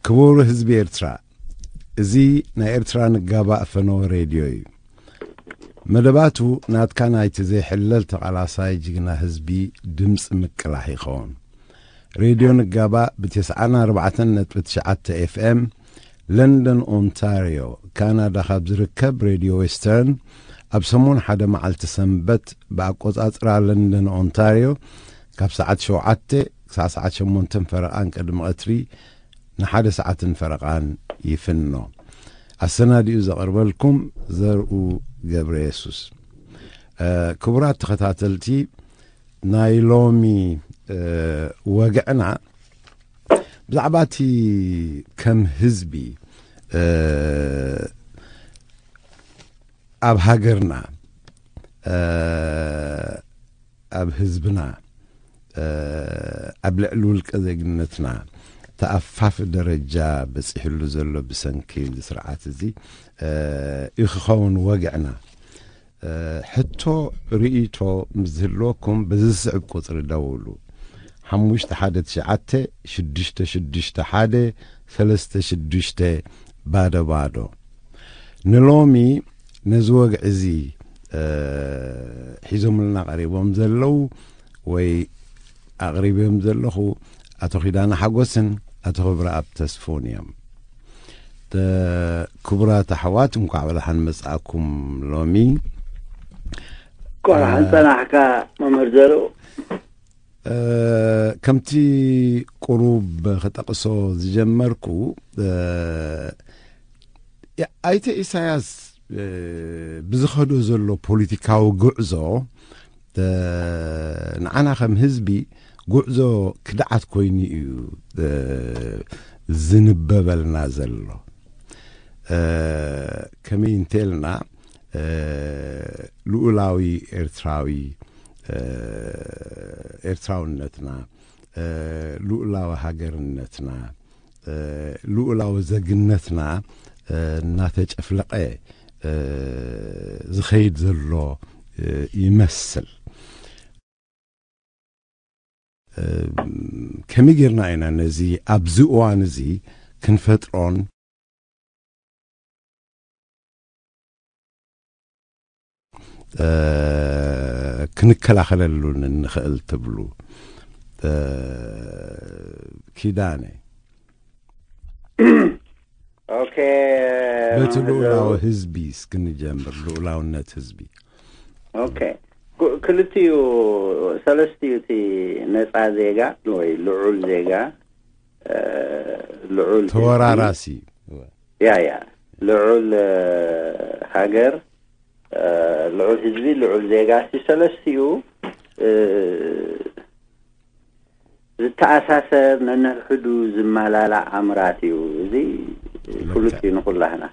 ክቡር ህዝቢ ኤርትራ፣ እዚ ናይ ኤርትራ ንጋባእ ፈነወ ሬድዮ እዩ። መደባቱ ናትካ ናይቲ ዘይሕለል ተቓላሳይ ጅግና ህዝቢ ድምፂ ምቅላሕ ይኸውን። ሬድዮ ንጋባእ ብ94.9 ኤፍኤም ለንደን ኦንታርዮ ካናዳ ካብ ዝርከብ ሬድዮ ዌስተርን ኣብ ሰሙን ሓደ መዓልቲ ሰንበት ብኣቆጻጽራ ለንደን ኦንታርዮ ካብ ሰዓት ሸውዓተ ክሳዕ ሰዓት ሸሞንተን ፈረቓን ቅድሚ ቀትሪ ንሓደ ሰዓትን ፈረቓን ይፍኖ። ኣሰናዲኡ ዘቕርበልኩም ዘርኡ ገብረ የሱስ። ክቡራት ተኸታተልቲ፣ ናይ ሎሚ ወግዕና ብዛዕባ እቲ ከም ህዝቢ ኣብ ሃገርና፣ ኣብ ህዝብና፣ ኣብ ልዕሊ ውልቀ ዜግነትና ተኣፋፊ ደረጃ በፂሕሉ ዘሎ ብሰንኪ እዚ ስርዓት እዚ እዩ ክኸውን ወግዕና። ሕቶ፣ ርእይቶ ምስ ዝህልወኩም በዚ ዝስዕብ ቁፅሪ ደውሉ። ሓሙሽተ ሓደ ትሽዓተ ሽዱሽተ ሽዱሽተ ሓደ ሰለስተ ሽዱሽተ ባዶ ባዶ። ንሎሚ ነዚ ወግዒ እዚ ሒዞምልና ቀሪቦም ዘለዉ ወይ ኣቕሪቦም ዘለኹ ኣቶ ኪዳነ ሓጎስን ኣቶ ክብረኣብ ተስፉን እዮም። ክቡራት ኣሕዋት፣ እንኳዕ ብደሓን መጻእኩም። ሎሚ ቆርሓን ጸናሕካ መምህር ዘርኡ። ከምቲ ቁሩብ ክጠቕሶ ዝጀመርኩ፣ ኣይተ ኢሳያስ ብዝኸዶ ዘሎ ፖለቲካዊ ጉዕዞ፣ ንዓና ከም ህዝቢ ጉዕዞ ክድዓት ኮይኑ እዩ ዝንበበልና ዘሎ። ከመይ እንተልና፣ ልኡላዊ ኤርትራዊ፣ ኤርትራውነትና፣ ልኡላዊ ሃገርነትና፣ ልኡላዊ ዘግነትና እናተጨፍለቐ ዝኸይድ ዘሎ ይመስል። ከመይ ጌርና ኢና ነዚ ኣብዚ እዋን እዚ ክንፈጥሮን ክንከላኸለሉን እንኽእል ትብሉ? ኪዳነ። ኦኬ፣ በቲ ልኡላዊ ህዝቢ እስክንጀምር፣ ልኡላውነት ህዝቢ። ኦኬ፣ ክልቲኡ፣ ሰለስቲኡ፣ እቲ ነፃ ዜጋ ወይ ልዑል ዜጋ፣ ልዑል ህዝቢ፣ ተወራራሲ። ያ ያ፣ ልዑል ሃገር፣ ልዑል ህዝቢ፣ ልዑል ዜጋ፣ እቲ ሰለስቲኡ ዝተኣሳሰር፣ ነንሕዱ ዝመላላእ ኣምራት እዩ። እዚ ፍሉጥ እዩ ንኹላህና።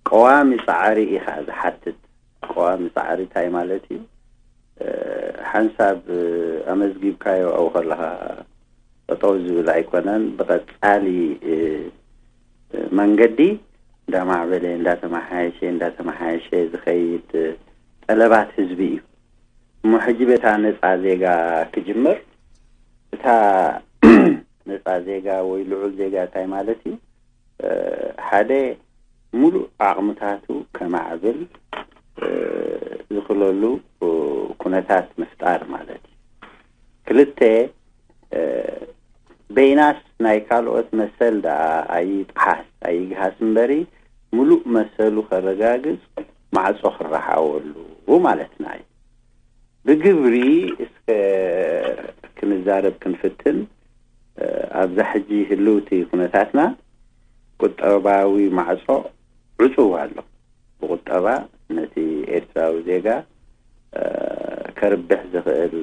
ቀዋሚ ጻዕሪ ኢኻ ዝሓትት። ቀዋሚ ጻዕሪ እንታይ ማለት እዩ? ሓንሳብ ኣመዝጊብካዮ ኣብኡ ከለኻ ጠጠው ዝብል ኣይኮነን። ብቐጻሊ መንገዲ እንዳማዕበለ፣ እንዳተመሓየሸ፣ እንዳተመሓየሸ ዝኸይድ ጠለባት ህዝቢ እዩ። እሞ ሕጂ በታ ነጻ ዜጋ ክጅምር። እታ ነጻ ዜጋ ወይ ልዑል ዜጋ እንታይ ማለት እዩ? ሓደ፣ ሙሉእ ዓቕምታቱ ከማዕብል ዝኽለሉ ኩነታት ምፍጣር ማለት እዩ። ክልተ፣ በይናስ ናይ ካልኦት መሰል ደኣ ኣይጥሓስ ኣይግሃስ እምበሪ፣ ሙሉእ መሰሉ ከረጋግጽ ማዕጾ ክረሓወሉ ማለትና እዩ። ብግብሪ እስከ ክንዛረብ ክንፍትን። ኣብዛ ሕጂ ህልውቲ ኩነታትና ቁጠባዊ ማዕጾ ዕጹው ኣሎ። ብቁጠባ ነቲ ኤርትራዊ ዜጋ ከርብሕ ዝኽእል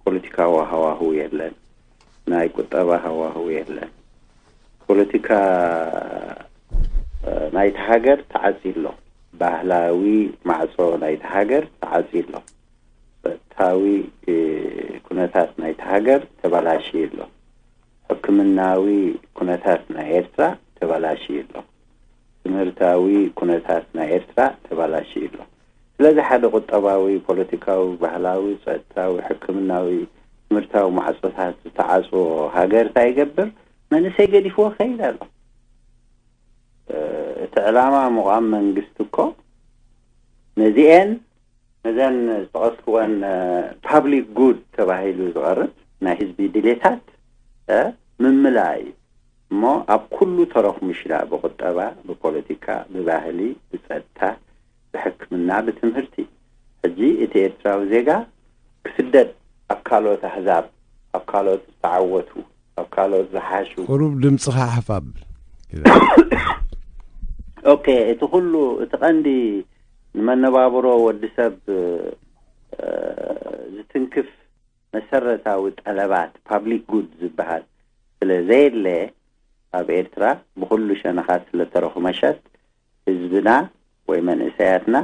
ፖለቲካዊ ሃዋህው የለን። ናይ ቁጠባ ሃዋህው የለን። ፖለቲካ ናይቲ ሃገር ተዓጽዩ ኣሎ። ባህላዊ ማዕጾ ናይቲ ሃገር ተዓጽዩ ኣሎ። ጸጥታዊ ኩነታት ናይቲ ሃገር ተበላሽዩ ኣሎ። ሕክምናዊ ኩነታት ናይ ኤርትራ ተበላሽዩ ኣሎ። ትምህርታዊ ኩነታት ናይ ኤርትራ ተበላሽዩ ኣሎ። ስለዚ ሓደ ቁጠባዊ፣ ፖለቲካዊ፣ ባህላዊ፣ ጸጥታዊ፣ ሕክምናዊ፣ ትምህርታዊ ማዕጾታት ዝተዓጽዎ ሃገር እንታይ ይገብር? መንእሰይ ገዲፍዎ ከይድ ኣሎ። እቲ ዕላማ ምቋም መንግስቲ እኮ ነዚኤን ነዘን ዝጠቐስክወን ፓብሊክ ጉድ ተባሂሉ ዝቐርብ ናይ ህዝቢ ድሌታት ምምላ እዩ። እሞ ኣብ ኩሉ ተረኽሙሽና፣ ብቁጠባ፣ ብፖለቲካ፣ ብባህሊ፣ ብፀጥታ፣ ብሕክምና፣ ብትምህርቲ። ሕጂ እቲ ኤርትራዊ ዜጋ ክስደድ ኣብ ካልኦት ኣህዛብ፣ ኣብ ካልኦት ዝተዓወቱ፣ ኣብ ካልኦት ዝሓሹ። ቁሩብ ድምፅኻ ሓፍ ኣብል። ኦኬ፣ እቲ ኩሉ፣ እቲ ቀንዲ ንመነባብሮ ወዲ ሰብ ዝትንክፍ መሰረታዊ ጠለባት፣ ፓብሊክ ጉድ ዝበሃል ስለ ዘየለ፣ ኣብ ኤርትራ ብኩሉ ሸነኻት ስለተረኹመሸት፣ ህዝብና ወይ መንእሰያትና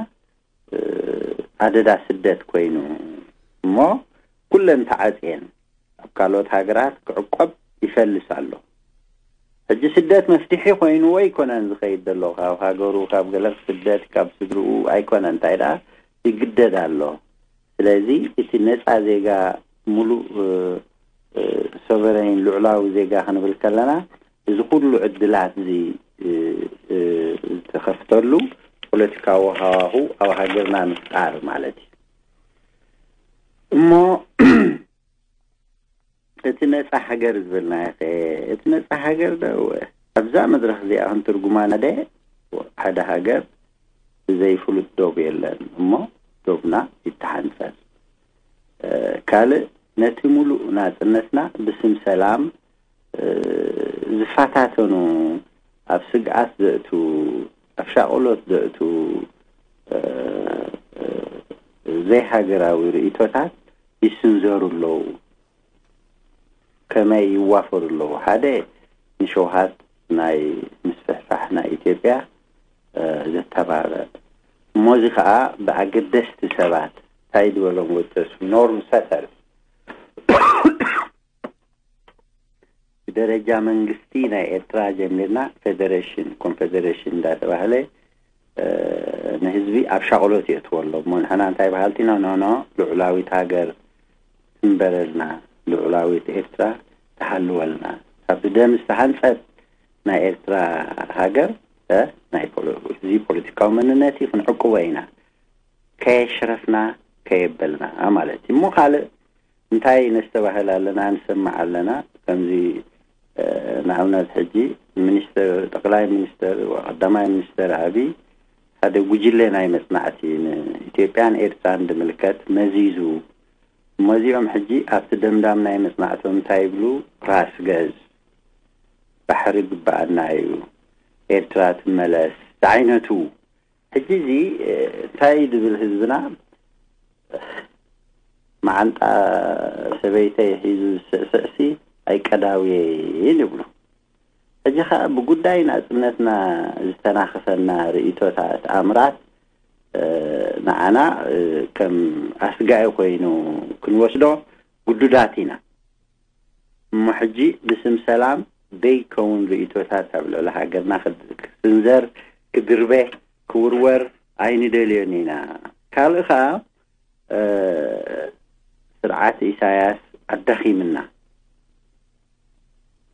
ኣደዳ ስደት ኮይኑ እሞ፣ ኩለን ተዓጽየን ኣብ ካልኦት ሃገራት ክዕቆብ ይፈልስ ኣሎ። ሕጂ ስደት መፍትሒ ኮይንዎ ኣይኮነን ዝኸይድ ዘሎ። ካብ ሃገሩ፣ ካብ ገለ ስደት፣ ካብ ስድርኡ ኣይኮነን። እንታይ ደኣ ይግደድ ኣሎ። ስለዚ እቲ ነጻ ዜጋ፣ ሙሉእ ሶቨረይን፣ ልዑላዊ ዜጋ ክንብል ከለና፣ እዚ ኩሉ ዕድላት እዚ ዝተኸፍተሉ ፖለቲካዊ ሃዋሁ ኣብ ሃገርና ምፍጣር ማለት እዩ። እሞ እቲ ነጻ ሃገር ዝበልናዮ ከ፣ እቲ ነጻ ሃገር ዶ ኣብዛ መድረኽ እዚኣ ክንትርጉማ ደ፣ ሓደ ሃገር ብዘይፍሉጥ ዶብ የለን እሞ፣ ዶብና ይተሓንጸል። ካልእ፣ ነቲ ሙሉእ ናጽነትና ብስም ሰላም ዝፈታተኑ፣ ኣብ ስግኣት ዘእቱ፣ ኣብ ሻቕሎት ዘእቱ ዘይሃገራዊ ርእይቶታት ይስንዘሩ ኣለዉ። ከመይ ይዋፈሩ ኣለዉ? ሓደ፣ ንሸውሃት ናይ ምስፍሕፋሕ ናይ ኢትዮጵያ ዘተባብዕ፣ እሞ እዚ ኸኣ ብኣገደስቲ ሰባት፣ እንታይ ዝበሎም ወተሱ፣ ኖርም ሰተርስ፣ ብደረጃ መንግስቲ ናይ ኤርትራ ጀሚርና፣ ፌደሬሽን፣ ኮንፌደሬሽን እንዳተባህለ ንህዝቢ ኣብ ሻቕሎት የእትዎ ኣሎ። እሞ ንሕና እንታይ በሃልቲ ኢና? ኖ፣ ኖ፣ ልዑላዊት ሃገር ትንበረልና፣ ልዑላዊት ኤርትራ ትሃልወልና። ካብቲ ደም ዝተሃንጸት ናይ ኤርትራ ሃገር፣ እ፣ ናይ ፖለ-፣ እዚ ፖለቲካዊ መንነት እዩ፣ ክንዕቅቦ ኢና። ከየሽረፍና፣ ከየበልና ማለት እዩ። እሞ ካልእ እንታይ ነስተባህል ኣለና፣ ንሰምዕ ኣለና? ከምዚ፣ እ፣ ንኣብነት ሕጂ ሚኒስተር፣ ጠቕላይ ሚኒስተር፣ ቀዳማይ ሚኒስተር ኣብይ ሓደ ጉጅለ ናይ መጽናዕቲ ንኢትዮጵያን ኤርትራን ዝምልከት መዚዙ። እሞ እዚኦም ሕጂ ኣብቲ ደምዳም ናይ መጽናዕቶም እንታይ ይብሉ? ራስ ገዝ፣ ባሕሪ ግብኣና እዩ፣ ኤርትራ ትመለስ ዝዓይነቱ። ሕጂ እዚ፣ እ፣ እንታይ ድብል ህዝብና፣ መዓንጣ ሰበይተይ ሒዙ ዝስዕስዕሲ ኣይቀዳውየይን ይብሉ። ሕጂ ኸኣ ብጉዳይ ናጽነትና ዝተናኽፈና ርእይቶታት ኣምራት፣ እ፣ ንዓና፣ እ፣ ከም ኣስጋኢ ኮይኑ ክንወስዶ ግዱዳት ኢና። እሞ ሕጂ ብስም ሰላም ደይከውን ርእይቶታት ኣብ ልዕሊ ሃገርና ክድ-፣ ክስንዘር፣ ክድርበ፣ ክውርወር ኣይንደልዮን ኢና። ካልእ ኸኣ፣ እ፣ ስርዓት ኢሳያስ ኣዳኺምና።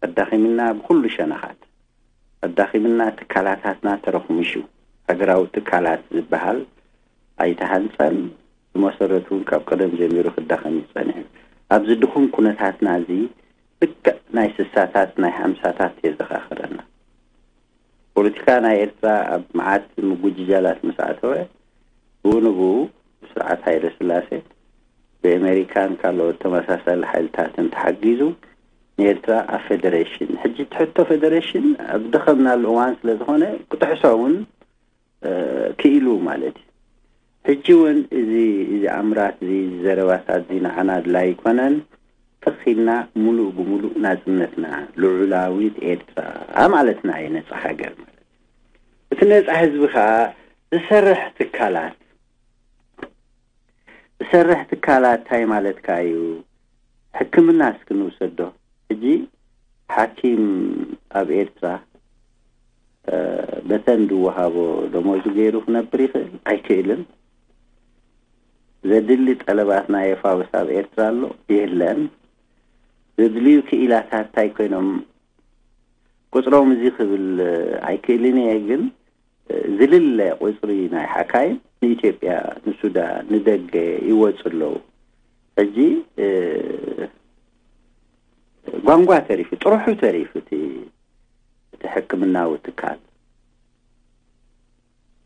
ኣዳኺምና ብኹሉ ሸነኻት። ኣዳኺምና፣ ትካላታትና ተረኹሚሹ። ሃገራዊ ትካላት ዝበሃል ኣይተሃንጸን። ብመሰረቱ እውን ካብ ቀደም ጀሚሩ ክዳኸም እዩ ጸኒሑ። ኣብዚ ድኹም ኩነታትና እዚ፣ ልክዕ ናይ ስሳታት፣ ናይ ሓምሳታት የዘኻኽረና። ፖለቲካ ናይ ኤርትራ ኣብ መዓት ምጉጅጃላት ምስ ኣተወ፣ ብኡ ንብኡ ብስርዓት ሃይለ ስላሴ፣ ብኣሜሪካን ካልኦት ተመሳሳሊ ሓይልታትን ተሓጊዙ፣ ንኤርትራ ኣብ ፌደሬሽን፣ ሕጂ ትሕቶ ፌደሬሽን ኣብ ደኸምናሉ እዋን ስለ ዝኾነ፣ ክጥሕሶ እውን፣ እ፣ ክኢሉ ማለት እዩ። ሕጂ እውን እዚ፣ እዚ ኣምራት እዚ፣ እዚ ዘረባታት እዚ ንዓና ኣድላይ ኣይኮነን። ተኺልና ሙሉእ ብሙሉእ ናጽነትና፣ ልዑላዊት ኤርትራ ማለትና እዩ፣ ነጻ ሃገር ማለት። እቲ ነጻ ህዝቢ ከኣ ዝሰርሕ ትካላት፣ ዝሰርሕ ትካላት እንታይ ማለትካ እዩ? ሕክምና እስኪ ንውሰዶ። ሕጂ ሓኪም ኣብ ኤርትራ፣ እ፣ በተን ዝወሃቦ ደሞዙ ገይሩ ክነብር ይኽእል? ኣይክእልን። ዘድሊ ጠለባት ናይ የፋውስ ኣብ ኤርትራ ኣሎ? የለን። ዘድልዩ ክኢላታት እንታይ ኮይኖም ቁጽሮም እዚ ክብል ኣይክእልን እየ፣ ግን ዝልለ ቁጽሪ ናይ ሓካይም ንኢትዮጵያ፣ ንሱዳን፣ ንደገ ይወጹ ኣለዉ። ሕጂ እ፣ ጓንጓ ተሪፉ፣ ጥርሑ ተሪፉ እቲ፣ እቲ ሕክምናዊ ትካል።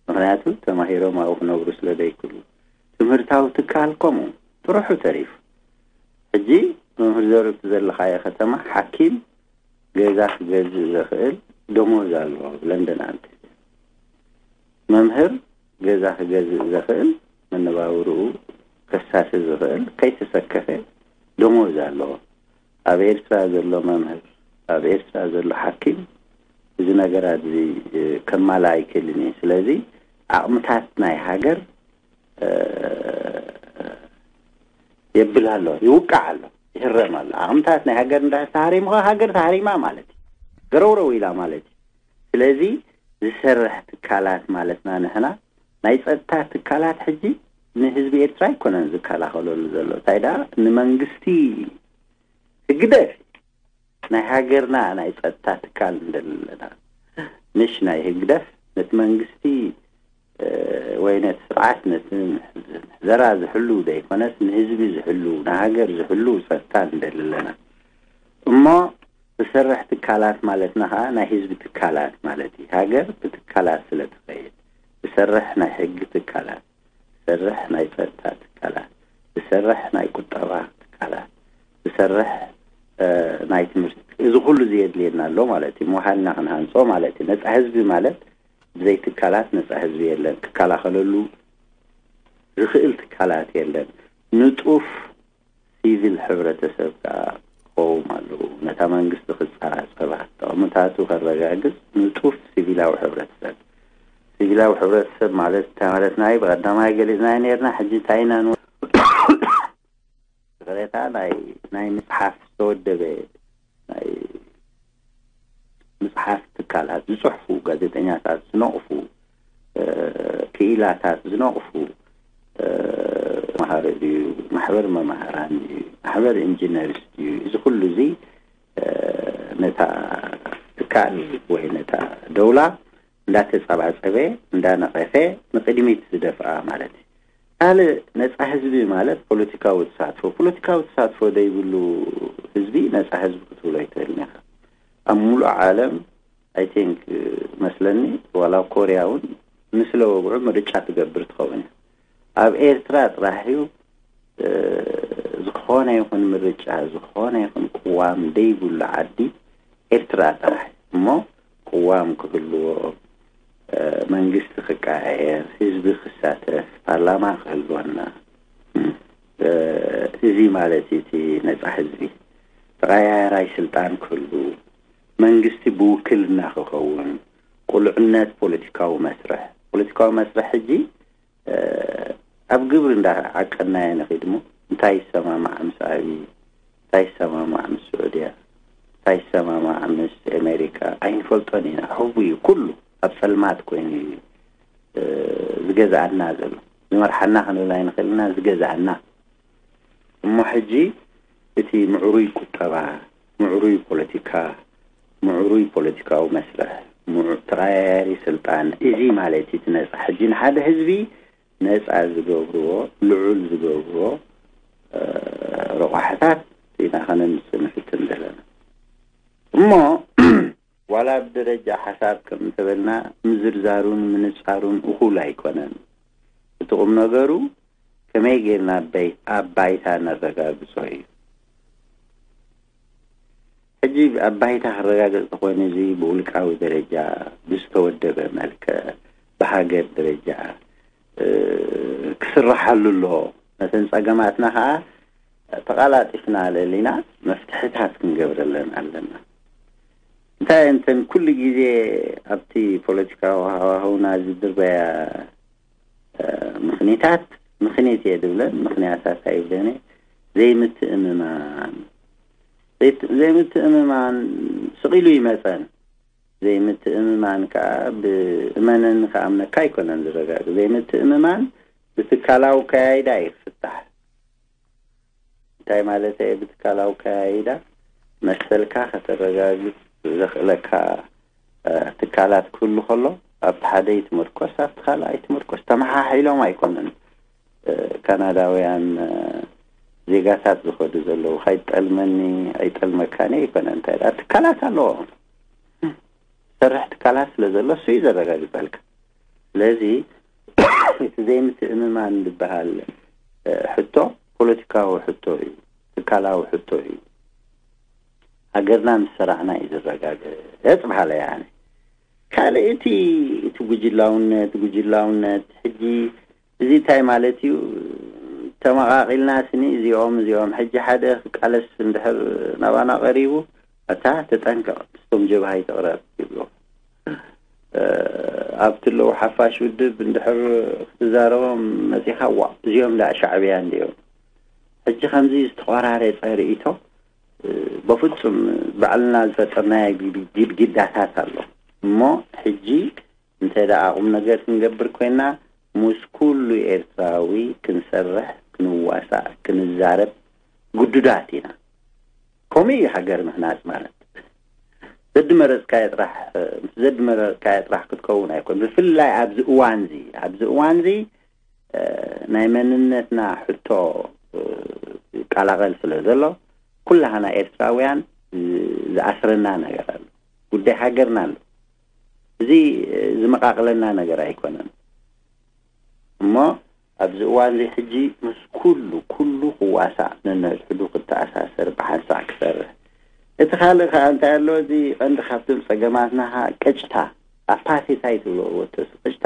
ምኽንያቱ ተማሂሮም ኣብኡ ክነብሩ ስለ ዘይክእሉ። ትምህርታዊ ትካል ከምኡ ጥርሑ ተሪፉ። ሕጂ መምህር ዘሩ እቲ ዘለኻዮ ከተማ ሓኪም ገዛ ክገዝእ ዘኽእል ደሞዝ ኣለዎ ኣብ ለንደን ኣንተ። መምህር ገዛ ክገዝእ ዘኽእል፣ መነባብርኡ ከሳሲ ዝኽእል፣ ከይተሰከፈ ደሞዝ ኣለዎ። ኣብ ኤርትራ ዘሎ መምህር፣ ኣብ ኤርትራ ዘሎ ሓኪም እዚ ነገራት እዚ፣ እ፣ ከማልእ ኣይክእልን እዩ። ስለዚ ዓቕምታት ናይ ሃገር፣ እ፣ የብል ኣሎ፣ ይውቃዕ ኣሎ፣ ይህረም ኣሎ። ዓቕምታት ናይ ሃገር እንዳ ተሃሪሙ ከ ሃገር ተሃሪማ ማለት እዩ። ገረውረው ኢላ ማለት እዩ። ስለዚ ዝሰርሕ ትካላት ማለትና ንሕና ናይ ጸጥታ ትካላት ሕጂ ንህዝቢ ኤርትራ ኣይኮነን ዝከላኸለሉ ዘሎ። እንታይ ደኣ ንመንግስቲ ህግደፍ ናይ ሃገርና ናይ ጸጥታ ትካል እንደለና፣ ምሽ ናይ ህግደፍ ነቲ መንግስቲ፣ እ፣ ወይ ነቲ ስርዓት ነቲ ምሕዘራ ዝሕሉ ዘይኮነስ ንህዝቢ ዝሕሉ፣ ንሃገር ዝሕሉ ጸጥታ እንደለና። እሞ ዝሰርሕ ትካላት ማለትና ኸኣ ናይ ህዝቢ ትካላት ማለት እዩ። ሃገር ብትካላት ስለ ትኸይድ፣ ዝሰርሕ ናይ ሕጊ ትካላት፣ ዝሰርሕ ናይ ጸጥታ ትካላት፣ ዝሰርሕ ናይ ቁጠባ ትካላት፣ ዝሰርሕ፣ እ፣ ናይ ትምህርቲ፣ እዚ ኩሉ እዚ የድልየና ኣሎ ማለት እዩ። ምውሃድና ክንሃንጾ ማለት እዩ። ነጻ ህዝቢ ማለት ብዘይ ትካላት ነጻ ህዝቢ የለን። ክከላኸለሉ ዝኽእል ትካላት የለን። ንጡፍ ሲቪል ሕብረተሰብ ከኣ ክቐውም ኣለዎ። ነታ መንግስቲ ክጻጸባ፣ ጥቕምታቱ ከረጋግጽ ንጡፍ ሲቪላዊ ሕብረተሰብ። ሲቪላዊ ሕብረተሰብ ማለት እንታይ ማለትና እዩ? ብቐዳማይ ገሊጽናዮ ነርና፣ ሕጂ እንታይ ኢና ንብል? ይቕሬታ፣ ናይ፣ ናይ ምጽሓፍ ዝተወደበ ናይ ምጽሓፍ ትካላት ዝጽሕፉ፣ ጋዜጠኛታት ዝነቕፉ፣ እ፣ ክኢላታት ዝነቕፉ፣ እ፣ መሃሪ ድዩ፣ ማሕበር መማህራን ድዩ፣ ማሕበር ኢንጂነርስ ድዩ፣ እዚ ኩሉ እዚ፣ እ፣ ነታ ትካል ወይ ነታ ደውላ እንዳተጸባጸበ፣ እንዳነቐፈ ንቕድሚት ዝደፍኣ ማለት እዩ። ካልእ ነጻ ህዝቢ ማለት ፖለቲካዊ ተሳትፎ። ፖለቲካዊ ተሳትፎ ዘይብሉ ህዝቢ ነጻ ህዝቢ ክትብሎ ኣይትኽእልን ኢኻ። ኣብ ሙሉእ ዓለም፣ I think፣ መስለኒ፣ ዋላ ኣብ ኮርያ እውን ንስለ ወግዑ ምርጫ ትገብር ትኸውን እያ። ኣብ ኤርትራ ጥራሕ እዩ፣ እ፣ ዝኾነ ይኹን ምርጫ፣ ዝኾነ ይኹን ቅዋም ዘይብሉ ዓዲ ኤርትራ ጥራሕ። እሞ ቅዋም ክህልዎ፣ እ፣ መንግስቲ ክቀያየር፣ ህዝቢ ክሳተፍ፣ ፓርላማ ክህልወና፣ እ፣ እዚ ማለት እዩ እቲ ነጻ ህዝቢ። ተቐያያራይ ስልጣን ክህሉ፣ መንግስቲ ብውክልና ክኸውን፣ ቁልዕነት ፖለቲካዊ መስርሕ። ፖለቲካዊ መስርሕ ሕጂ፣ እ፣ ኣብ ግብሪ እንዳዓቀናዮ ንኺድ እሞ፣ እንታይ ይሰማማዕ ምስ ኣብይ፣ እንታይ ይሰማማዕ ምስ ስዑድያ፣ እንታይ ይሰማማዕ ምስ ኣሜሪካ ኣይንፈልጦን ኢና። ሕቡ እዩ፣ ኩሉ ኣብ ጸልማት ኮይኑ እዩ፣ እ፣ ዝገዝኣና ዘሎ። ዝመርሓና ክንብል ኣይንኽእልና፣ ዝገዝኣና። እሞ ሕጂ እቲ ምዕሩይ ቁጠባ፣ ምዕሩይ ፖለቲካ፣ ምዕሩይ ፖለቲካዊ መስርሕ፣ ምዑ-፣ ተቐያያሪ ስልጣን፣ እዚ ማለት እዩ እቲ ነጻ። ሕጂ ንሓደ ህዝቢ ነጻ ዝገብርዎ፣ ልዑል ዝገብርዎ፣ እ፣ ረቋሕታት ኢና ከነምጽእ ንፍትን ዘለና። እሞ ዋላ ብደረጃ ሓሳብ ከም እንተበልና ምዝርዛሩን ምንጻሩን እኹል ኣይኮነን። እቲ ቁም ነገሩ ከመይ ጌርና ኣበይ-፣ ኣብ ባይታ ነረጋግጾ እዩ። ሕጂ ኣብ ባይታ ክረጋገጽ ተኾይኑ፣ እዚ ብውልቃዊ ደረጃ ብዝተወደበ መልክዕ፣ ብሃገር ደረጃ፣ እ፣ ክስረሓሉ ኣለዎ። ነተን ጸገማትና ከኣ ተቓላጢፍና ለሊና መፍትሕታት ክንገብረለን ኣለና። እንታይ እንተን ኩሉ ግዜ ኣብቲ ፖለቲካዊ ሃዋህውና ዝድርበያ፣ እ፣ ምኽኒታት፣ ምኽኒት እየ ድብለን፣ ምኽንያታት ኣይብለን እየ። ዘይምትእምማን፣ ዘይት-፣ ዘይምትእምማን ስቕ ኢሉ ይመጸን። ዘይምትእምማን ከኣ ብእመነኒ ክኣምነካ ኣይኮነን ዝረጋግጽ። ዘይምትእምማን ብትካላዊ ከያይዳ እዩ ክፍታሕ። እንታይ ማለት እየ ብትካላዊ ከያይዳ? መሰልካ ከተረጋግጽ ዘኽእለካ ትካላት ክህሉ ከሎ ኣብቲ ሓደ ይትመርኮስ ኣብቲ ካልእ ኣይትመርኮስ። ተመሓሒሎም ኣይኮነን ካናዳውያን ዜጋታት ዝኸዱ ዘለዉ። ካይጠልመኒ ኣይጠልመካኒ ኣይኮነን። እንታይ ደኣ ትካላት ኣለዎም። ሰርሕ ትካላት ስለ ዘሎ እሱ እዩ ዘረጋግጸልካ። ስለዚ እቲ ዘይምትእምማን ዝበሃል ሕቶ ፖለቲካዊ ሕቶ እዩ፣ ትካላዊ ሕቶ እዩ። ሃገርና ምስ ሰራዕና እዩ ዝረጋገጽ በሃላይ ኣነ። ካልእ እቲ እቲ ጉጅላውነት ጉጅላውነት ሕጂ እዚ እንታይ ማለት እዩ? ተመቓቒልና ስኒ እዚኦም እዚኦም ሕጂ ሓደ ክቃለስ እንድሕር ናባና ቀሪቡ ኣታ ተጠንቀቕ ምስቶም ጀብሃ ይተቕረብ ይብሎ። ኣብቲ ኣለዉ ሓፋሽ ውድብ እንድሕር ክትዛረቦም መጺኻ ዋ እዚኦም ዳ ሻዕብያ እንዲኦም። ሕጂ ከምዚ ዝተቆራረጸ ርእይቶ በፍጹም ባዕልና ዝፈጠርናዮ ግድግዳታት ኣሎ እሞ ሕጂ እንተ ደኣ ቁም ነገር ክንገብር ኮይና ምስ ኩሉ ኤርትራዊ ክንሰርሕ ክንዋሳእ ክንዛረብ ግዱዳት ኢና። ከምኡ እዩ ሃገር ምህናጽ ማለት። ዘድመረጽካዮ ጥራሕ ምስ ዘድመረጽካዮ ጥራሕ ክትከውን ኣይኮን። ብፍላይ ኣብዚ እዋንዚ ኣብዚ እዋንዚ ናይ መንነትና ሕቶ ይቀላቐል ስለ ዘሎ ኩላህና ኤርትራውያን ዝኣስረና ነገር ኣሎ። ጉዳይ ሃገርና ኣሎ። እዚ ዝመቓቕለና ነገር ኣይኮነን እሞ ኣብዚ እዋን እዚ ሕጂ ምስ ኩሉ ኩሉ ክዋሳእ ነንሕድሕዱ ክተኣሳሰር ብሓንሳእ ክሰርሕ። እቲ ካልእ ከዓ እንታይ ኣሎ? እዚ ቀንዲ ካብቶም ፀገማትና ከዓ ቅጭታ ኣፓቴታይ ትብሎ ወተስ ቅጭታ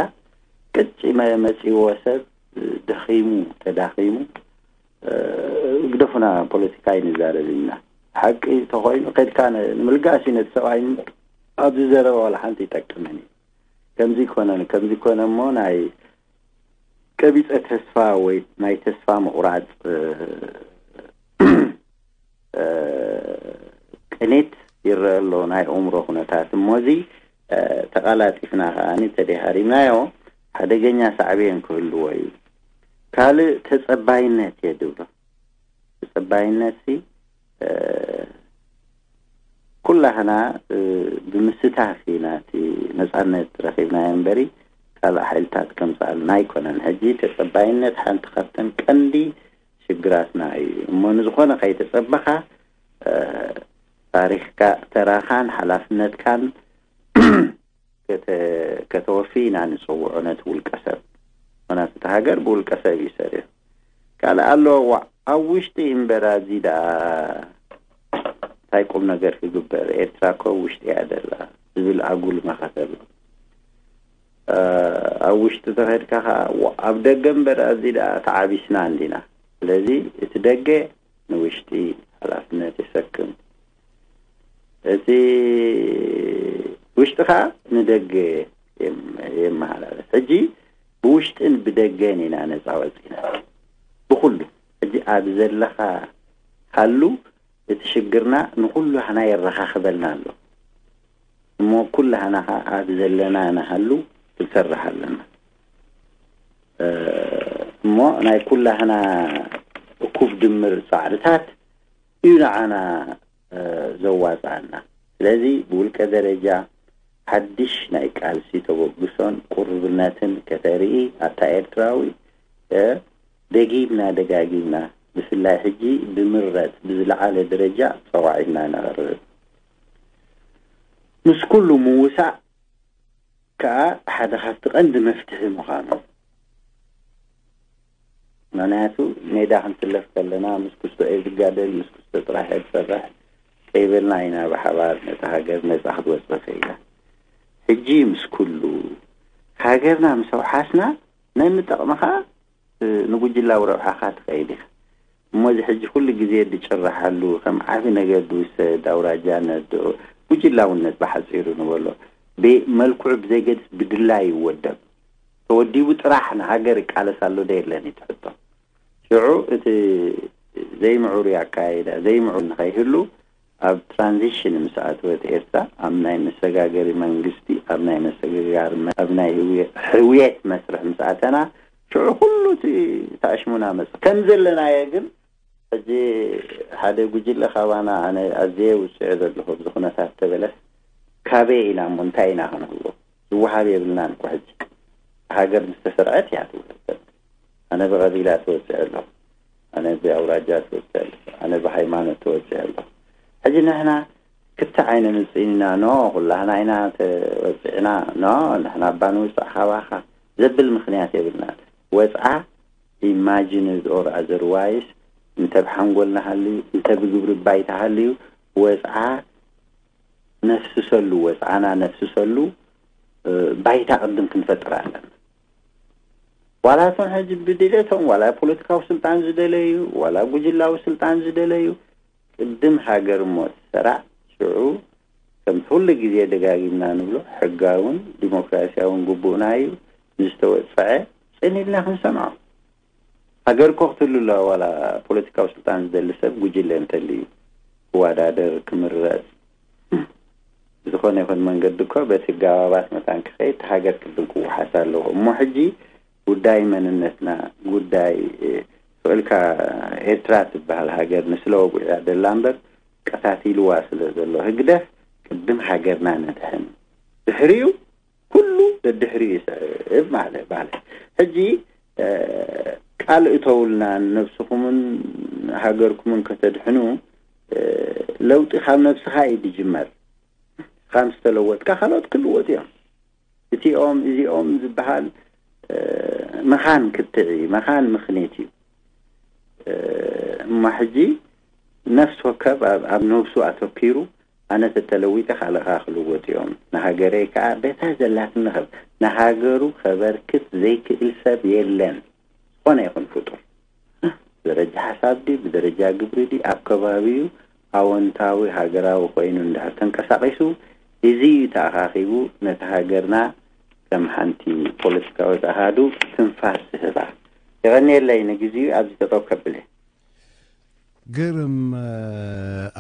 ቅጭ መ- መፂዎ ሰብ ደኺሙ ተዳኺሙ ግደፉና ፖለቲካ ይንዛረብ ኢና። ሓቂ ተኮይኑ ከድካ ንምልጋስ እዩ ነቲ ሰብኣይ ኣብዚ ዘረባ ዋላ ሓንቲ ይጠቅምን እዩ። ከምዚ ይኮነን ከምዚ ይኮነ እሞ ናይ ቀቢፀ ተስፋ ወይ ናይ ተስፋ ምቁራፅ ቅኒት ይረአ ኣሎ ናይ ኣእምሮ ኩነታት እሞ እዚ ተቃላጢፍና ከዓኒ ተደሃሪምናዮ ሓደገኛ ሳዕቤን ክህልዎ እዩ። ካልእ ተጸባይነት እየ ድብሎ። ተጸባይነት ሲ ኩላህና ብምስታፍ ኢና እቲ ነጻነት ረኺብናዮ እምበሪ ካልእ ሓይልታት ከምጽኣልና ኣይኮነን። ሕጂ ተጸባይነት ሓንቲ ካብተን ቀንዲ ሽግራትና እዩ እሞ ንዝኾነ ከይተጸበኻ ታሪኽካ ተራኻን ሓላፍነትካን ከተወፊ ኢና ንጽውዖ ነቲ ውልቀ ሰብ። ምክንያቱ እቲ ሃገር ብውልቀ ሰብ እዩ ሰሪሑ። ካልእ ኣሎ ኣብ ውሽጢ እምበር ኣብዚ ደኣ እንታይ ቁም ነገር ክግበር ኤርትራ እኮ ውሽጢ እያ ደላ ዝብል ኣጉል መኸተ ኣሎ። ኣብ ውሽጢ ተኸድካ ከዓ ኣብ ደገ እምበር ኣብዚ ደኣ ተዓቢስና እንዲና። ስለዚ እቲ ደገ ንውሽጢ ሓላፍነት የሰክም፣ እቲ ውሽጢ ከዓ ንደገ የመሓላለፍ። ሕጂ ብውሽጥን ብደገን ኢና ነፃ ወፂና ብኩሉ። ሕጂ ኣብ ዘለካ ሃሉ እቲ ሽግርና ንኩሉ ህና የረኻኽበልና ኣሎ እሞ ኩላህና ከዓ ኣብ ዘለና ንሃሉ ክንሰርሕ ኣለና እሞ ናይ ኩላህና እኩብ ድምር ፃዕርታት እዩ ንዓና ዘዋፅኣና። ስለዚ ብውልቀ ደረጃ ሓድሽ ናይ ቃልሲ ተበግሶን ቁርብነትን ከተርኢ ኣታ ኤርትራዊ ደጊምና ደጋጊምና ብፍላይ ሕጂ ብምረት ብዝለዓለ ደረጃ ፀዋዒትና ነቕርብ። ምስ ኩሉ ምውሳእ ከዓ ሓደ ካብቲ ቀንዲ መፍትሒ ምዃኑ። ምክንያቱ ሜዳ ክንትለፍ ከለና ምስ ክስቶ እየ ዝጋደል፣ ምስ ክስቶ ጥራሕ እየ ዝሰርሕ ከይበልና ኢና ብሓባር ነታ ሃገር ነፃ ክትወፅእ ክኢላ። ሕጂ ምስ ኩሉ ሃገርና ምስ ኣውሓስና ነንጠቕምኻ ንጉጅላዊ ረብሓኻ ትኸይድ ኢኻ። እሞ እዚ ሕጂ ኩሉ ግዜ ድጭረሓሉ ከም ዓቢ ነገር ድውሰድ ኣውራጃነት ጉጅላውነት ብሓጺሩ ንበሎ ብመልክዑ ብዘይገድስ ብድላይ ይወደብ። ተወዲቡ ጥራሕ ንሃገር ይቃለስ ኣሎ ዶ የለን እዩ እቲ ሕቶ። ሽዑ እቲ ዘይምዕሩይ ኣካይዳ ዘይምዕሩይ ንኸይህሉ ኣብ ትራንዚሽን ምስ ኣተወት ኤርትራ ኣብ ናይ መሰጋገሪ መንግስቲ ኣብ ናይ መሰጋጋሪ ኣብ ናይ ህውየት መስርሕ ምስ ኣተና ሽዑ ኩሉ እቲ ተኣሽሙና መጽ ከም ዘለናዮ ግን ሕጂ ሓደ ጉጅለ ካባና ኣነ ኣዝየ ውፅዕ ዘለኹ ኣብዚ ኩነታት ተበለስ ካበይ ኢና እሞ እንታይ ኢና ክንህቦ? ዝወሃብ የብልናን እኮ ሕጂ። ሃገር ምስ ተሰርዐት እያ ትውሰድ። ኣነ ብቐቢላ ትወፅእ ኣሎ፣ ኣነ ብኣውራጃ ትወፅእ ኣሎ፣ ኣነ ብሃይማኖት ትወፅእ ኣሎ። ሕጂ ንሕና ክልተ ዓይነ ምፅኢንና ኖ ኩላህና ኢና ተወፂዕና ኖ ንሕና እባ ንውፃእ ካባኻ ዘብል ምኽንያት የብልናን። ወፅዓ ኢማጂን ኦር ኣዘርዋይስ እንተ ብሓንጎልና ሃልዩ እንተ ብግብሪ ባይታ ሃልዩ ወፅዓ ነፍስሰሉ፣ ወፅዓና ነፍስሰሉ ባይታ ቅድም ክንፈጥር ኣለና። ዋላ እቶም ሕጂ ብድሌቶም ዋላ ፖለቲካዊ ስልጣን ዝደለዩ ዋላ ጉጅላዊ ስልጣን ዝደለዩ ቅድም ሃገር እሞ ትሰራዕ። ሽዑ ከምቲ ኩሉ ግዜ ደጋጊምና ንብሎ ሕጋውን ዲሞክራሲያውን ግቡእና እዩ። ንዝተወፀዐ ፅን ኢልና ክንሰምዖ። ሃገር እኮ ክትህሉ ኣለዋ። ዋላ ፖለቲካዊ ስልጣን ዝደሊ ሰብ ጉጅለ እንተልዩ ክወዳደር ክምረፅ ብዝኾነ ይኹን መንገዲ እኮ በቲ ጋባባት መታን ክኸይድ እቲ ሃገር ቅድም ክወሓስ ኣለዎ። እሞ ሕጂ ጉዳይ መንነትና ጉዳይ ስቕ ኢልካ ኤርትራ ትበሃል ሃገር ንስለ ወጉዕ እያ ደላ እምበር ቀታቲልዋ ስለ ዘሎ ህግደፍ ቅድም ሃገርና ነድሕን ድሕሪኡ ኩሉ ደድሕሪኡ ይስዕብ ማለት ማለት ሕጂ ቃል እተውልና ነብስኹምን ሃገርኩምን ከተድሕኑ ለውጢ ካብ ነብስኻ እዩ ዝጅመር። ካብ ዝተለወጥካ ካልኦት ክልወጡ እዮም። እቲኦም እዚኦም ዝበሃል መኻን ክትዕ መኻን ምኽኒት እዩ። እሞ ሕጂ ነፍሲ ወከብ ኣብ ነብሱ ኣተኪሩ ኣነ ተተለዊጠ ካልእኻ ክልወጡ እዮም። ንሃገረይ ከዓ በታ ዘላትኒ ከም ንሃገሩ ከበርክት ዘይክእል ሰብ የለን። ዝኾነ ይኹን ፍጡር ብደረጃ ሓሳብ ድዩ ብደረጃ ግብሪ ድዩ ኣብ ከባቢኡ ኣወንታዊ ሃገራዊ ኮይኑ እንድሕር ተንቀሳቒሱ እዚ እዩ ተኣኻኺቡ ነቲ ሃገርና ከም ሓንቲ ፖለቲካዊት ኣሃዱ ትንፋስ ዝህባ። የቐንየለይ ንግዚኡ ኣብዚ ጠጠው ከብል እየ። ግርም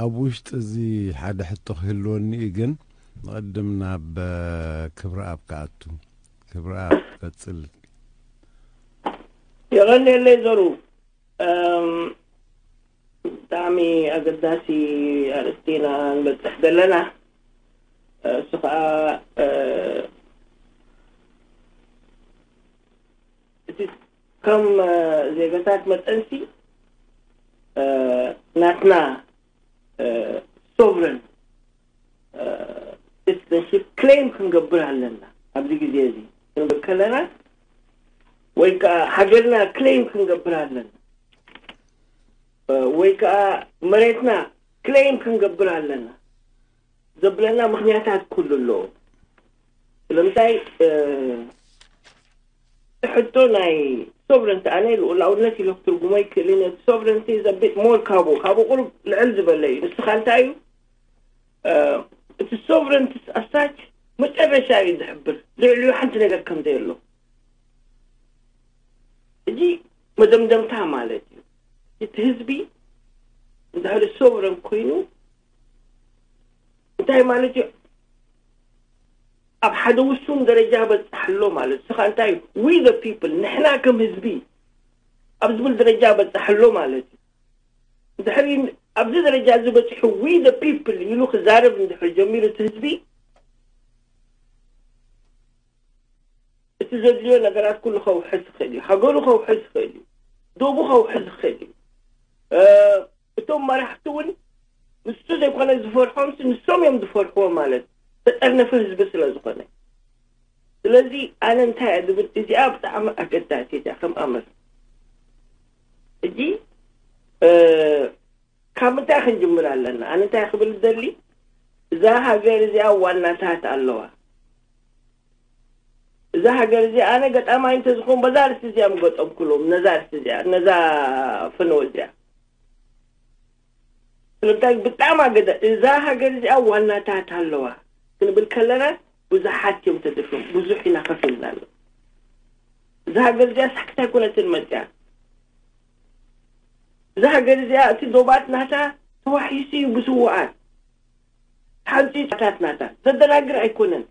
ኣብ ውሽጢ እዚ ሓደ ሕቶ ክህልወኒ እዩ ግን ንቐድም ናብ ክብረኣብ ክኣቱ። ክብረኣብ ቀጽል። የቐንየለይ ዘሩ። ብጣዕሚ ኣገዳሲ ኣርእስቲ ኢና ንበፅሕ ዘለና። እሱ ከዓ እቲ ከም ዜጋታት መጠንሲ ናትና ሶቨረን ሲቲዘንሽፕ ክሌም ክንገብር ኣለና። ኣብዚ ግዜ እዚ ክንብል ከለና ወይ ከዓ ሃገርና ክሌም ክንገብር ኣለና ወይ ከዓ መሬትና ክሌም ክንገብር ኣለና ዘብለና ምክንያታት ኩሉ ኣለዎ። ስለምንታይ ሕቶ ናይ ሶቨረንቲ ኣነ ልኡላውነት ኢለ ክትርጉሞ ይክእል ነቲ ሶቨረንቲ ዘቢት ሞር ካብኡ ካብኡ ቁሩብ ልዕል ዝበለ እዩ። ንስኻ እንታይ እዩ እቲ ሶቨረንቲ ኣሳች መጨረሻ እዩ ዝሕብር ልዕሊኡ ሓንቲ ነገር ከም ዘየሎ እጂ መደምደምታ ማለት እዩ። እቲ ህዝቢ እንድሕሪ ሶቨረን ኮይኑ እንታይ ማለት እዩ? ኣብ ሓደ ውሱን ደረጃ በፅሓሎ ማለት እዩ። ስኻ እንታይ we the people ንሕና ከም ህዝቢ ኣብ ዝብል ደረጃ በፅሓሎ ማለት እዩ። እንድሕሪ ኣብዚ ደረጃ እዚ በፂሑ we the people ኢሉ ክዛረብ እንድሕሪ ጀሚሩ እቲ ህዝቢ እቲ ዘድልዮ ነገራት ኩሉ ከውሕስ ይኽእል እዩ። ሃገሩ ከውሕስ ይኽእል እዩ። ዶቡ ከውሕስ ይኽእል እዩ። እቶም መራሕቲ እውን ንሱ ዘይኮነ ዝፈርሖም ንሶም እዮም ዝፈርሕዎ ማለት ተጠርነፈ ህዝቢ ስለ ዝኾነ። ስለዚ ኣነ እንታይ እየ ዝብል እዚኣ ብጣዕሚ ኣገዳሲት እያ ከም ኣምር። ሕጂ ካብ ምንታይ ክንጅምር ኣለና? ኣነ እንታይ ክብል ደሊ እዛ ሃገር እዚኣ ዋናታት ኣለዋ። እዛ ሃገር እዚኣ ኣነ ገጣማይ እንተዝኾን በዛ ርስቲ እዚኣ ምገጠምኩሎም ነዛ ርስቲ እዚኣ ነዛ ፍነወ እዚኣ ስለምንታይ ብጣዕሚ ኣገዳ እዛ ሃገር እዚኣ ዋናታት ኣለዋ ክንብል ከለና ብዙሓት እዮም ተደፍሮም ብዙሕ ኢና ከፊልና ኣሎ። እዛ ሃገር እዚኣ ሳክት ኣይኮነትን መፅያ። እዛ ሃገር እዚኣ እቲ ዶባት ናታ ተዋሒሱ እዩ ብስውኣት ሓንፂ ታት ናታ ዘደናግር ኣይኮነን።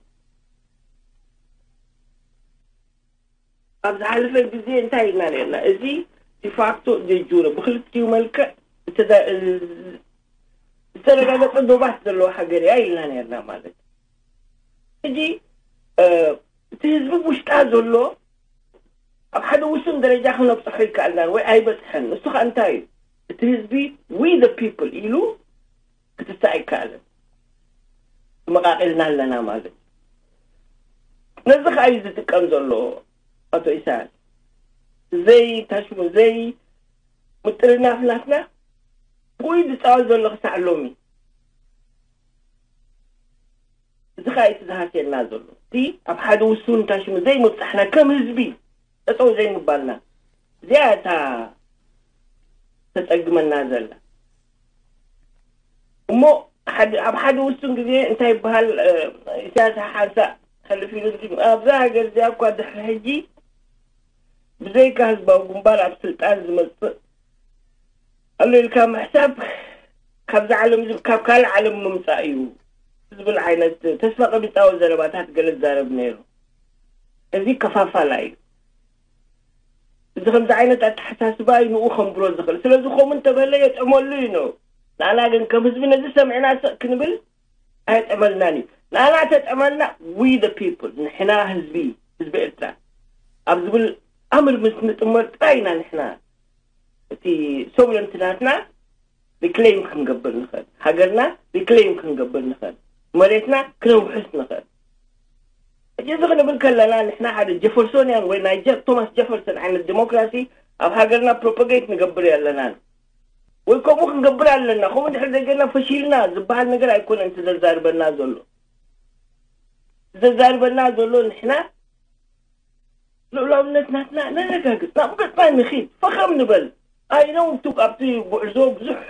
ኣብ ዝሓለፈ ግዜ እንታይ ኢልና ነርና? እዚ ዲፋክቶ ጀጁረ ብክልቲኡ መልክዕ ዝተረጋገፀ ዶባት ዘለዋ ሃገር እያ ኢልና ነርና ማለት እዩ። ሕጂ እቲ ህዝቢ ውሽጣ ዘሎ ኣብ ሓደ ውሱን ደረጃ ክነብፅሖ ይከኣልናን ወይ ኣይበፅሐን። ንሱ ከዓ እንታይ እዩ? እቲ ህዝቢ we the people ኢሉ ክትሳእ ኣይከኣልን። መቃቂልና ኣለና ማለት እዩ። ነዚ ከዓ እዩ ዝጥቀም ዘሎ ኣቶ ኢሳያስ። ዘይ ታሽሙ ዘይ ምጥርናፍ ናትና ብኡ እዩ ዝፃወት ዘሎ ክሳዕ ሎሚ። እዚ ከዓ እቲ ዝሃስየና ዘሎ እቲ ኣብ ሓደ ውሱን ታሽሙ ዘይምብፃሕና ከም ህዝቢ ጠጠው ዘይምባልና እዚኣ እታ ተፀግመና ዘላ። እሞ ሓደ- ኣብ ሓደ ውሱን ግዜ እንታይ ይበሃል? ኢሳያስ ሓንሳእ ሕልፍ ኢሉ ኣብዛ ሃገር እዚኣ እኳ ድሕሪ ሕጂ ብዘይካ ህዝባዊ ግንባር ኣብ ስልጣን ዝመፅእ ኣሎ ኢልካ ምሕሳብ ካብዛ ዓለም ካብ ካልእ ዓለም ምምፃእ እዩ ዝብል ዓይነት ተስፋ ቀቢፃዊ ዘረባታት ገለ ዛረብ ነይሩ። እዚ ከፋፋላ እዩ። እዚ ከምዚ ዓይነት ኣተሓሳስባ እዩ ንኡ ከምብሮ ዝኽእል። ስለዚ ከምኡ እንተበለ የጥዕመሉ እዩ ነው። ንኣና ግን ከም ህዝቢ ነዚ ሰሚዕና ስቕ ክንብል ኣየጥዕመልናን እዩ። ንኣና ተጥዕመልና we the people ንሕና ህዝቢ ህዝቢ ኤርትራ ኣብ ዝብል ኣምር ምስ ንጥመር ጥራይ ኢና ንሕና እቲ sovereignty ናትና reclaim ክንገብር ንኽእል፣ ሃገርና reclaim ክንገብር ንኽእል፣ መሬትና ክነውሕስ ንኽእል። ሕጂ እዚ ክንብል ከለና ንሕና ሓደ ጀፈርሶንያን ወይ ናይ ቶማስ ጀፈርሰን ዓይነት ዲሞክራሲ ኣብ ሃገርና propagate ንገብር ኣለናን ወይ ከምኡ ክንገብር ኣለና። ከምኡ ድሕር ዘይገና ፈሺልና ዝበሃል ነገር ኣይኮነን። እቲ ዘዛርበና ዘሎ ዘዛርበና ዘሎ ንሕና ልዑላውነት ናትና ነረጋግጽ፣ ናብ ገጽና ንኺድ፣ ፈኸም ንበል። ኣይነው ኣብቲ ጉዕዞ ብዙሕ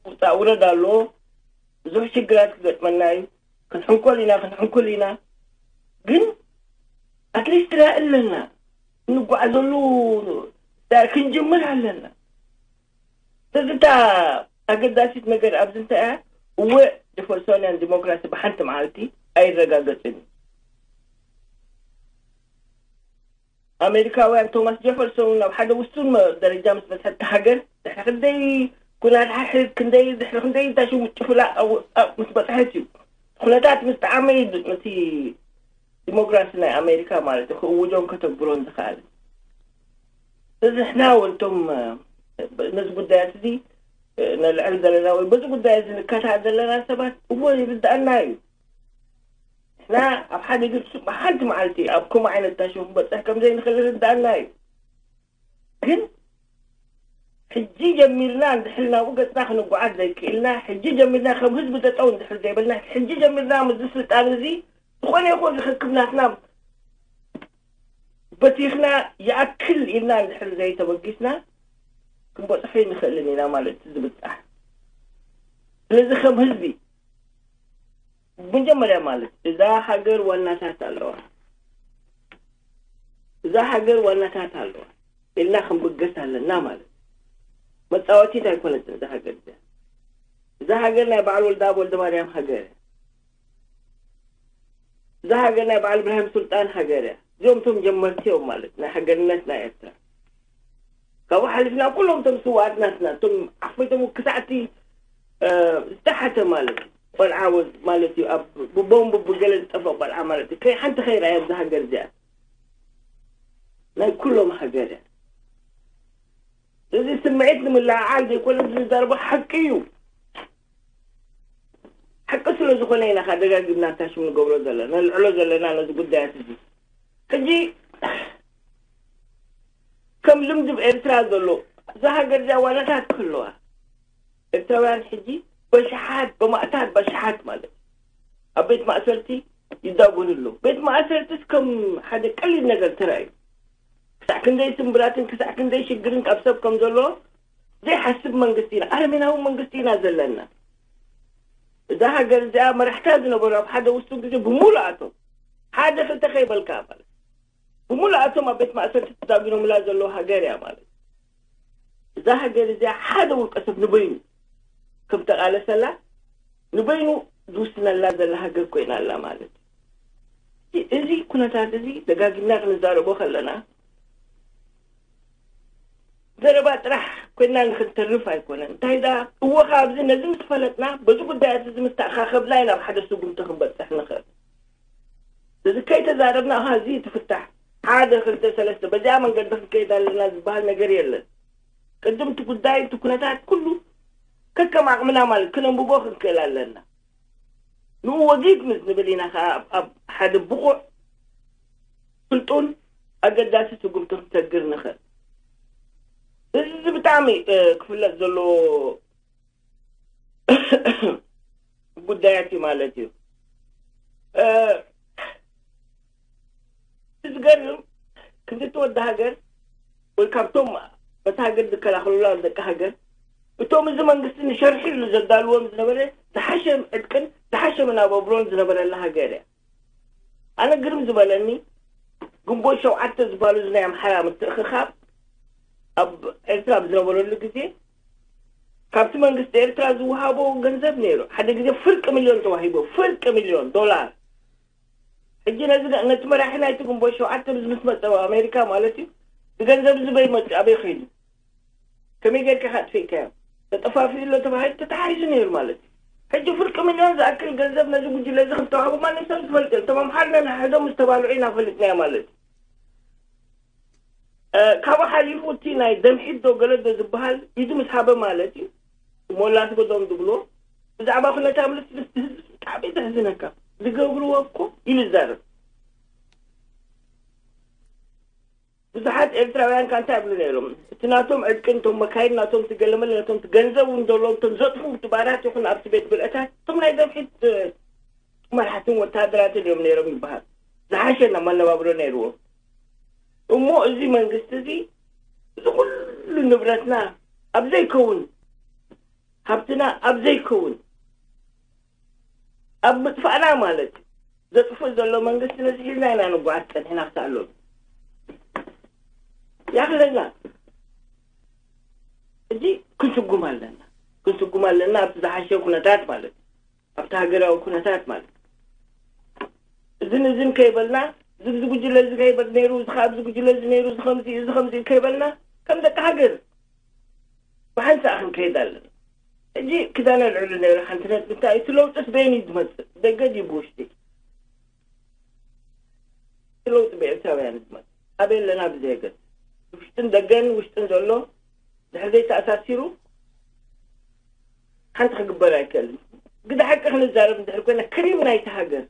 ውጣ ውረድ ኣሎ፣ ብዙሕ ሽግራት ክገጥመና እዩ። ክንሕንኮል ኢና ክንሕንኮል ኢና፣ ግን ኣትሊስት ራኢ ኣለና፣ እንጓዓዘሉ ክንጅምር ኣለና። ስለዚ እታ ኣገዳሲት ነገር ኣብዚ እንታይ እያ? እወ፣ ጀፈርሶንያን ዲሞክራሲ ብሓንቲ መዓልቲ ኣይረጋገጽን እዩ። ኣሜሪካውያን ቶማስ ጀፈርሶን ናብ ሓደ ውሱን ደረጃ ምስ በፅሐት ሃገር ድሕሪ ክንደይ ኩናት ሓሕት ክንደይ ድሕሪ ክንደይ ታሽሙ ጭፍላ ምስ በፅሐት እዩ። ኩነታት ምስ ጠዓመ እዩ ነቲ ዲሞክራሲ ናይ ኣሜሪካ ማለት እዩ ክእውጆን ከተግብሮን ዝኽኣለ። እዚ ንሕና ወንቶም ነዚ ጉዳያት እዚ ነልዕል ዘለና ወይ በዚ ጉዳይ እዚ ንከታተል ዘለና ሰባት እዎ ይርዳእና እዩ። ንሕና ኣብ ሓደ ግብፂ ሓንቲ መዓልቲ ኣብ ከምኡ ዓይነት ታሽሙ ክንበፅሕ ከም ዘይንኽእል ይርዳእና እዩ። ግን ሕጂ ጀሚርና እንድሕር ናብኡ ገፅና ክንጓዓዝ ዘይክእልና፣ ሕጂ ጀሚርና ከም ህዝቢ ጠጠው እንድሕር ዘይበልና፣ ሕጂ ጀሚርና ምስዚ ስልጣን እዚ ዝኾነ ይኹን ርክክብ ናትና በቲኽና ይኣክል ኢልና እንድሕር ዘይተበጊስና ክንበፅሖ ይንኽእልን ኢና ማለት እዩ ዝብፃሕ። ስለዚ ከም ህዝቢ መጀመርያ ማለት እዛ ሃገር ዋናታት ኣለዋ፣ እዛ ሃገር ዋናታት ኣለዋ ኢልና ክንብገስ ኣለና ማለት እዩ። መፃወቲት ኣይኮነትን እዛ ሃገር እዚኣ። እዛ ሃገር ናይ በዓል ወልደኣብ ወልደማርያም ሃገር እያ። እዛ ሃገር ናይ በዓል እብራሂም ሱልጣን ሃገር እያ። እዚኦም እቶም ጀመርቲ እዮም ማለት ናይ ሃገርነት ናይ ኤርትራ። ካብኡ ሓሊፍና ኩሎም እቶም ስውኣት ናትና እቶም ዓፈይቶም ክሳዕቲ ዝተሓተ ማለት እዩ። ቆልዓ ወ- ማለት እዩ ኣብ ብቦምብ ብገለ ዝጠፍኦ ቆልዓ ማለት እዩ። ከይ ሓንቲ ከይረኣየ ኣብዚ ሃገር እዚኣ ናይ ኩሎም ሃገር እያ። እዚ ስምዒት ንምልዕዓል ዘይኮነ ዝዛረቦ ሓቂ እዩ። ሓቂ ስለ ዝኾነ ኢና ከኣ ደጋጊምና ታሽም ንገብሮ ዘለና ነልዕሎ ዘለና ነዚ ጉዳያት እዚ። ሕጂ ከም ልምዲ ኣብ ኤርትራ ዘሎ እዛ ሃገር እዚኣ ዋናታት ክህልዋ ኤርትራውያን ሕጂ በሽሓት በማእታት በሽሓት ማለት ኣብ ቤት ማእሰርቲ ይዳጎኑ ኣለዉ። ቤት ማእሰርቲስ ከም ሓደ ቀሊል ነገር ተራእዩ ክሳዕ ክንደይ ስምብራትን ክሳዕ ክንደይ ሽግርን ካብ ሰብ ከም ዘሎ ዘይሓስብ መንግስቲ ኢና፣ ኣረሜናዊ መንግስቲ ኢና ዘለና። እዛ ሃገር እዚኣ መራሕታ ዝነበሩ ኣብ ሓደ ውሱን ግዜ ብምሉኣቶም ሓደ ክልተ ከይበልካ ማለት ብምሉኣቶም ኣብ ቤት ማእሰርቲ ተዳጒኖምላ ዘለዉ ሃገር እያ ማለት። እዛ ሃገር እዚኣ ሓደ ውልቀ ሰብ ንበይኑ ከም ተቓለሰላ ንበይኑ ዝውስነላ ዘላ ሃገር ኮይና ኣላ ማለት እዩ። እዚ ኩነታት እዚ ደጋጊምና ክንዛረቦ ከለና ዘረባ ጥራሕ ኮይና ንክንተርፍ ኣይኮነን። እንታይ ደኣ እወ ኣብዚ ነዚ ምስ ፈለጥና በዚ ጉዳያት እዚ ምስ ተኣኻኸብና ኢና ናብ ሓደ ስጉምቲ ክንበፅሕ ንኽእል። እዚ ከይተዛረብና፣ ኣሃ፣ እዚ ትፍታሕ፣ ሓደ፣ ክልተ፣ ሰለስተ፣ በዚኣ መንገዲ ክንከይድ ኣለና ዝበሃል ነገር የለን። ቅድም እቲ ጉዳይ፣ እቲ ኩነታት ኩሉ ከከም ዓቕምና ማለት ክነንብቦ ክንክእል ኣለና። ንኡ ወጊድ ምስ ንብል ኢና ከኣ ኣብ፣ ኣብ ሓደ ብቑዕ፣ ስልጡን፣ ኣገዳሲ ስጉምቲ ክንሰግር ንኽእል። እዚ ብጣዕሚ፣ እ፣ ክፍለጥ ዘለዎ ጉዳያት እዩ ማለት እዩ። እ፣ እቲ ዝገርም፣ ክንዲ እቲ ወዲ ሃገር ወይ ካብቶም በቲ ሃገር ዝከላኸሉላ ደቂ ሃገር፣ እቶም እዚ መንግስቲ ንሸርሒ ኢሉ ዘዳልዎም ዝነበረ ዝሓሸ ዕጥቅን ዝሓሸ መናባብሮን ዝነበረላ ሃገር እያ። ኣነ ግርም ዝበለኒ፣ ግንቦት ሸውዓተ ዝበሃሉ እዚ ናይ ኣምሓራ ምትእኽኻብ ኣብ ኤርትራ ኣብ ዝነበረሉ ግዜ፣ ካብቲ መንግስቲ ኤርትራ ዝወሃቦ ገንዘብ ነይሩ። ሓደ ግዜ ፍርቂ ሚልዮን ተዋሂቦ፣ ፍርቂ ሚልዮን ዶላር። ሕጂ ነዚ፣ ነቲ መራሒ ናይቲ ግንቦት ሸውዓተ ምስ መጸ፣ ኣሜሪካ ማለት እዩ፣ እዚ ገንዘብ እዚ በይ መጽ-፣ ኣበይ ኸይዱ? ከመይ ጌርካ ኢኻ ኣጥፊእካዮ? ተጠፋፊኡ ኣሎ ተባሂሉ ተታሒዙ ነይሩ ማለት እዩ። ሕጂ ፍርቂ ሚልዮን ዝኣክል ገንዘብ ነዚ ጉጅለ እዚ ከም ዝተዋህቦ ማንም ሰብ ዝፈልጥ የለን። እቶም ኣምሓርና ንሓድሕዶም ምስ ተባልዑ ኢና ፈሊጥናዮ ማለት እዩ። እ፣ ካብኡ ሓሊፉ እቲ ናይ ደምሒት ዶ ገለ ዶ ዝበሃል ኢዱ ምስ ሃበ ማለት እዩ። ሞላስ ጎዶም ዝብልዎ ብዛዕባ ኩነታ ምልስ ምስ ህዝቢ ብጣዕሚ ዘሕዝነካ። ዝገብርዎ እኮ ኢሉ ይዛረብ። ብዙሓት ኤርትራውያን ከ እንታይ ይብሉ ነይሮም? እቲ ናቶም ዕጥቅን፣ እቶም መካይን ናቶም፣ እቲ ገለመለ ናቶም፣ እቲ ገንዘብ እውን ዘለዎም፣ እቶም ዘጥፍኡ፣ እቲ ባራት ይኹን ኣብቲ ቤት ብልዕታት፣ እቶም ናይ ደምሒት፣ እ፣ መራሕትን ወታደራትን እዮም ነይሮም ይበሃል። ዝሓሸ መነባብሮ ነይርዎም። እሞ እዚ መንግስቲ እዚ፣ እዚ ኩሉ ንብረትና ኣብ ዘይከውን፣ ሃብትና ኣብ ዘይከውን፣ ኣብ ምጥፋእና ማለት እዩ። ዘጥፍእ ዘሎ መንግስቲ ነዚ ሒዝና ኢና ንጓዓዝ ጸኒሕና ክሳእ ሎሚ። ያኽለና። ሕጂ ክንስጉም ኣለና። ክንስጉም ኣለና ኣብቲ ዝሓሸ ኩነታት ማለት እዩ። ኣብቲ ሃገራዊ ኩነታት ማለት እዩ። እዝን እዝን ከይበልና፣ እዚ ኣብዚ ጉጅለ እዚ ከይበል ነይሩ፣ እዚ ከኣ ኣብዚ ጉጅለ እዚ ነይሩ፣ እዚ ከምዚ፣ እዚ ከምዚ ከይበልና፣ ከም ደቂ ሃገር ብሓንሳእ ክንከይድ ኣለና። ሕጂ ክዳን ኣልዕሉ ነይሩ ሓንቲ ነጥቢ፣ እንታይ እዩ እቲ ለውጥስ በየን እዩ ዝመጽእ? ደገ ድዩ ብውሽጢ? እቲ ለውጢ ብኤርትራውያን እዩ ዝመጽእ። ኣበይ ኣለና ብዘየገድስ። ውሽጥን ደገን ውሽጥን ዘሎ ድሕሪ ዘይተኣሳሲሩ ሓንቲ ክግበር ኣይክእልን። ግደ ሓቂ ክንዛረብ እንድሕር ኮይና ክሪም ናይቲ ሃገር፣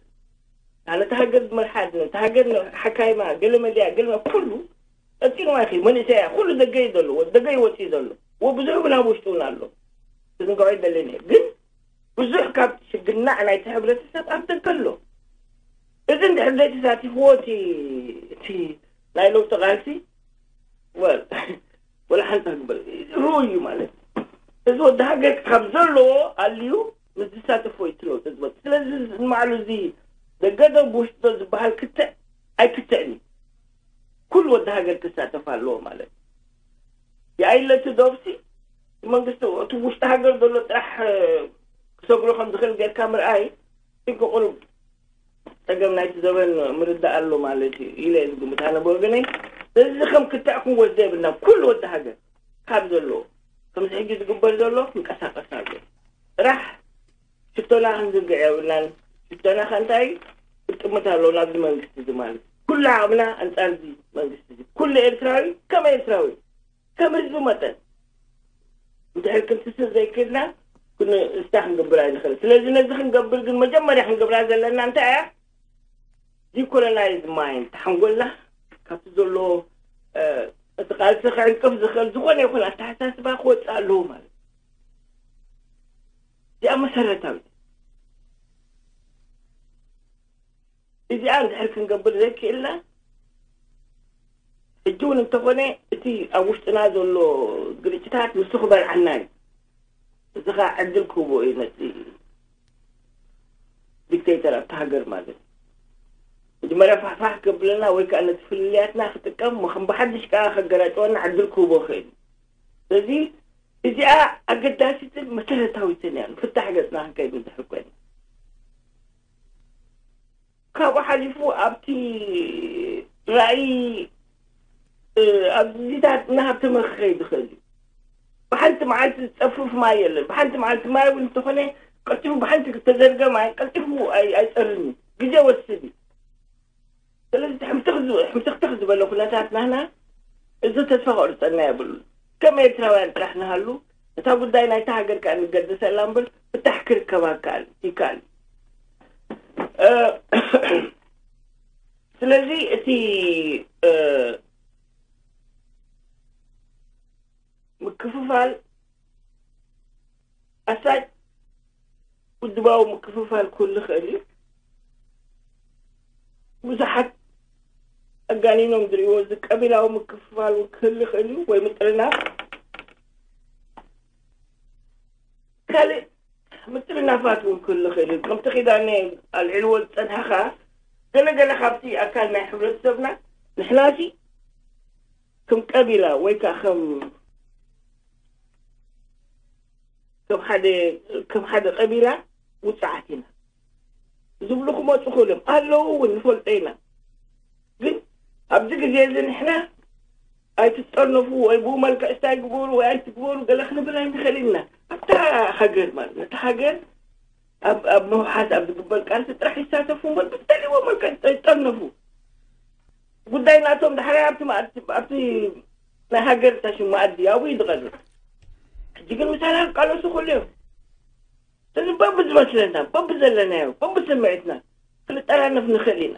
ነታ ሃገር ዝመርሓ፣ ነታ ሃገር ሓካይማ፣ ገለ መሊያ፣ ገለ ኩሉ ቀጺሉ ማለት እዩ። መንእሰያ ኩሉ ደገ እዩ ዘሎ፣ ወ-፣ ደገ እዩ ወጺኡ ዘሎ። ወብዙሕ እውን ኣብ ውሽጡ እውን ኣሎ። ክዝንግዖ ኣይደልን እየ። ግን ብዙሕ ካብ ሽግናዕ ናይቲ ሕብረተሰብ ኣብ ደገ ኣሎ። እዚ እንድሕር ዘይተሳቲፍዎ እቲ፣ እቲ ናይ ለውጢ ቃልሲ፣ ወል-፣ ወላ ሓንቲ ክግበር ርኡይ እዩ ማለት እዩ። እዚ ወዲ ሃገር ካብ ዘለዎ ኣልዩ ምስ ዝሳተፎ እዩ እቲ ለውጢ ዝመጽእ። ስለዚ ንባዕሉ እዚ ደገ ዶ ብውሽጢ ዶ ዝበሃል ክትዕ ኣይክትዕን እዩ። ኩሉ ወዲ ሃገር ክሳተፍ ኣለዎ ማለት እዩ። የኣይለቲ ዶብሲ መንግስቲ እቲ ውሽጢ ሃገር ዘሎ ጥራሕ፣ እ፣ ክሰግሮ ከም ዝኽእል ጌርካ ምርኣይ፣ ግን ቁሩብ ጸገም ናይቲ ዘበን ምርዳእ ኣሎ ማለት እዩ ኢለ እየ ዝግምት ኣነ ብወገነይ። ስለዚ ከም ክትዕ ክንወስዶ የብልና። ኩሉ ወዲ ሃገር ካብ ዘለዎ ከምዚ ሕጂ ዝግበር ዘሎ ክንቀሳቀስ ኣሎ። ጥራሕ ሽቶና ክንዝንግዕ የብልናን። ሽቶና ከ እንታይ እዩ? ክጥምት ኣለዎ ናብዚ መንግስቲ እዚ ማለት እዩ። ኩሉ ዓቕምና ኣንጻር እዚ መንግስቲ እዚ። ኩሉ ኤርትራዊ ከም ኤርትራዊ፣ ከም ህዝቢ መጠን፣ እንድሕር ክንትስእ ዘይክእልና፣ ክን-፣ እስታ ክንገብር ኣይንኽእል። ስለዚ ነዚ ክንገብር ግን መጀመርያ ክንገብራ ዘለና እንታይ እያ? ዲኮሎናይዝ ማይንድ፣ ሓንጎልና ካብቲ ዘሎ፣ እ፣ እቲ ቃልሲ ክዕንቅፍ ዝኽእል ዝኾነ ይኹን ኣተሓሳስባ ክወጽእ ኣለዎ ማለት እዩ። እዚኣ መሰረታዊት። እዚኣ እንድሕር ክንገብር ዘይክእልና፣ ሕጂ እውን እንተኾነ እቲ ኣብ ውሽጥና ዘሎ ግርጭታት ንሱ ክበልዓና እዩ። እዚ ኸዓ ዕድል ክህቦ እዩ ነቲ ዲክቴተር ኣብቲ ሃገር ማለት እዩ። መጀመርያ ፋሕፋሕ ከብለና ወይ ከዓ ነቲ ፍልልያትና ክጥቀም፣ ከም ብሓድሽ ከዓ ከገላጭወና ዕድል ክህቦ ይኽእል እዩ። ስለዚ እዚኣ ኣገዳሲትን መሰረታዊትን እያ፣ ንፍታሕ ገጽና ክንከይድ እንድሕር ኮይና። ካብኡ ሓሊፉ ኣብቲ ራእይ፣ እ፣ ኣብዚታት ናሃብ ተመኽኸይ ዝኽእል እዩ። ብሓንቲ መዓልቲ ዝጸፍፍ ማይ የለን። ብሓንቲ መዓልቲ ማይ እውን እንተኾነ ቀልጢፉ፣ ብሓንቲ ዝተዘርገ ማይ ቀልጢፉ ኣይ-፣ ኣይጸርን እዩ። ግዜ ወስድ እዩ። ሕምስኽትኽ ዝበለ ኩነታት ናህና፣ እዚ ተስፋ ከቁርፀና የብሉ። ከም ኤርትራውያን ጥራሕ ንሃሉ፣ እታ ጉዳይ ናይታ ሃገር ከኣ ንገደሰላ እምበር፣ ፍታሕ ክርከባ ከኣል ይከኣል። እ፣ ስለዚ እቲ፣ እ፣ ምክፍፋል ኣሳይ ውድባዊ ምክፍፋል ክህሉ ይኽእል እዩ። ብዙሓት ኣጋኒኖም ዝርእይዎ እዚ ቀቢላዊ ምክፍፋል እውን ክህሉ ይኽእል እዩ፣ ወይ ምጥርናፍ። ካልእ ምጥርናፋት እውን ክህሉ ይኽእል እዩ። ከምቲ ኪዳነ ኣልዒልዎ ዝጸንሐኻ፣ ገለገለ ካብቲ ኣካል ናይ ሕብረተሰብና ንሕናሲ ከም ቀቢላ ወይ ከኣ ከም ከም ሓደ ከም ሓደ ቀቢላ ውጽዓት ኢና ዝብሉ ክመጹ ክእሎም ኣለዉ እውን ንፈልጦ ኢና። ግን ኣብዚ ግዜ እዚ ንሕና ኣይትጠርነፉ ወይ ብኡ መልክዕ እስታይ ግበሩ ወይ ኣይትግበሩ ገለ ክንብል ኣይንኽእል ኢና። ኣብታ ሃገር ማለት ነታ ሃገር ኣብ ኣብ ምውሓስ ኣብ ዝግበር ቃልሲ ጥራሕ ይሳተፉ እምበር ብዝደልይዎ መልክዕ ይጠርነፉ። ጉዳይ ናቶም ዳሕራይ ኣብቲ መኣዲ ኣብቲ ናይ ሃገር ታሽም መኣዲ ኣብኡ እዩ ዝቐርብ። ሕጂ ግን ምሳና ክቃለሱ ክእሉ እዮም። ስለዚ በብዝመስለና በብዘለናዮ በብስምዒትና ክንጠራነፍ ንኽእል ኢና።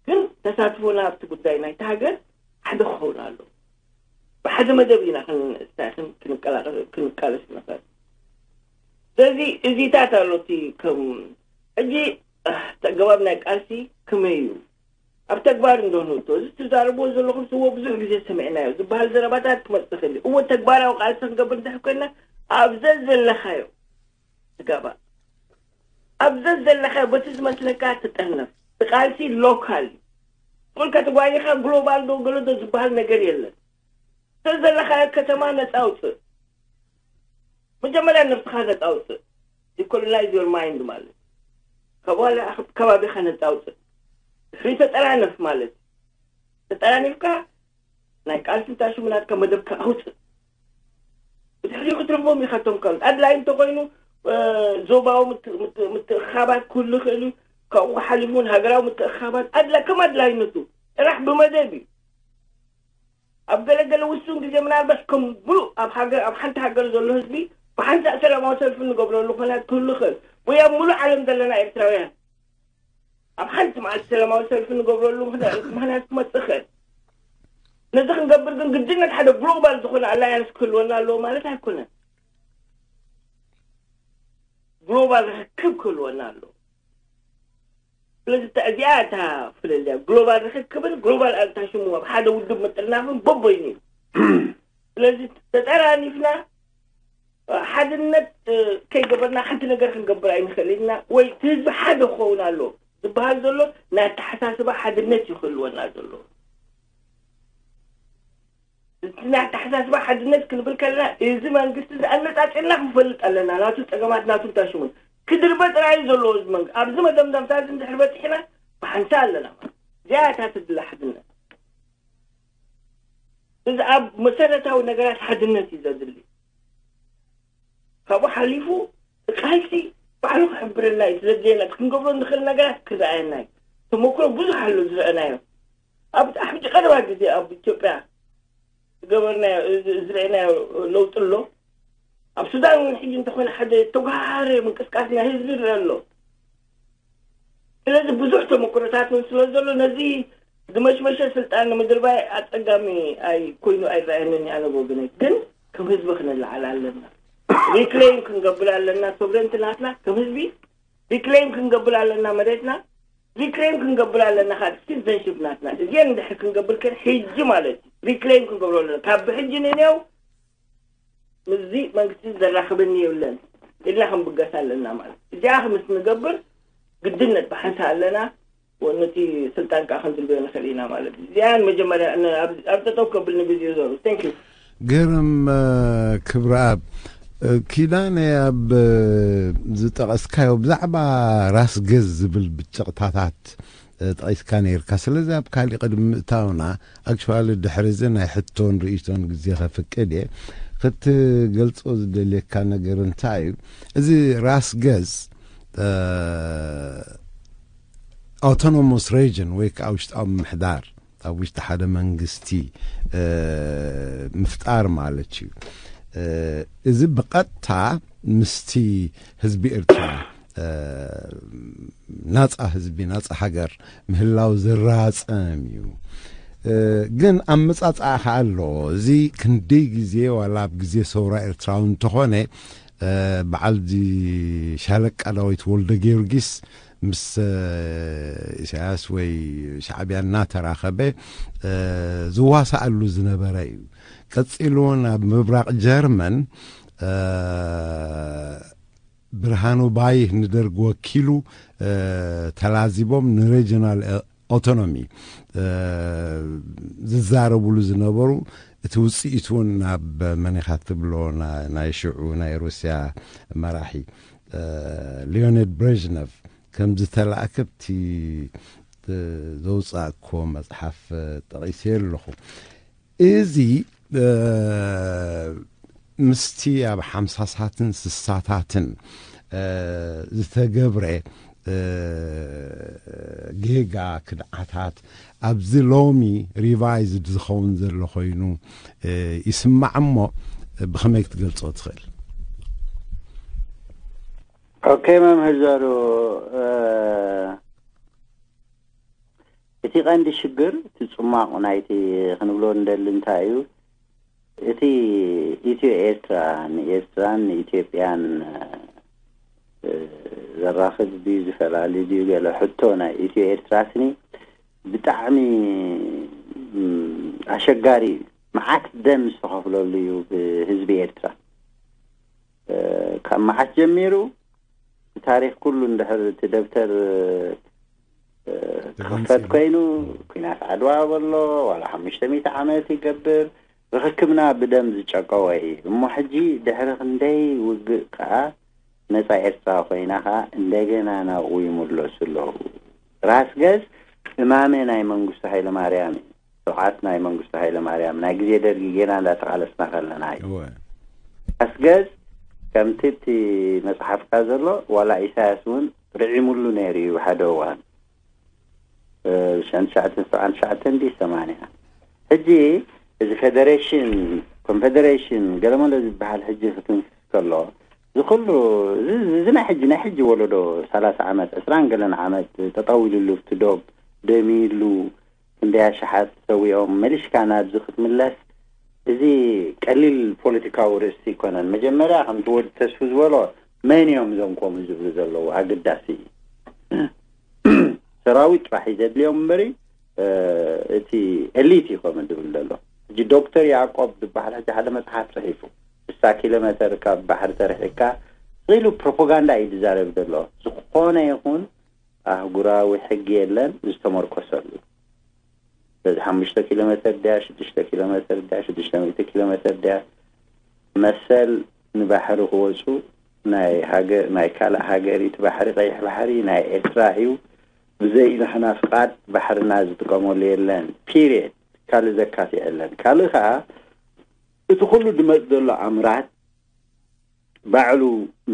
ግን ተሳትፎና ኣብቲ ጉዳይ ናይቲ ሃገር ሓደ ክኸውን ኣሎ። ብሓደ መደብ ኢና ክንስታትን ክንቀላቀ- ክንቃለስ ንኽእል። ስለዚ እዚታት ኣሎ እቲ ከም ሕጂ ኣህ፣ እቲ ኣገባብ ናይ ቃልሲ ከመይ እዩ ኣብ ተግባር እንዶ ንእቶ እዚ ትዛረብዎ ዘለኹም ስዎ ብዙሕ ግዜ ሰሚዕናዮ ዝበሃል ዘረባታት ክመፅእ ክእል እዩ። እወ ተግባራዊ ቃልሲ ክንገብር እንድሕር ኮይና ኣብ ዘዘለኻዮ ትጋባእ ኣብ ዘዘለኻዮ በቲ ዝመስለካ ትጠርነፍ። እቲ ቃልሲ ሎካል እዩ። ቁልካ ተጓይኻ ግሎባል ዶ ገለ ዶ ዝበሃል ነገር የለን። ዘዘለኻዮ ከተማ ነፃ ኣውፅእ። መጀመርያ ነብስኻ ነፃ ኣውፅእ። Decolonize your mind ማለት ካብ በኋላ ከባቢኻ ነፃ ኣውፅእ። ድሕሪ ተጠራነፍ ማለት ተጠራኒፍካ ናይ ቃልሲ ታሽሙ ናትካ መደብካ ኣውፅእ። ብድሕሪኡ ክትረኽቦም ኢኻ እቶም ካልኦት ኣድላይ እንተኮይኑ እ፣ ዞባዊ ምት- ምት- ምትእኻባት ክህሉ ይኽእል እዩ። ካብኡ ሓሊፉ እውን ሃገራዊ ምትእኻባት ኣድላይ ከም ኣድላይነቱ ጥራሕ ብመደብ እዩ። ኣብ ገለገለ ውሱን ግዜ ምናልባት ከም ሙሉእ ኣብ ሃገር ኣብ ሓንቲ ሃገር ዘሎ ህዝቢ ብሓንሳእ ሰላማዊ ሰልፊ እንገብረሉ ኩነታት ክህሉ ይኽእል፣ ወይ ኣብ ሙሉእ ዓለም ዘለና ኤርትራውያን ኣብ ሓንቲ መዓልቲ ሰላማዊ ሰልፊ እንገብረሉ ምኽንያት ምኽንያት ክመፅእ ይኽእል። ነዚ ክንገብር ግን ግድነት ሓደ ግሎባል ዝኾነ ኣላያንስ ክህልወና ኣለዎ ማለት ኣይኮነን። ግሎባል ርክክብ ክህልወና ኣለዎ። ስለዚ እታ- እዚኣ እታ ፍልልያ ግሎባል ርክክብን ግሎባል ኣልታሽሙ ኣብ ሓደ ውድብ ምጥርናፍን በበይኑ እዩ። ስለዚ ተጠራኒፍና ሓድነት እ፣ ከይገበርና ሓንቲ ነገር ክንገብር ኣይንኽእል ኢና ወይ እቲ ህዝቢ ሓደ ክኸውን ኣለዎ ዝበሃል ዘሎ ናይ ኣተሓሳስባ ሓድነት እዩ ክህልወና ዘለዎ። እቲ ናይ ኣተሓሳስባ ሓድነት ክንብል ከለና እዚ መንግስቲ እዚ ኣነፃፂርና ክንፈልጥ ኣለና። ናቱ ፀገማት ናቱ እንታሽሙን ክድርበ ጥራይ እዩ ዘለዎ እዚ መንግስቲ። ኣብዚ መደምደምታ እዚ እንድሕር በፂሕና ብሓንሳ ኣለና ማለት እዚኣ እታ ትድለ ሓድነት። እዚ ኣብ መሰረታዊ ነገራት ሓድነት እዩ ዘድሊ። ካብኡ ሓሊፉ ቃልሲ ባዕሉ ክሕብረና እዩ ስለዘየና ክንገብሮ ንኽእል ነገራት ክረኣየና እዩ። ተመክሮ ብዙሕ ኣሎ ዝረአናዮ። ኣብ ሕጂ ቀረባ ግዜ ኣብ ኢትዮጵያ ዝገበርናዮ እዚ- ዝረአናዮ ለውጢ ኣሎ። ኣብ ሱዳን እውን ሕጂ እንተኾነ ሓደ ተጓሃረ ምንቅስቃስ ናይ ህዝቢ ይረአ ኣሎ። ስለዚ ብዙሕ ተመክሮታት እውን ስለ ዘሎ ነዚ ዝመሽመሸ ስልጣን ንምድርባይ ኣፀጋሚ ኣይ ኮይኑ ኣይረኣየንን ኣነ ብወገነይ። ግን ከም ህዝቢ ክንለዓል ኣለና። ሪክሌም ክንገብር ኣለና። ሶቨረንቲ ናትና ከም ህዝቢ ሪክሌም ክንገብር ኣለና። መሬትና ሪክሌም ክንገብር ኣለና። ካብ ሲቲዘንሽፕ ናትና እዚአን እንድሕር ክንገብር ከን ሕጂ ማለት እዩ ሪክሌም ክንገብር ኣለና። ካብ ብሕጂ ንኔው ምስዚ መንግስቲ ዘራኽበኒ የብለን ኢልና ክንብገስ ኣለና ማለት እዚኣ ምስ ንገብር ግድነት ብሓንሳ ኣለና። ነቲ ስልጣን ከዓ ክንድልበዮ ንኽእል ኢና ማለት እዩ። እዚኣን መጀመርያ ኣብ ጠጠው ከብል ንግዜኡ ዘሩ። Thank you። ግርም ክብረኣብ፣ ኪዳነ ኣብ ዝጠቐስካዮ ብዛዕባ ራስ ገዝ ዝብል ብጭቕታታት ጠቒስካ ነይርካ። ስለዚ ኣብ ካሊእ ቅድሚ ምእታውና፣ ኣክቹዋሊ ድሕሪ እዚ ናይ ሕቶን ርእይቶን ግዜ ከፍቅድ እየ። ክትገልጾ ዝደልየካ ነገር እንታይ እዩ? እዚ ራስ ገዝ ኣውቶኖሞስ ሬጅን ወይ ከዓ ውሽጣዊ ምምሕዳር ኣብ ውሽጢ ሓደ መንግስቲ ምፍጣር ማለት እዩ። እዚ ብቐጥታ ምስቲ ህዝቢ ኤርትራ ናፃ ህዝቢ፣ ናፃ ሃገር ምህላው ዝራፀም እዩ። ግን ኣመፃፅኣ ከዓ ኣሎ። እዚ ክንደይ ግዜ ዋላ ኣብ ግዜ ሰውራ ኤርትራዊ እንተኾነ በዓል ሻለቃ ዳዊት ወልደ ጊዮርጊስ ምስ ኢሳያስ ወይ ሻዕብያ እናተራኸበ ዝዋሳኣሉ ዝነበረ እዩ። ቀፂሉ ናብ ምብራቕ ጀርመን ብርሃኑ ባይህ ንደርግ ወኪሉ ተላዚቦም ንሬጅናል ኣውቶኖሚ ዝዛረብሉ ዝነበሩ፣ እቲ ውፅኢት እውን ናብ መኒኻ ትብሎ ናይ ሽዑ ናይ ሩስያ መራሒ ሊዮኔድ ብሬዥነቭ ከም ዝተላእከ ኣብቲ ዘውፃእኩዎ መፅሓፍ ጠቒሰ ኣለኹ። እዚ ምስቲ ኣብ ሓምሳሳትን ስሳታትን ዝተገብረ ጌጋ ክድዓታት ኣብዚ ሎሚ ሪቫይዝድ ዝኸውን ዘሎ ኮይኑ ይስማዕ። እሞ ብኸመይ ክትገልጾ ትኽእል? ኦኬ መምህር ዘሩ፣ እቲ ቀንዲ ሽግር፣ እቲ ጽሟቕ ናይቲ ክንብሎ እንደሊ እንታይ እዩ፣ እቲ ኢትዮ ኤርትራ ንኤርትራን ንኢትዮጵያን ዘራኽብ ድዩ፣ ዝፈላሊ ድዩ፣ ገለ ሕቶ ናይ ኢትዮ ኤርትራ ስኒ ብጣዕሚ ኣሸጋሪ እዩ። መዓት ደም ዝተኸፍለሉ እዩ ብህዝቢ ኤርትራ። ካብ መዓት ጀሚሩ ታሪኽ ኩሉ እንድሕር እቲ ደብተር ክኽፈት ኮይኑ፣ ኩናት ዓድዋ በሎ ዋላ ሓሙሽተ ሚእቲ ዓመት ይገብር፣ ርኽክብና ብደም ዝጨቀወ እዩ። እሞ ሕጂ ድሕሪ ክንደይ ውግእ ከኣ ነጻ ኤርትራ ኮይና ከኣ እንደገና ናብኡ ይምለሱ ኣለዉ። ራስ ገዝ እማመ ናይ መንግስቱ ሃይለማርያም እዩ። ስርዓት ናይ መንግስቱ ሃይለማርያም ናይ ግዜ ደርጊ ጌና እንዳተቓለስና ከለና እዩ። ኣስገዝ ከምቲ እቲ መጽሓፍካ ዘሎ ዋላ ኢሳያስ እውን ርዒሙሉ ነይሩ እዩ ሓደ እዋን ሽሕን ትሽዓተን ሰብዓን ትሽዓተን ዲ ሰማንያ። ሕጂ እዚ ፌደሬሽን ኮንፌደሬሽን ገለመለ ዝበሃል ሕጂ ክትንፍስ ከሎ እዚ ኩሉ እዚ ናይ ሕጂ ናይ ሕጂ ወለዶ ሰላሳ ዓመት ዕስራን ገለን ዓመት ተጠዊሉሉ ኣብቲ ዶብ ደሚሉ ክንደይ ኣሽሓት ሰዊኦም መሊሽካ ናብዚ ክትምለስ፣ እዚ ቀሊል ፖለቲካዊ ርእሲ ኣይኮነን። መጀመርያ ከምቲ ወዲ ተስፉ ዝበሎ መን እዮም እዞም ከምኡ ዝብሉ ዘለዉ ኣገዳሲ እዩ። ሰራዊት ጥራሕ እዩ ዘድልዮም እምበሪ እቲ ኤሊት እዩ ከምኡ ዝብል ዘሎ። ሕጂ ዶክተር ያዕቆብ ዝበሃል ሕጂ ሓደ መፅሓፍ ፅሒፉ ስሳ ኪሎ ሜተር ካብ ባሕሪ ተርሒቅካ ኢሉ ፕሮፓጋንዳ እዩ ዝዛረብ ዘሎ። ዝኾነ ይኹን ኣህጉራዊ ሕጊ የለን ዝተመርኮሰሉ። በዚ ሓሙሽተ ኪሎ ሜተር ድያ ሽዱሽተ ኪሎ ሜተር ድያ ሽዱሽተ ሚእቲ ኪሎ ሜተር ድያ መሰል ንባሕሪ ክወፁ ናይ ሃገር ናይ ካልእ ሃገር እቲ ባሕሪ ቀይሕ ባሕሪ ናይ ኤርትራ እዩ። ብዘይ ናህና ፍቃድ ባሕርና ዝጥቀመሉ የለን። ፒሪየድ። ካልእ ዘካትዕ የለን። ካልእ ከዓ እቲ ኩሉ ድመፅ ዘሎ ኣምራት ባዕሉ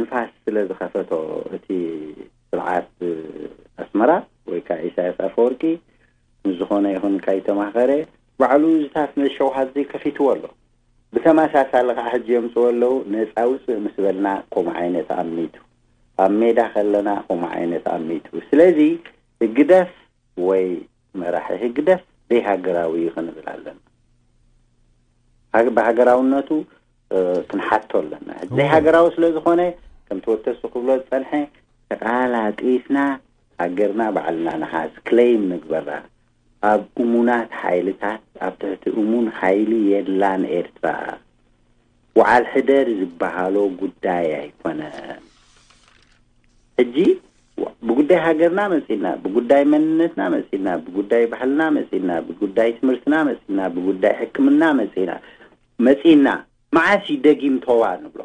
ንፋስ ስለ ዝኸፈቶ እቲ ስርዓት ኣስመራ ወይ ከዓ ኢሳያስ ኣፈወርቂ ንዝኾነ ይኹን ካይተማኸረ ባዕሉ ዝታፍ መሸውሃት ዘይከፊትዎ ኣሎ። ብተመሳሳሊ ከዓ ሕጂ የምፅዎ ኣለዉ። ነፃ ውፅእ ምስ በልና ከምኡ ዓይነት ኣሚቱ ኣብ ሜዳ ከለና ከምኡ ዓይነት ኣሚቱ። ስለዚ ህግደፍ ወይ መራሒ ህግደፍ ዘይሃገራዊ እዩ ክንብል ኣለና። ብሃገራውነቱ ክንሓቶ ኣለና። ዘይሃገራዊ ስለ ዝኾነ ከምቲ ወተሱ ክብሎ ዝፀንሐ ተቃላጢፍና ሃገርና ባዕልና ንሓዝ ክለይም ንግበራ። ኣብ እሙናት ሓይልታት ኣብ ትሕቲ እሙን ሓይሊ የላን ኤርትራ። ወዓል ሕደር ዝበሃሎ ጉዳይ ኣይኮነን። ሕጂ ብጉዳይ ሃገርና መጺና፣ ብጉዳይ መንነትና መጺና፣ ብጉዳይ ባህልና መጺና፣ ብጉዳይ ትምህርትና መጺና፣ ብጉዳይ ሕክምና መጺና መጺና መዓስ እዩ ደጊም ቶባ ንብሎ?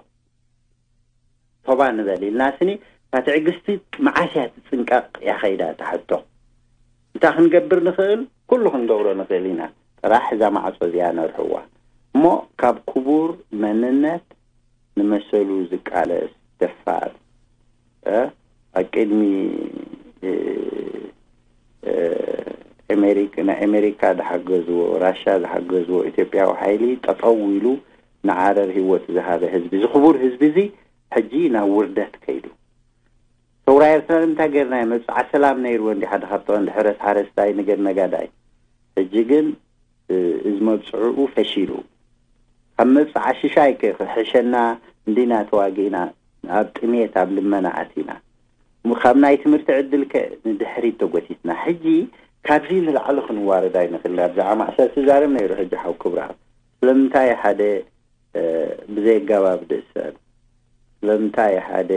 ቶባ ንበል ኢልና ስኒ እታ ትዕግስቲ መዓስ እያ ትጽንቀቕ እያ ከይዳ እታ ሕቶ። እንታይ ክንገብር ንኽእል? ኩሉ ክንገብሮ ንኽእል ኢና። ጥራሕ እዛ ማዕጾ እዚኣ ነርሕዋ። እሞ ካብ ክቡር መንነት ንመሰሉ ዝቃለስ ደፋር ኣብ ቅድሚ ኣሜሪካ ዝሓገዝዎ፣ ራሻ ዝሓገዝዎ ኢትዮጵያዊ ሓይሊ ጠጠው ኢሉ ንዓረር ህይወት ዝሃበ ህዝቢ፣ እዚ ክቡር ህዝቢ እዚ ሕጂ ናብ ውርደት ከይዱ። ሰውራ ኤርትራ ንምንታይ ጌርናዮ? መብጽዓ ሰላም ነይርዎ እንዲ ሓደ ካብቲ ቀንዲ ሕረስ ሓረስታይ፣ ንገድ ነጋዳይ። ሕጂ ግን እዚ መብጽዕኡ ፈሺሉ። ካብ መብጽዓ ሽሻይ ከ ክሕሸና እንዲና ተዋጊእና፣ ኣብ ጥሜት ኣብ ልመና ኣቲና። ካብ ናይ ትምህርቲ ዕድል ከ ንድሕሪት ተጎቲትና። ሕጂ ካብዚ ንላዕሊ ክንዋረድ ኣይንኽእል። ኣብዛ ማእሰርቲ ዛረብ ነይሩ ሕጂ ሓው ክብራ። ስለምንታይ ሓደ ብዘይ ኣገባብ ደእሰር? ስለምንታይ ሓደ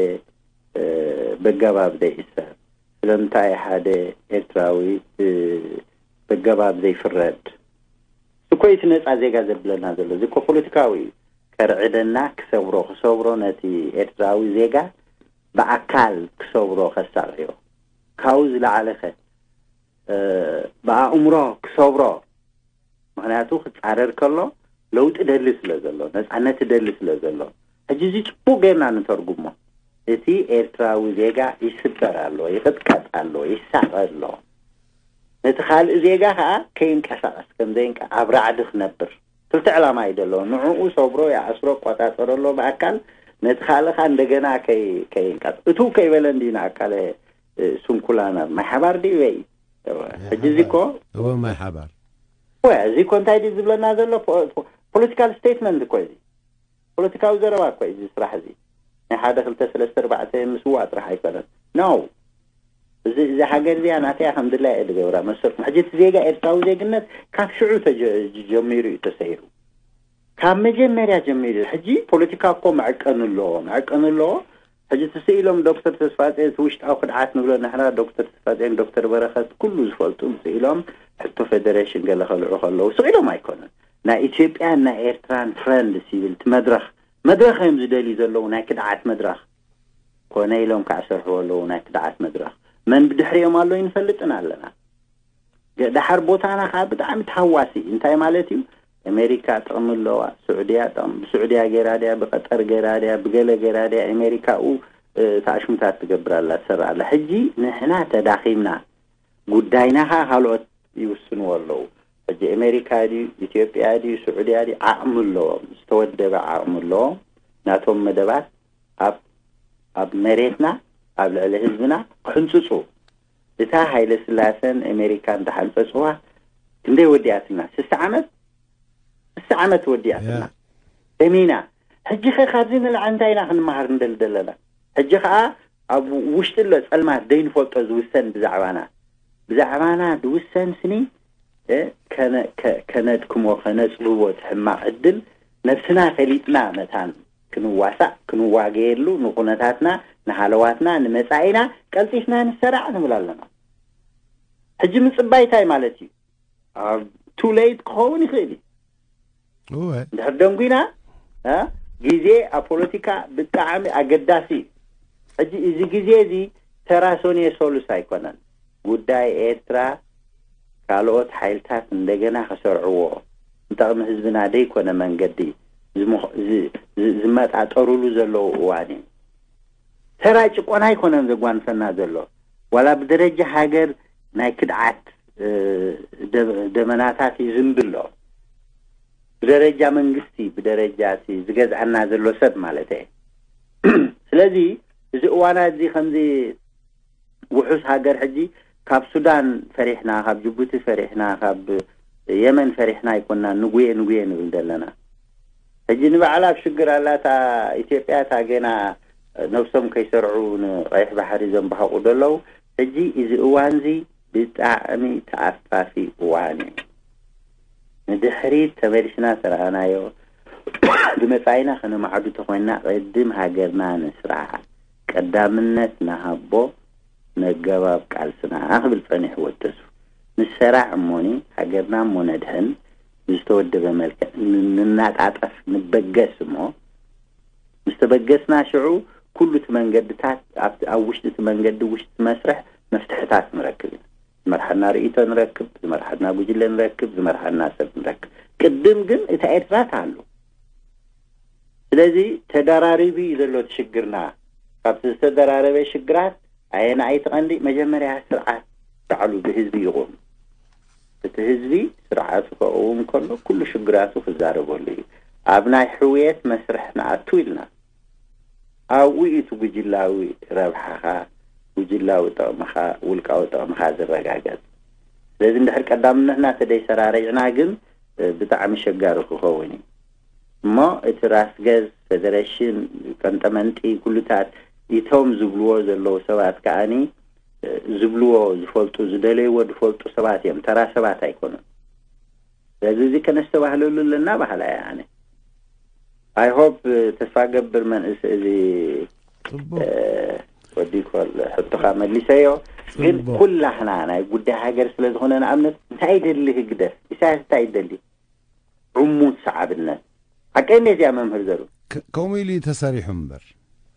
በገባብ ደይእሰር? ስለምንታይ ሓደ ኤርትራዊ በገባብ ዘይፍረድ? እኮ እቲ ነጻ ዜጋ ዘብለና ዘሎ እዚ እኮ ፖለቲካዊ እዩ። ከርዕደና ክሰብሮ፣ ክሰብሮ፣ ነቲ ኤርትራዊ ዜጋ ብኣካል ክሰብሮ፣ ከሳቕዮ። ካብኡ ዝለዓለ ከ ብኣእምሮ ክሰብሮ። ምኽንያቱ ክጻረር ከሎ ለውጢ ደሊ ስለ ዘሎ፣ ነጻነት ደሊ ስለ ዘሎ። ሕጂ እዚ ጽቡቅ ጌርና ንተርጉሞ። እቲ ኤርትራዊ ዜጋ ይስበር ኣሎ፣ ይቕጥቀጥ ኣሎ፣ ይሳቐ ኣሎ። ነቲ ካልእ ዜጋ ከኣ ከይንቀሳቐስ፣ ከም ዘይንቀ-፣ ኣብ ራዕዲ ክነብር። ክልተ ዕላማ እዩ ዘለዎ። ንዕኡ ሰብሮ፣ ይኣስሮ፣ ቆጻጸሮ ኣሎ ብኣካል፣ ነቲ ካልእ ከኣ እንደገና ከይ-፣ ከይንቀስ-፣ እቱ ከይበለ እንዲዩ ንኣካለ፣ እ፣ ስንኩላን ኣብ ማይ ሓባር ድዩ ወይ? እወ፣ ናይ ሕጂ እዚ ሓባር። እኮ እወ፣ ማይ ሓባር። እወ፣ እዚ እኮ እንታይ ድዩ ዝብለና ዘሎ? ፖ-፣ ፖ-፣ ፖለቲካል ስቴትመንት እኮ እዚ። ፖለቲካዊ ዘረባ እኮ እዩ እዚ ስራሕ እዚ። ናይ ሓደ ክልተ ሰለስተ ኣርባዕተ ምስዋእ ጥራሕ ኣይኮነን። ኖ። እዚ፣ እዚ ሃገር እዚኣ ናተያ ከም ድላያ እየ ዝገብራ መሰልኩም። ሕጂ እቲ ዜጋ ኤርትራዊ ዜግነት ካብ ሽዑ ተጀ-፣ ጀሚሩ እዩ ተሰይሩ። ካብ መጀመርያ ጀሚሩ። ሕጂ ፖለቲካ እኮ መዐቀኒ ኣለዎ፣ መዐቀኒ ኣለዎ። ሕጂ ትስኢሎም ዶክተር ተስፋጼን፣ እቲ ውሽጣዊ ክድዓት ንብሎ ንሕና፣ ዶክተር ተስፋጼን ዶክተር በረኸት ኩሉ ዝፈልጡ ስኢሎም ሕቶ ፌደሬሽን ገለ ከልዑ ከለዉ ስቕ ኢሎም ኣይኮነን። ናይ ኢትዮጵያን ናይ ኤርትራን ፍረንድስ ይብል እቲ መድረኽ፣ መድረኽ እዮም ዝደልዩ ዘለዉ፣ ናይ ክድዓት መድረኽ። ኮነ ኢሎም ከዓ ሰርሕዎ ኣለዉ ናይ ክድዓት መድረኽ። መን ብድሕሪኦም ኣሎ ይንፈልጥን ኣለና። ገ-፣ ደሓር ቦታና ከዓ ብጣዕሚ ተሃዋሲ። እንታይ ማለት እዩ? ኣሜሪካ ጥቕሚ ኣለዋ፣ ስዑድያ ጥቕሚ፣ ብስዑድያ ገይራ ድያ፣ ብቀጠር ገይራ ድያ፣ ብገለ ገይራ ድያ፣ ኣሜሪካኡ፣ እ፣ ተኣሽሙታት ትገብር ኣላ፣ ትሰርሕ ኣላ። ሕጂ ንሕና ተዳኺምና፣ ጉዳይና ከዓ ካልኦት ይውስንዎ ኣለዉ። ሕጂ ኣሜሪካ ድዩ፣ ኢትዮጵያ ድዩ፣ ስዑድያ ድዩ፣ ዓቕሚ ኣለዎም፣ ዝተወደበ ዓቕሚ ኣለዎም። ናቶም መደባት ኣብ፣ ኣብ መሬትና፣ ኣብ ልዕሊ ህዝብና ክሕንጽጹ። እታ ሃይለ ስላሰን ኣሜሪካን ዝሓንጸጽዋ ክንደይ ወዲኣትና? ስሳ ዓመት? ስሳ ዓመት ወዲኣትና። ያ። ደሚና። ሕጂ ኸ ካብዚ ንላዕሊ እንታይ ኢና ክንመሃር ንደሊ ዘለና? ሕጂ ኸኣ ኣብ ውሽጢ ኣሎ ጸልማት ዘይንፈልጦ ዝውሰን ብዛዕባና። ብዛዕባና ዝውሰን ስኒ፣ እ፣ ከነ-፣ ከ-፣ ከነድክሞ፣ ከነጽብቦ እቲ ሕማቕ ዕድል ነብስና ፈሊጥና መታን ክንዋሳእ፣ ክንዋገየሉ፣ ንኹነታትና፣ ንሃለዋትና፣ ንመጻኢና ቀልጢፍና ንሰራዕ ንብል ኣለና። ሕጂ ምጽባይ እንታይ ማለት እዩ? ኣብ ቱ ሌት ክኸውን ይኽእል እዩ። እወ። እንድሕር ደንጉና፣ እ፣ ግዜ ኣብ ፖለቲካ ብጣዕሚ ኣገዳሲ እዩ። ሕጂ እዚ ግዜ እዚ ተራ ሶንየ ሶሉስ ኣይኮነን። ጉዳይ ኤርትራ ካልኦት ሓይልታት እንደገና ክሰርዕዎ፣ ንጠቕሚ ህዝብና ደይኮነ መንገዲ ዝምኽ-፣ ዝ-፣ ዝ-፣ ዝመጣጠሩሉ ዘለዉ እዋን እዩ። ተራ ጭቆና ኣይኮነን ዘጓንፈና ዘሎ። ዋላ ብደረጃ ሃገር ናይ ክድዓት፣ እ፣ ደ-፣ ደመናታት ይዝንቢ ኣሎ። ብደረጃ መንግስቲ፣ ብደረጃ እቲ ዝገዝኣና ዘሎ ሰብ ማለት እየ። ስለዚ እዚ እዋናት እዚ ከምዚ ውሑስ ሃገር ሕጂ ካብ ሱዳን ፈሪሕና፣ ካብ ጅቡቲ ፈሪሕና፣ ካብ የመን ፈሪሕና ኣይኮንና ንጉየ ንጉየ ንብል ዘለና። ሕጂ ንባዕላ ኣብ ሽግር ኣላ እታ ኢትዮጵያ፣ እታ ገና ነብሶም ከይሰርዑ ንቀይሕ ባሕሪ ዘንባህቑ ዘለዉ። ሕጂ እዚ እዋን እዚ ብጣዕሚ ተኣፋፊ እዋን እዩ። ንድሕሪት ተመሊስና ተረኣናዮ፣ ብመጻኢና ከነማዕዱ ተኾይንና፣ ቅድም ሃገርና ንስራሕ፣ ቀዳምነት ንሃቦ፣ ነገባብ ቃልስና ክብል ጸኒሑ ወተሱ። ንሰራዕ እሞኒ፣ ሃገርና እሞ ነድሕን፣ ብዝተወደበ መልክዕ ን-፣ ንናጣጠፍ፣ ንበገስ እሞ፣ ምስ ተበገስና ሽዑ ኩሉ እቲ መንገድታት፣ ኣብቲ፣ ኣብ ውሽጢ እቲ መንገዲ፣ ውሽጢ እቲ መስርሕ መፍትሕታት ንረክብ ኢና። ዝመርሓና ርእይቶ ንረክብ፣ ዝመርሓና ጉጅለ ንረክብ፣ ዝመርሓና ሰብ ንረክብ። ቅድም ግን እታ ኤርትራ ትሃሉ። ስለዚ ተደራሪቡ እዩ ዘሎ እቲ ሽግርና። ካብቲ ዝተደራረበ ሽግራት ኣየናይ እቲ ቀንዲ? መጀመርያ ስርዓት ባዕሉ ብህዝቢ ይቑም። እቲ ህዝቢ ስርዓቱ ከቕውም ከሎ ኩሉ ሽግራቱ ክዛረበሉ እዩ። ኣብ ናይ ሕውየት መስርሕ ንኣቱ ኢልና፣ ኣብኡ እዩ እቲ ጉጅላዊ ረብሓኻ፣ ጉጅላዊ ጥቕምኻ፣ ውልቃዊ ጥቕምኻ ዝረጋገጽ። ስለዚ እንድሕር ቀዳምነትና ተደይሰራሪዕና ግን ብጣዕሚ ሸጋሪ ክኸውን እዩ። እሞ እቲ ራስገዝ፣ ፌደሬሽን፣ ቀንጠመንጢ ኩሉታት፣ እቶም ዝብልዎ ዘለዉ ሰባት ከኣኒ ዝብልዎ ዝፈልጡ፣ ዝደለይዎ ዝፈልጡ ሰባት እዮም፣ ተራ ሰባት ኣይኮኑን። ስለዚ እዚ ከነስተባህለሉ ኣለና በሃላይ እየ ኣነ። I hope፣ ተስፋ ገብር መንእስ እዚ ጽቡቅ ወዲ ኮል ሕቶኻ መሊሰዮ። ግን ኩላህና ናይ ጉዳይ ሃገር ስለ ዝኾነ፣ ንኣብነት እንታይ ይደሊ ህግደፍ፣ ኢሳያስ እንታይ ይደሊ? ዕሙት ሰዓብነት። ሓቀይ እዚኣ መምህር ዘሩ ከምኡ ኢሉ ተሰሪሑ እምበር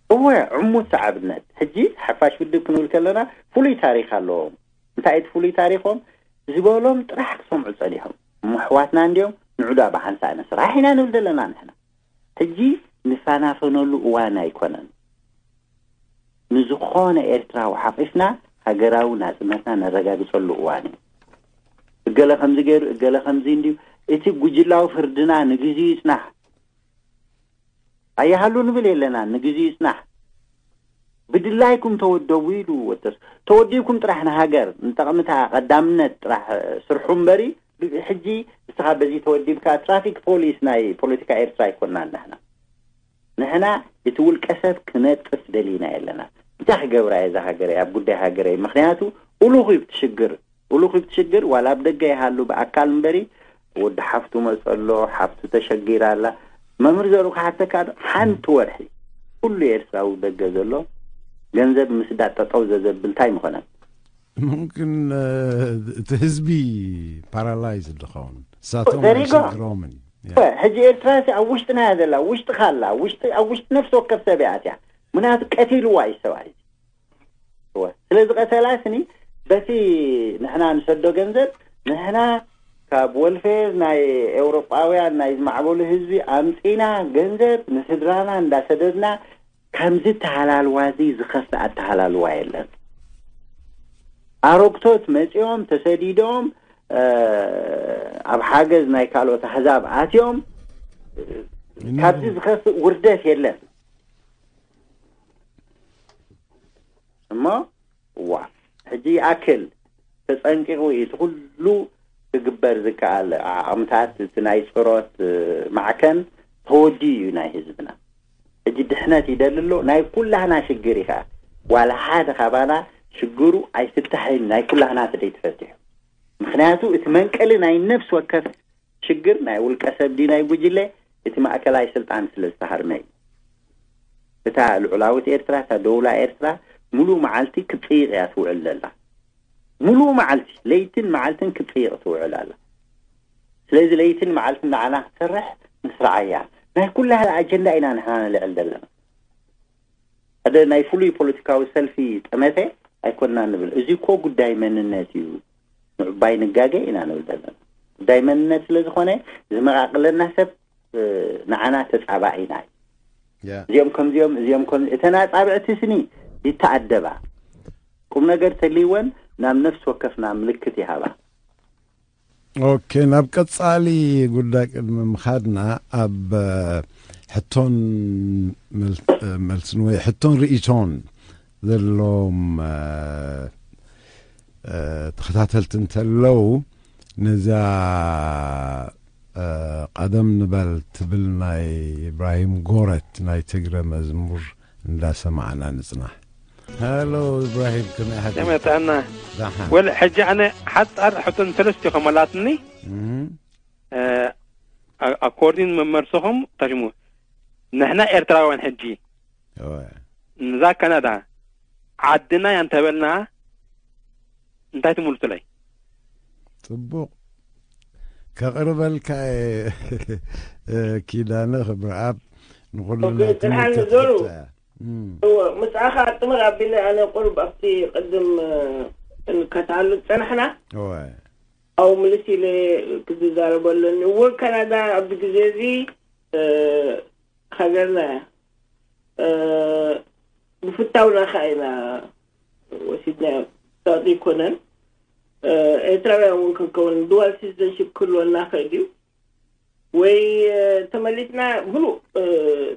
እወ ዕሙት ሰዓብነት። ሕጂ ሓፋሽ ውድብ ክንብል ከለና ፍሉይ ታሪክ ኣለዎም። እንታይ እቲ ፍሉይ ታሪኮም? ዝበሎም ጥራሕ ክሰምዑ ጸኒሖም። እሞ ኣሕዋትና እንዲዮም፣ ንዑዳ ብሓንሳእ ንስራሕ ኢና ንብል ዘለና ንሕና። ሕጂ ንፋናፈነሉ እዋን ኣይኮነን። ንዝኾነ ኤርትራዊ ሓቂፍና ሃገራዊ ናጽነትና ነረጋግጸሉ እዋን እዩ። እገለ ከምዚ ገይሩ፣ እገለ ከምዚ እንድዩ፣ እቲ ጉጅላዊ ፍርድና ንግዜኡ ይጽናሕ። ኣይሃሉ ንብል የለና፣ ንግዜኡ ይጽናሕ። ብድላይኩም ተወደቡ ኢሉ ወተስ ተወዲብኩም ጥራሕ ንሃገር ንጠቕምታ ቀዳምነት ጥራሕ ስርሑ እምበሪ። ሕጂ ንስኻ በዚ ተወዲብካ ትራፊክ ፖሊስ ናይ ፖለቲካ ኤርትራ ኣይኮንናን ንሕና። ንሕና እቲ ውልቀ ሰብ ክነጥፍ ደሊና የለና። እንታይ ክገብራ እየ እዛ ሃገረይ ኣብ ጉዳይ ሃገረይ? ምክንያቱ እሉኽ እዩ እቲ ሽግር። እሉኽ እዩ እቲ ሽግር። ዋላ ኣብ ደገ ይሃሉ ብኣካል እምበሪ፣ ወዲ ሓፍቱ መጸሎ፣ ሓፍቱ ተሸጊራ ኣላ። መምህር ዘሩ ክሓተካ ዶ? ሓንቲ ወርሒ ኩሉ ኤርትራዊ ደገ ዘሎ ገንዘብ ምስዳድ ጠጠው ዘዘብል እንታይ ምኾነ? ሙምክን እቲ ህዝቢ ፓራላይዝ ዝኸውን እሳቶም ዘሪጎ ሽግሮምን እዩ። ሕጂ ኤርትራ ሲ ኣብ ውሽጥና እያ ዘላ፣ ውሽጥኻ ኣላ፣ ውሽጢ ኣብ ውሽጢ ነፍሲ ወከፍ ሰብ እያ ኣትያ። ምክንያቱ ቀቲልዋ እዩ ሰብኣይ። እወ፣ ስለ ዝቐተላ ስኒ በቲ ንሕና ንሰዶ ገንዘብ ንሕና ካብ ወልፌር ናይ ኤውሮጳውያን ናይ ዝማዕበሉ ህዝቢ ኣምጺና ገንዘብ ንስድራና እንዳሰደድና ከምዚ ተሃላልዋ እዚ ዝኸፍእ ኣተሃላልዋ የለን። ኣሮግቶት መጺኦም ተሰዲዶም ኣብ ሓገዝ ናይ ካልኦት ኣህዛብ ኣትዮም ካብዚ ዝኸፍእ ውርደት የለን። እሞ ዋ ሕጂ ይኣክል ተጸንቂቑ እዩ እቲ ኩሉ ክግበር ዝከኣል ዓቕምታት፣ እቲ ናይ ጽሮት ማዕከን ተወዲኡ እዩ ናይ ህዝብና። ሕጂ ድሕነት ይደሊ ኣሎ። ናይ ኩላህና ሽግር እዩ ከዓ። ዋላ ሓደ ካባና ሽግሩ ኣይፍታሕን፣ ናይ ኩላህና ተደይ ተፈቲሑ። ምክንያቱ እቲ መንቀሊ ናይ ነፍሲ ወከፍ ሽግር ናይ ውልቀ ሰብ ድዩ ናይ ጉጅለ፣ እቲ ማእከላይ ስልጣን ስለ ዝተሃርመ እዩ። እታ ልዑላዊት ኤርትራ፣ እታ ደውላ ኤርትራ ሙሉእ መዓልቲ ክትጽይቕ እያ ትውዕል ዘላ። ሙሉእ መዓልቲ፣ ለይትን መዓልትን ክትጽይቕ ትውዕል ኣላ። ስለዚ ለይትን መዓልትን ንዓና ክትሰርሕ ምስራዓያ ናይ ኩላ ኣጀንዳ ኢና ንሕና ንልዕል ዘለና። ሓደ ናይ ፍሉይ ፖለቲካዊ ሰልፊ ጠመተ ኣይኮንና ንብል። እዚ እኮ ጉዳይ መንነት እዩ። ንዑባይ ንጋገ ኢና ንብል ዘለና። ጉዳይ መንነት ስለ ዝኾነ ዝመቓቕለና ሰብ ንዓና ተጻባኢና እዩ። እዚኦም ከምዚኦም እዚኦም ከም እተን ኣጻብዕቲ ስኒ ይተኣደባ። ቁም ነገር ተልይወን ናብ ነፍሲ ወከፍና ምልክት ይሃባ። ኦኬ፣ ናብ ቀጻሊ ጉዳይ ቅድሚ ምኻድና ኣብ ሕቶን መልስን ወይ ሕቶን ርእቶን ዘለዎም ተኸታተልቲ እንተለዉ ነዚኣ ቀደም ንበል ትብል ናይ ኢብራሂም ጎረት ናይ ትግረ መዝሙር እንዳሰማዕና ንጽናሕ። ሃሎ ኢብራሂም፣ ከመይ ሓዲርካ? ከመይ ጥዕና? ደሓን። ወል ሕጂ ኣነ ሓጻር ሕቶን ሰለስቲኹም ኣላትኒ። እም። እ፣ ኣ-፣ ኣኮርዲን መመርስኹም ታሽሙ። ንሕና ኤርትራውያን ሕጂ እወ። ንዛ ካናዳ ዓድና እያ እንተበልና እንታይ ትምልሱለይ? ጽቡቕ። ከቕርበልካ እየ፣ ኪዳነ ክብረኣብ ንኹልና ኦኬ፣ ጥራሕ ትምህርቲ ንዘሩ። ክትሕቶ እያ። እም። እወ፣ ምስኣኻ ጥምር ኣቢለ ኣነ ቁሩብ ኣብቲ ቅድም፣ እ፣ እንከታሉ ዝጸናሕና፣ እወ። ኣብኡ ምልስ ኢለ ክዝዛረበሉ ኣለኒ። እወ፣ ካናዳ ኣብዚ ግዜ እዚ፣ እ፣ ሃገርና እያ። እ፣ ብፍታውና ከኣ ኢና ወሲድናዮ። ጸቕጢ ኣይኮነን። ኤርትራውያን እውን ክንከውን፣ ዱዋል ሲቲዘንሽፕ ክህልወና ይኽእል እዩ። ወይ ተመሊስና ምሉእ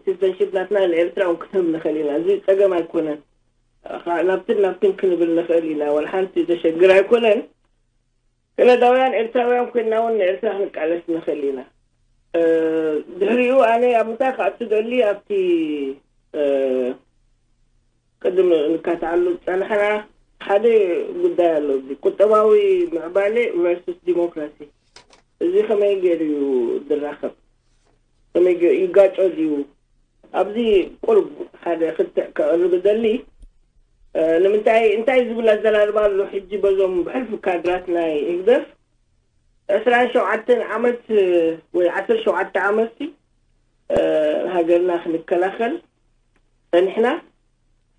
ሲቲዘንሽፕ ናትና ንኤርትራ እውን ክንህብ ንኽእል ኢና። እዚ ጸገም ኣይኮነን። ናብትን ናብትን ክንብል ንኽእል ኢና። ዋላ ሓንቲ ዘሸግር ኣይኮነን። ከነዳውያን ኤርትራውያን ኮይንና እውን ንኤርትራ ክንቃለስ ንኽእል ኢና። ድሕሪኡ ኣነ ኣብ ምንታይ ክኣቱ ደሊ ኣብቲ ቅድም ንካትዓሉ ዝጸናሕና ሓደ ጉዳይ ኣሎ። እዚ ቁጠባዊ ምዕባለ ቨርሱስ ዲሞክራሲ፣ እዚ ከመይ ገይሩ እዩ ዝራኸብ? ከመይ ገይሩ ይጋጮ ድዩ? ኣብዚ ቁርብ ሓደ ክትዕ ከቕርብ ደሊ። ንምንታይ እንታይ ዝብል ኣዘራርባ ኣሎ ሕጂ በዞም ብሕልፊ ካድራት ናይ ህግደፍ ዕስራን ሸውዓተን ዓመት ወይ ዓሰርተ ሸውዓተ ዓመት ሃገርና ክንከላኸል ጸኒሕና።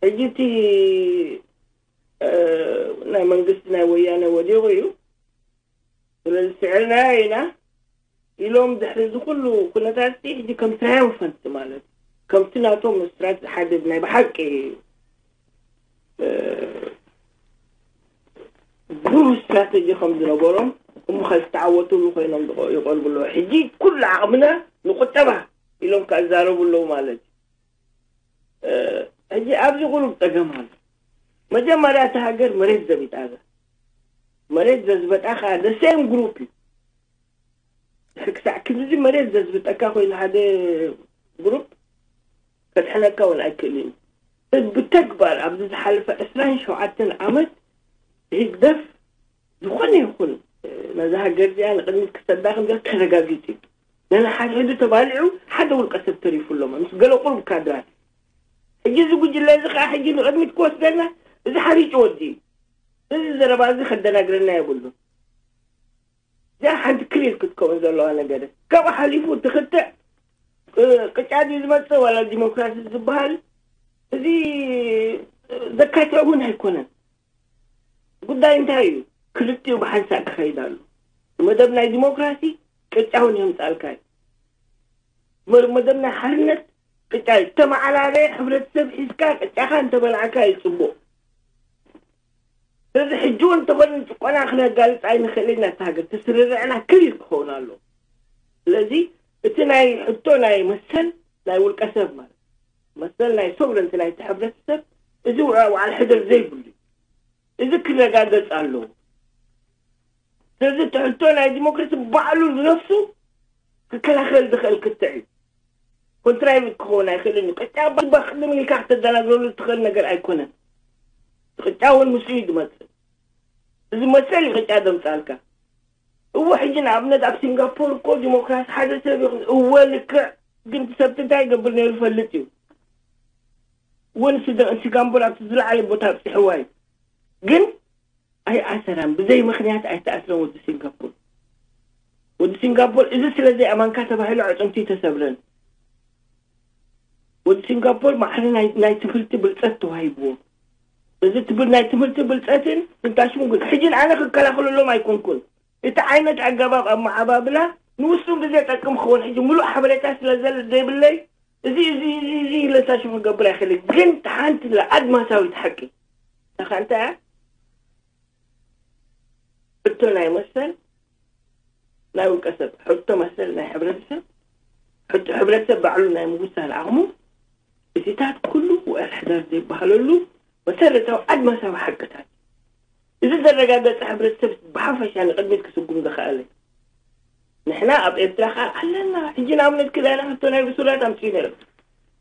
ሕጂ እቲ ናይ መንግስቲ ናይ ወያነ ወዲቑ እዩ። ስለዚ ስዕርናዮ ኢና ኢሎም ድሕሪ እዚ ኩሉ ኩነታት ሕጂ ከም ትራያምፈንት ማለት ከምቲ ናቶም ስራት ሓደ ናይ ብሓቂ ብሩህ ስትራተጂ ከም ዝነበሮም እሞ ከዝተዓወትሉ ኮይኖም ይቐርቡ ኣለዉ። ሕጂ ኩሉ ዓቕምና ንቁጠባ ኢሎም ከዛረቡ ኣለዉ ማለት እዩ። ሕጂ ኣብዚ ቁሩብ ጸገም ኣሎ። መጀመርያ እቲ ሃገር መሬት ዘቢጣ እያ። መሬት ዘዝበጣ ከዓ the same group እዩ። ድሕሪ ክሳዕ ክንድዚ መሬት ዘዝብጠካ ኮይኑ ሓደ ግሩፕ ከድሕነካ እውን ኣይክእልን እዩ። ብተግባር ኣብዚ ዝሓለፈ ዕስራን ሸውዓተን ዓመት ህግደፍ ዝኾነ ይኹን ነዛ ሃገር እዚኣ ንቕድሚት ክሰዳ ከም ዘላ ተረጋጊጹ እዩ። ነንሓድሕዱ ተባሊዑ ሓደ ውልቀ ሰብ ተሪፉ ኣሎ ምስ ገለ ቁሩብ ካድራት። ሕጂ እዚ ጉጅለ እዚ ከዓ ሕጂ ንቕድሚት ክወስደና እዚ ሓሪጭ ወዲ እዩ። እዚ ዘረባ እዚ ከደናግረና የብሉን። እዚኣ ሓንቲ ክሊር ክትከውን ዘለዋ ነገር ካብኡ ሓሊፉ ትኽትዕ ቅጫ ድዩ ዝመፅእ ዋላ ዲሞክራሲ ዝበሃል እዚ ዘካትዕ እውን ኣይኮነን። ጉዳይ እንታይ እዩ? ክልቲኡ ብሓንሳእ ክኸይድ ኣሎ። መደብ ናይ ዲሞክራሲ ቅጫ እውን የምፃልካ እዩ። መደብ ናይ ሓርነት ቅጫ እዩ። ተመዓራረየ ሕብረተሰብ ሒዝካ ቅጫኻ እንተበላዕካ እዩ ፅቡቕ። ስለዚ ሕጂ እውን እንተኾነ ጭቆና ክነጋልፅ ኣይንኽእል ኢና። እቲ ሃገር ተስርርዕና ክሊር ክኸውን ኣሎ። ስለዚ እቲ ናይ ሕቶ ናይ መሰል ናይ ውልቀ ሰብ ማለት መሰል ናይ ሶቨረንቲ ናይቲ ሕብረተሰብ እዚ ውዕል ሕደር ዘይብሉ እዩ። እዚ ክረጋገጽ ኣለዎ። ስለዚ እቲ ሕቶ ናይ ዲሞክራሲ ባዕሉ ንነፍሱ ክከላኸል ዝኽእል ክትዕ እዩ። ኮንትራይቭ ክኸውን ኣይኽእልን እዩ። ቅጫ ባኽድም ኢልካ ክተደናግረሉ ትኽእል ነገር ኣይኮነን። ቅጫ እውን ምስኡ እዩ ዝመፅእ። እዚ መሰል እዩ ቅጫ ዘምፃልካ። እወ ሕጂ ንኣብነት ኣብ ሲንጋፖር እኮ ዲሞክራሲ ሓደ ሰብ ይኹን እወ ልክዕ ግን እቲ ሰብቲ እንታይ ይገብር ነይሩ ይፈልጥ እዩ። እውን ሲንጋፖር ኣብቲ ዝለዓለ ቦታ ኣብፅሕዋ እዩ። ግን ኣይኣሰራን ብዘይ ምኽንያት ኣይተኣስረን ወዲ ሲንጋፖር። ወዲ ሲንጋፖር እዚ ስለ ዘይኣማንካ ተባሂሉ ኣዕፅምቱ ተሰብረን። ወዲ ሲንጋፖር ማዕረ ናይ ትምህርቲ ብልፀት ተዋሂብዎ። እዚ ትብል ናይ ትምህርቲ ብልፀትን ትንታሽሙን ግን ሕጂ ንኣነ ክከላኸለሎም ኣይኮንኩን። እቲ ዓይነት ኣገባብ ኣመዓባብላ ንውሱን ግዜ ጠቅም ክኸውን ሕጂ ሙሉእ ሓበሬታ ስለ ዘይብለይ እዚ እዚ እዚ እዚ ኢለ ሳሽሙ ክገብር ኣይኽእል። ግን ሓንቲ ኣድማሳዊት ሓቂ እኻ እንታይ እያ? ሕቶ ናይ መሰል ናይ ውልቀ ሰብ፣ ሕቶ መሰል ናይ ሕብረተሰብ፣ ሕቶ ሕብረተሰብ ባዕሉ ናይ ምውሳን ዓቕሙ፣ እዚታት ኩሉ ውዕል ሕደር ዘይበሃለሉ መሰረታዊ ኣድማሳዊ ሓቅታት። እዚ ዘረጋገጸ ሕብረተሰብ ብሓፈሻ ንቕድሚት ክስጉም ዝኸኣለ። ንሕና ኣብ ኤርትራ ኸኣ ኣለና። ሕጂ ንኣብነት ክዳና ሕቶ ናይ ብሱላት ኣምፅኡ ነይሩ።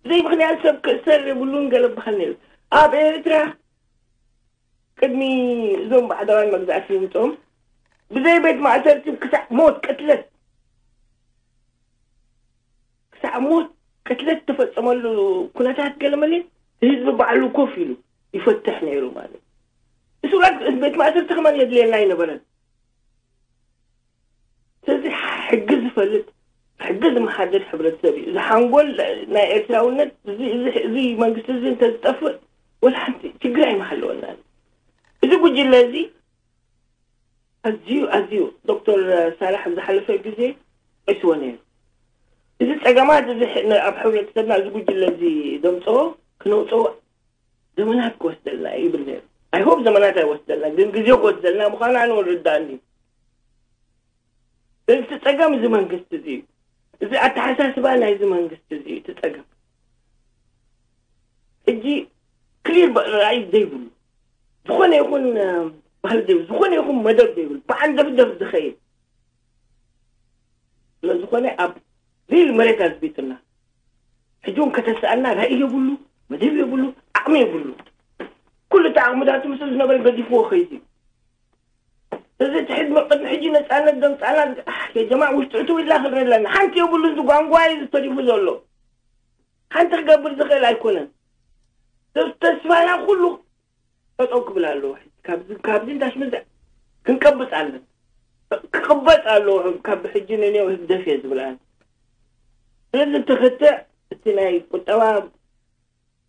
ብዘይ ምኽንያት ሰብ ክእሰር የብሉን ገለ በሃል ነይሩ። ኣብ ኤርትራ ቅድሚ እዞም ባዕዳውያን መግዛእቲ ምምፅኦም ብዘይ ቤት ማእሰርቲ ክሳዕ ሞት ቅትለት ክሳዕ ሞት ቅትለት ተፈጸመሉ ኩነታት ገለመለ ህዝቢ ባዕሉ ኮፍ ኢሉ ይፈትሕ ነይሩ ማለት እዩ። እሱራት ቤት ማእሰርቲ ከማን የድልየና ኣይነበረን። ስለዚ ሕጊ ዝፈልጥ ሕጊ ዝመሓደር ሕብረተሰብ እዩ። እዚ ሓንጎል ናይ ኤርትራውነት እዚ መንግስቲ እዚ እንተዝጠፍእ ወላ ሓንቲ ችግር ኣይምሃለወና። እዚ ጉጅለ እዚ ኣዝዩ ኣዝዩ ዶክተር ሳላሕ ኣብ ዝሓለፈ ግዜ ዒስዎ ነይሩ። እዚ ጸገማት እዚ ኣብ ሕብረተሰብና እዚ ጉጅለ እዚ ዘምፅኦ ክነውፅኦ ዘመናት ክወስደልና ይብል ነይሩ። ኣይሆብ ዘመናት ኣይወስደልና፣ ግን ግዜ ክወስደልና ምዃኑ ኣነ ርዳእኒ። እዚ ጸገም እዚ መንግስቲ እዚ እዩ። እዚ ኣተሓሳስባ ናይዚ መንግስቲ እዚ እዩ እቲ ጸገም። ሕጂ ክሊር ራእይ ዘይብሉ፣ ዝኾነ ይኹን ባህል ዘይብሉ፣ ዝኾነ ይኹን መደብ ዘይብሉ፣ ብዓንደፍደፍ ዝኸይድ ስለዝኾነ ኣብ ሪል መሬት ኣዝቢጥና። ሕጂ እውን ከተስኣልና ራእይ የብሉ፣ መደብ የብሉ፣ ዓቕሚ የብሉ። ኩሉ እቲ ዓቕምታቱ ምስ ዝነበረ ገዲፍዎ ኸይዱ እዩ። እዚ ትሕድ መቅድሚ ሕጂ ነፃነት ዘምፃና የጀማ ውሽጡ እትው ኢልና ክንርኢ ኣለና። ሓንቲ የብሉ፣ እዚ ጓንጓ እዩ ዝተሪፉ ዘሎ። ሓንቲ ክገብር ዝኽእል ኣይኮነን። ተስፋና ኩሉ ጠጠው ክብል ኣለዎ። ካብዚ ካብዚ እንዳሽ ምዚ ክንቀብፅ ኣለን። ክቕበፅ ኣለዎ። ካብ ሕጂ ንኔው ህግደፍ እየ ዝብል ኣነ። ስለዚ ትኽትዕ እቲ ናይ ቁጠባ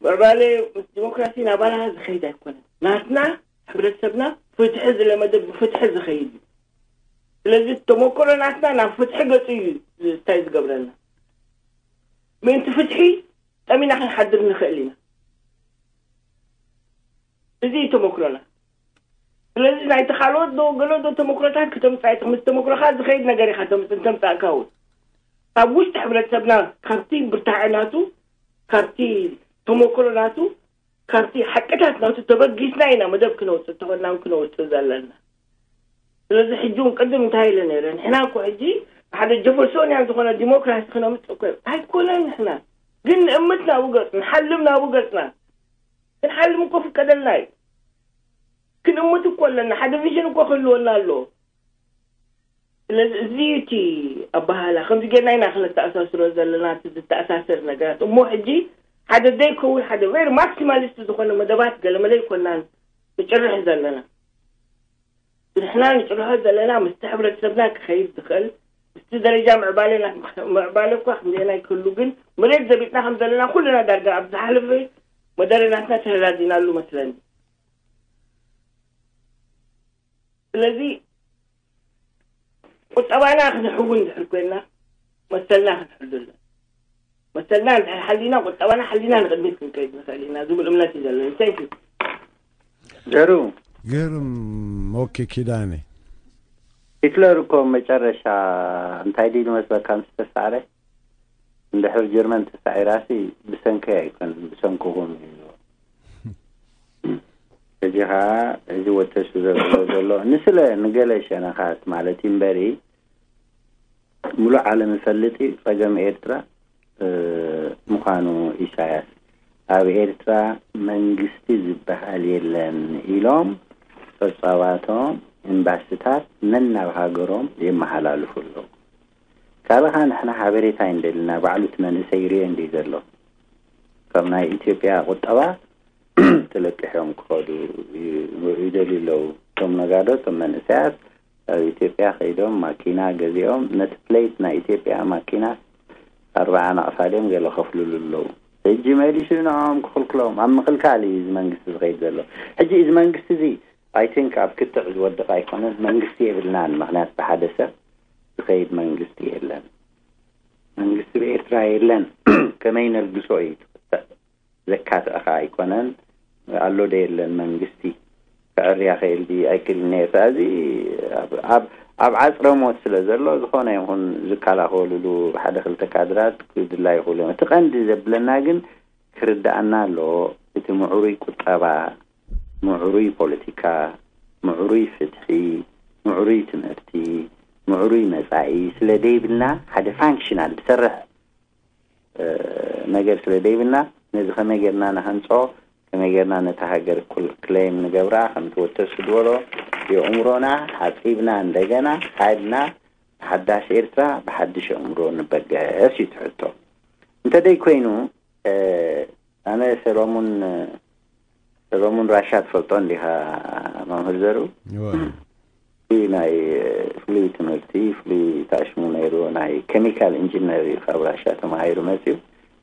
ምዕባለ ምስ ዲሞክራሲ ናባና ዝኸይድ ኣይኮነን። ናትና ሕብረተሰብና ፍትሒ ዝለመደ ብፍትሒ ዝኸይድ እዩ። ስለዚ ተመክሮ ናትና ናብ ፍትሒ ገፁ እዩ እንታይ ዝገብረና። ምእንቲ ፍትሒ ጠሚና ክንሓድር ንኽእል ኢና። እዚ እዩ ተመክሮና። ስለዚ ናይቲ ካልኦት ዶ ገለ ዶ ተመክሮታት ክተምፃእ ኢኻ። ምስ ተመክሮኻ ዝኸይድ ነገር ኢኻ ተምፅ እንተምፃእካ እውን ካብ ውሽጢ ሕብረተሰብና ካብቲ ብርታዐ ናቱ ካብቲ ተመክሮ ናቱ ካብቲ ሓቅታት ናቱ ተበጊስና ኢና መደብ ክነውፅእ ተኾናን ክነውፅእ ዘለና። ስለዚ ሕጂ እውን ቅድም እንታይ ኢለ ነይረ፣ ንሕና እኮ ሕጂ ሓደ ጀፈርሶንያን ዝኾነ ዲሞክራሲ ክነምፅእ እኮ ኣይኮነን። ንሕና ግን ንእምት ናብኡ ገፅ ንሓልም ናብኡ ገፅና ክንሓልም እኮ ፍቀደልና እዩ። ክንእምት እኮ ኣለና። ሓደ ቪዥን እኮ ክህልወና ኣለዎ። ስለዚ እዚ እቲ ኣባሃላ ከምዚ ጌርና ኢና ክነተኣሳስሮ ዘለና። እቲ ዝተኣሳሰር ነገራት እሞ ሕጂ ሓደ ዘይከውን ሓደ ቨሪ ማክሲማሊስት ዝኾነ መደባት ገለመለ ይኮናን ንጭርሕ ዘለና። ንሕና ንጭርሖ ዘለና ምስቲ ሕብረተሰብና ክኸይድ ዝኽእል ምስቲ ደረጃ ምዕባለ ምዕባለ እኳ ክንደየናይ ክህሉ ግን መሬት ዘቢጥና ከም ዘለና ኩልና ዳርጋ ኣብ ዝሓለፈ መደረናትና ተረዳዲናሉ መስለኒ። ስለዚ ቁጠባና ክንሕውን ድሕር ኮይና መሰልና ክንሕሉ ኣለና። መሰልና እንድሕር ሓሊና ቁጠባና ሓሊና ንቅድሚት ክንከይድ ንኽእል ኢና ዝብል እምነት እዩ ዘለኒ። Thank you። ገሩ ገርም ኦኬ ኪዳነ ሂትለር እኮ መጨረሻ እንታይ ድዩ ዝመስለካ ምስ ተሳዕረ እንድሕር ጀርመን ተሳዒራሲ ብሰንከይ ኣይኮነን ብሰንክኹም እዩ። እዚ ከዓ እዚ ወተሱ ዘብሎ ዘሎ ንስለ ንገለ ሸነኻት ማለት እዩ እምበሪ ሙሉእ ዓለም ይፈልጥ እዩ ጸገም ኤርትራ ምዃኑ ኢሳያስ ኣብ ኤርትራ መንግስቲ ዝበሃል የለን ኢሎም ጸብጻባቶም ኤምባስታት ነናብ ሃገሮም የመሓላልፉ ኣለዉ። ካልኻ ንሕና ሓበሬታ ኣይንደልና ባዕሉ እቲ መንእሰይ ይሪኦ እንዲ ዘሎ ካብ ናይ ኢትዮጵያ ቁጠባ ተለቂሖም ክኸዱ ይደልዩ ኣለዉ። እቶም ነጋዶ እቶም መንእሰያት ኣብ ኢትዮጵያ ከይዶም ማኪና ገዚኦም ነቲ ፕሌት ናይ ኢትዮጵያ ማኪና ኣርባዓ ናቕፋ ድዮም ገለ ከፍልሉ ኣለዉ። ሕጂ መሊሱ ንዕኦም ክኽልክሎም ኣብ ምኽልካል እዩ እዚ መንግስቲ ዝኸይድ ዘሎ። ሕጂ እዚ መንግስቲ እዚ I think ኣብ ክትዕ ዝወድቕ ኣይኮነን። መንግስቲ የብልናን። ምኽንያት ብሓደ ሰብ ዝኸይድ መንግስቲ የለን። መንግስቲ ብኤርትራ የለን። ከመይ ነልግሶ እዩ ትኽተዕ ዘካትዕኻ ኣይኮነን። ኣሎ ዶ የለን መንግስቲ ክዕርያ ኽእል ድዩ ኣይክእልን ኤርትራ እዚ ኣብ ዓፅረ ሞት ስለ ዘሎ ዝኾነ ይኹን ዝከላኸሉሉ ሓደ ክልተ ካድራት ክድላ ይኽእሉ እዮም። እቲ ቀንዲ ዘብለና ግን ክርድኣና ኣለዎ እቲ ምዕሩይ ቁጠባ፣ ምዕሩይ ፖለቲካ፣ ምዕሩይ ፍትሒ፣ ምዕሩይ ትምህርቲ፣ ምዕሩይ መፃኢ ስለ ደይብልና ሓደ ፋንክሽናል ዝሰርሕ ነገር ስለ ደይብልና ነዚ ከመይ ጌርና ንሃንፆ ከመይ ጌርና ነታ ሃገር ክሌም ንገብራ ከምቲ ወተሱ ዝበሎ የእምሮና ሓፂብና እንደገና ካድና ሓዳሽ ኤርትራ ብሓድሽ ኣእምሮ ንበገስ እዩ ትሕቶ እንተደይ ኮይኑ ኣነ ሰሎሙን ሰሎሙን ራሻ ትፈልጦ እንዲኻ መምህር ዘሩ ናይ ፍሉይ ትምህርቲ ፍሉይ ታሽሙ ነይሩ ናይ ኬሚካል ኢንጂነር እዩ ካብ ራሻ ተማሂሩ መፅዩ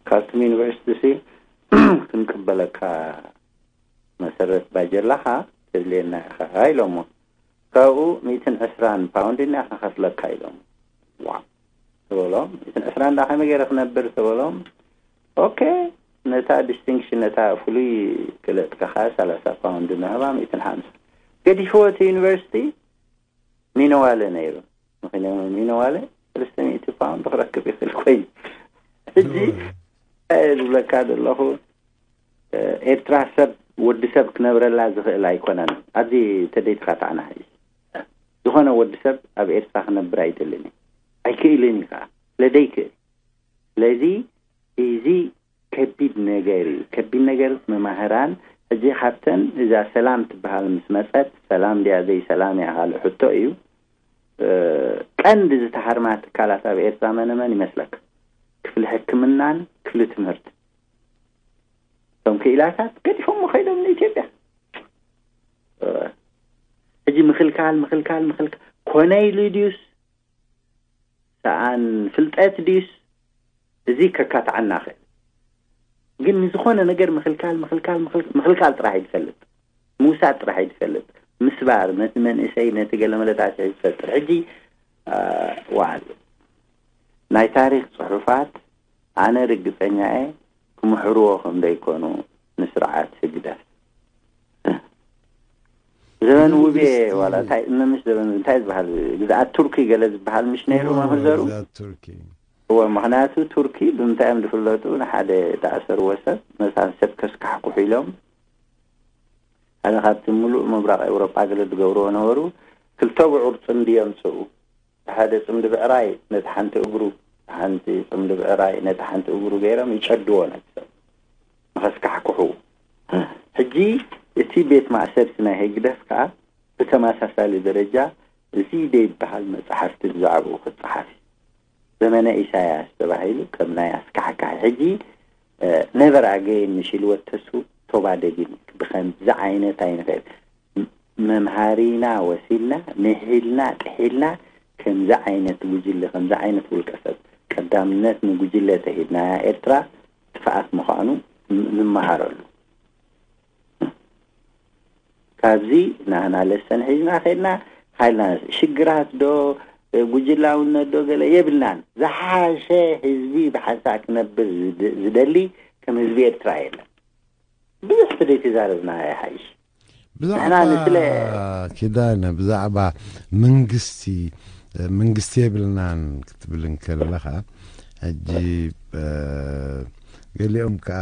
ካብቱም ዩኒቨርሲቲ ሲ ክንቅበለካ መሰረት ባጀላኻ ተድልየና ኢኻ ኢሎሞ ካብኡ ሚእትን ዕስራን ፓውንድ ኢና ክንኸፍለካ ኢሎም ዋ ዝበሎም ሚእትን ዕስራን ዳ ከመይ ገይረ ክነብር ዝበሎም ኦኬ ነታ ዲስቲንክሽን፣ ነታ ፍሉይ ክለጥካ ከኣ ሰላሳ ፓውንድ ንህባ፣ ሚእትን ሓምሳ። ገዲፍዎ እቲ ዩኒቨርሲቲ ሚነዋለ ነይሩ። ምኽንያቱ ሚነዋለ ሰለስተ ሚእቲ ፓውንድ ክረክብ ይኽእል ኮይኑ። ሕጂ እንታይ እየ ዝብለካ ዘለኹ? ኤርትራ ሰብ፣ ወዲ ሰብ ክነብረላ ዝኽእል ኣይኮነን። ኣብዚ ተደይትኻ ተዓናሕ እዩ። ዝኾነ ወዲ ሰብ ኣብ ኤርትራ ክነብር ኣይደልን እዩ። ኣይክእልን እዩ ከዓ። ስለደይክእል። ስለዚ እዚ ከቢድ ነገር እዩ። ከቢድ ነገር መማህራን፣ ሕጂ ካብተን እዛ ሰላም ትበሃል ምስ መጸት፣ ሰላም ድያ ዘይሰላም እያ ካልእ ሕቶ እዩ። እ፣ ቀንዲ ዝተሃርማ ትካላት ኣብ ኤርትራ መነመን ይመስለካ? ክፍሊ ሕክምናን ክፍሊ ትምህርቲ። እቶም ክኢላታት ገዲፎም ከይዶም ንኢትዮጵያ። እ፣ ሕጂ ምኽልካል፣ ምኽልካል፣ ምኽልካል ኮነ ኢሉ ድዩስ ሰኣን ፍልጠት ድዩስ? እዚ ከካትዓና ኽእል። ግን ንዝኾነ ነገር ምኽልካል፣ ምኽልካል፣ ምኽል-፣ ምኽልካል ጥራሕ እዩ ዝፈልጥ። ምውሳድ ጥራሕ እዩ ዝፈልጥ። ምስባር፣ ነቲ መንእሰይ፣ ነቲ ገለመለ ጣት እዩ ዝፈጥር። ሕጂ፣ አ፣ ዋዕል ናይ ታሪኽ ጽሑፋት ኣነ ርግጸኛ እየ ክምሕርዎ ከም ዘይኮኑ ንስርዓት ህግደፍ። ዘበን ውቤ ዋላ እንታይ፣ እነ ምሽ ዘበን እንታይ ዝበሃል ግዝኣት ቱርኪ ገለ ዝበሃል ምሽ ነይሩ መምህር ዘሩ? ግዝኣት ቱርኪ። እወ፣ ምኽንያቱ ቱርኪ ብምንታይ እዮም ዝፍለጡ? ንሓደ ዝኣሰርዎ ሰብ፣ መሳን ሰብ ከስካሕኩሑ ኢሎም፣ ሓደ ካብቲ ምሉእ ምብራቕ ኤውሮጳ ገለ ዝገብርዎ ነበሩ፣ ክልተ ብዑር ጽምዲ የምጽኡ። ሓደ ጽምዲ ብዕራይ ነቲ ሓንቲ እግሩ፣ ሓንቲ ጽምዲ ብዕራይ ነቲ ሓንቲ እግሩ ገይሮም ይጨድዎ ነቲ ሰብ፣ ንኸስካሕክሑ። ሕጂ እቲ ቤት ማእሰርቲ ናይ ህግደፍ ከኣ ብተመሳሳሊ ደረጃ እዚ ዘይበሃል መጻሕፍቲ ብዛዕባኡ ክጸሓፍ እዩ። ዘመነ ኢሳያስ ተባሂሉ ከም ናይ ኣስካሕካሒ። ሕጂ፣ እ፣ ነበር ኣገይን ምሽ ኢልዎ ተሱ ቶባ ደጊም ብኸምዚ ዓይነት ኣይንኽእል። ም-፣ መምሃሪና ወሲድና፣ ምሒልና፣ ጥሒልና፣ ከምዚ ዓይነት ጉጅለ፣ ከምዚ ዓይነት ውልቀ ሰብ፣ ቀዳምነት ንጉጅለ ተሂብናያ ኤርትራ ጥፍኣት ምዃኑ ን-፣ ንመሃረሉ። ካብዚ ንሕና ለሰን ሒዝና ኸድና፣ ሓይልና ሽግራት ዶ፣ ጉጅላውነት ዶ ገለ የብልናን። ዝሓሸ ህዝቢ ብሓንሳእ ክነብር ዝድ-፣ ዝደሊ ከም ህዝቢ ኤርትራ የለን። ብዙሕ ስደት ይዛረብና ይሓይሽ። ብዛዕባ ንሕና ንስለ ኪዳነ፣ ብዛዕባ መንግስቲ፣ መንግስቲ የብልናን ክትብል እንከለኻ፣ ሕጂ፣ እ፣ ገሊኦም ከዓ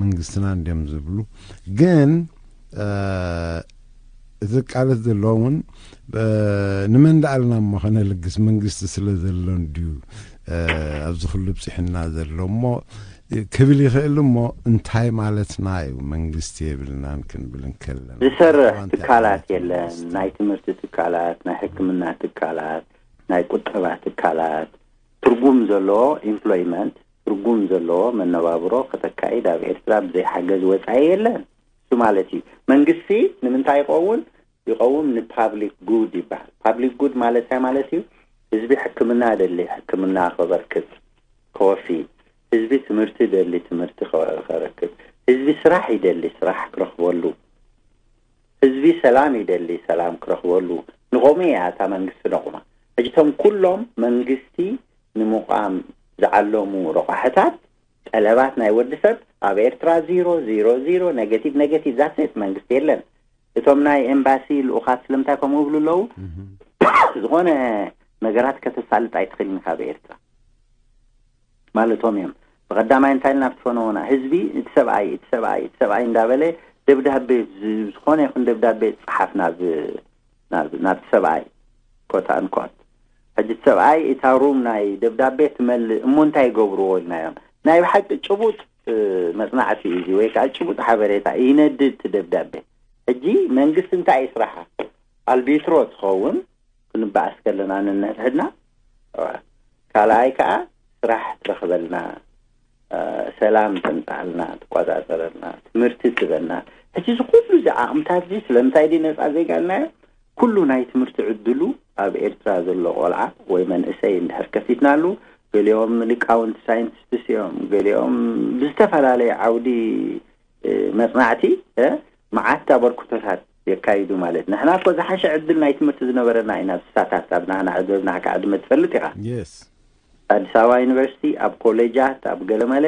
መንግስትና እንዲዮም ዝብሉ። ግን፣ እ፣ እቲ ቃለት ዘሎ እውን፣ እ፣ ንመን ደኣልና እሞ ከነልግስ መንግስቲ ስለ ዘሎ እንድዩ፣ እ፣ ኣብዚ ኩሉ ብፅሕና ዘሎ እሞ ክብል ይኽእል እሞ እንታይ ማለትና እዩ? መንግስቲ የብልናን ክንብል እንከለና ዝሰርሕ እንታይ ትካላት ማለት የለን። መንግስቲ? ናይ ትምህርቲ ትካላት፣ ናይ ሕክምና ትካላት፣ ናይ ቁጠባ ትካላት፣ ትርጉም ዘለዎ ኢምፕሎይመንት፣ ትርጉም ዘለዎ መነባብሮ ከተካይድ ኣብ ኤርትራ ብዘይ ሓገዝ ወጻኢ የለን። እሱ ማለት እዩ። መንግስቲ ንምንታይ ይኸውን? ይኸውን ንፓብሊክ ጉድ ይበሃል። ፓብሊክ ጉድ ማለት እንታይ ማለት እዩ? ህዝቢ ሕክምና ደሊ ሕክምና ከበርክት፣ ከወፊ፣ ህዝቢ ትምህርቲ ደሊ ትምህርቲ ከ-፣ ከረክብ፣ ህዝቢ ስራሕ ይደሊ ስራሕ ክረኽበሉ፣ ህዝቢ ሰላም ይደሊ ሰላም ክረኽበሉ። ንቆሙ እያ እታ መንግስቲ ነቑማ። ሕጂ እቶም ኩሎም መንግስቲ ንምቋም ዝዓለሙ ረቋሕታት፣ ጠለባት ናይ ወዲ ሰብ ኣብ ኤርትራ ዚሮ፣ ዚሮ፣ ዚሮ፣ ኔጌቲቭ፣ ኔጌቲቭ፣ ዛሴት መንግስቲ የለን። እቶም ናይ ኤምባሲ ልኡኻት ስለምንታይ ከምኡ ይብሉ ኣለዉ? እህ። ዝኾነ ነገራት ከተሳልጥ ኣይትኽእልን ካብ ኤርትራ ማለቶም እዮም። ብቐዳማይ እንታይ ኢልና ብትፈነዎና? ህዝቢ፣ እቲ ሰብኣይ፣ እቲ ሰብኣይ፣ እቲ ሰብኣይ እንዳበለ ደብዳቤ፣ ዝ-፣ ዝኾነ ይኹን ደብዳቤ ጸሓፍ ናብ፣ ናብ፣ ናብቲ ሰብኣይ፣ ኮት ኣን ኮት። ሕጂ እቲ ሰብኣይ እታ ሩም ናይ ደብዳቤ ትመልእ፣ እሞ እንታይ ይገብርዎ ኢልናዮም? ናይ ብሓቂ ጭቡጥ፣ እ፣ መጽናዕቲ እዩ እዚ፣ ወይ ከዓ ጭቡጥ ሓበሬታ ይነድድ እቲ ደብዳቤ። ሕጂ መንግስቲ እንታይ እዩ ስራሓ? ኣልቢትሮ ትኸውን፣ ክንበኣስ ከለና ነንሕድሕድና። ካልኣይ ከዓ ስራሕ ትረኽበልና፣ እ፣ ሰላም ተምፅኣልና፣ ትቆፃፀረልና፣ ትምህርቲ ትበና። ሕጂ እዚ ኩሉ እዚ ዓቕምታት እዚ ስለምንታይ ድዩ ነፃ ዜጋ ኢልናዮ? ኩሉ ናይ ትምህርቲ ዕድሉ ኣብ ኤርትራ ዘሎ ቆልዓ ወይ መንእሰይ እንድሕር ከፊትናሉ፣ ገሊኦም ሊቃውንቲ ሳይንቲስትስ እዮም፣ ገሊኦም ብዝተፈላለየ ዓውዲ፣ እ፣ መጽናዕቲ፣ እ፣ መዓት ኣበርክቶታት የካይዱ ማለት። ንሕና እኮ ዝሓሸ ዕድል ናይ ትምህርቲ ዝነበረና ኢና፣ ኣብ ስሳታት፣ ኣብ ናህና ዕድመ፣ ናህካ ዕድመ ትፈልጥ ኢኻ። የስ። ኣዲስ ኣበባ ዩኒቨርሲቲ፣ ኣብ ኮሌጃት፣ ኣብ ገለመለ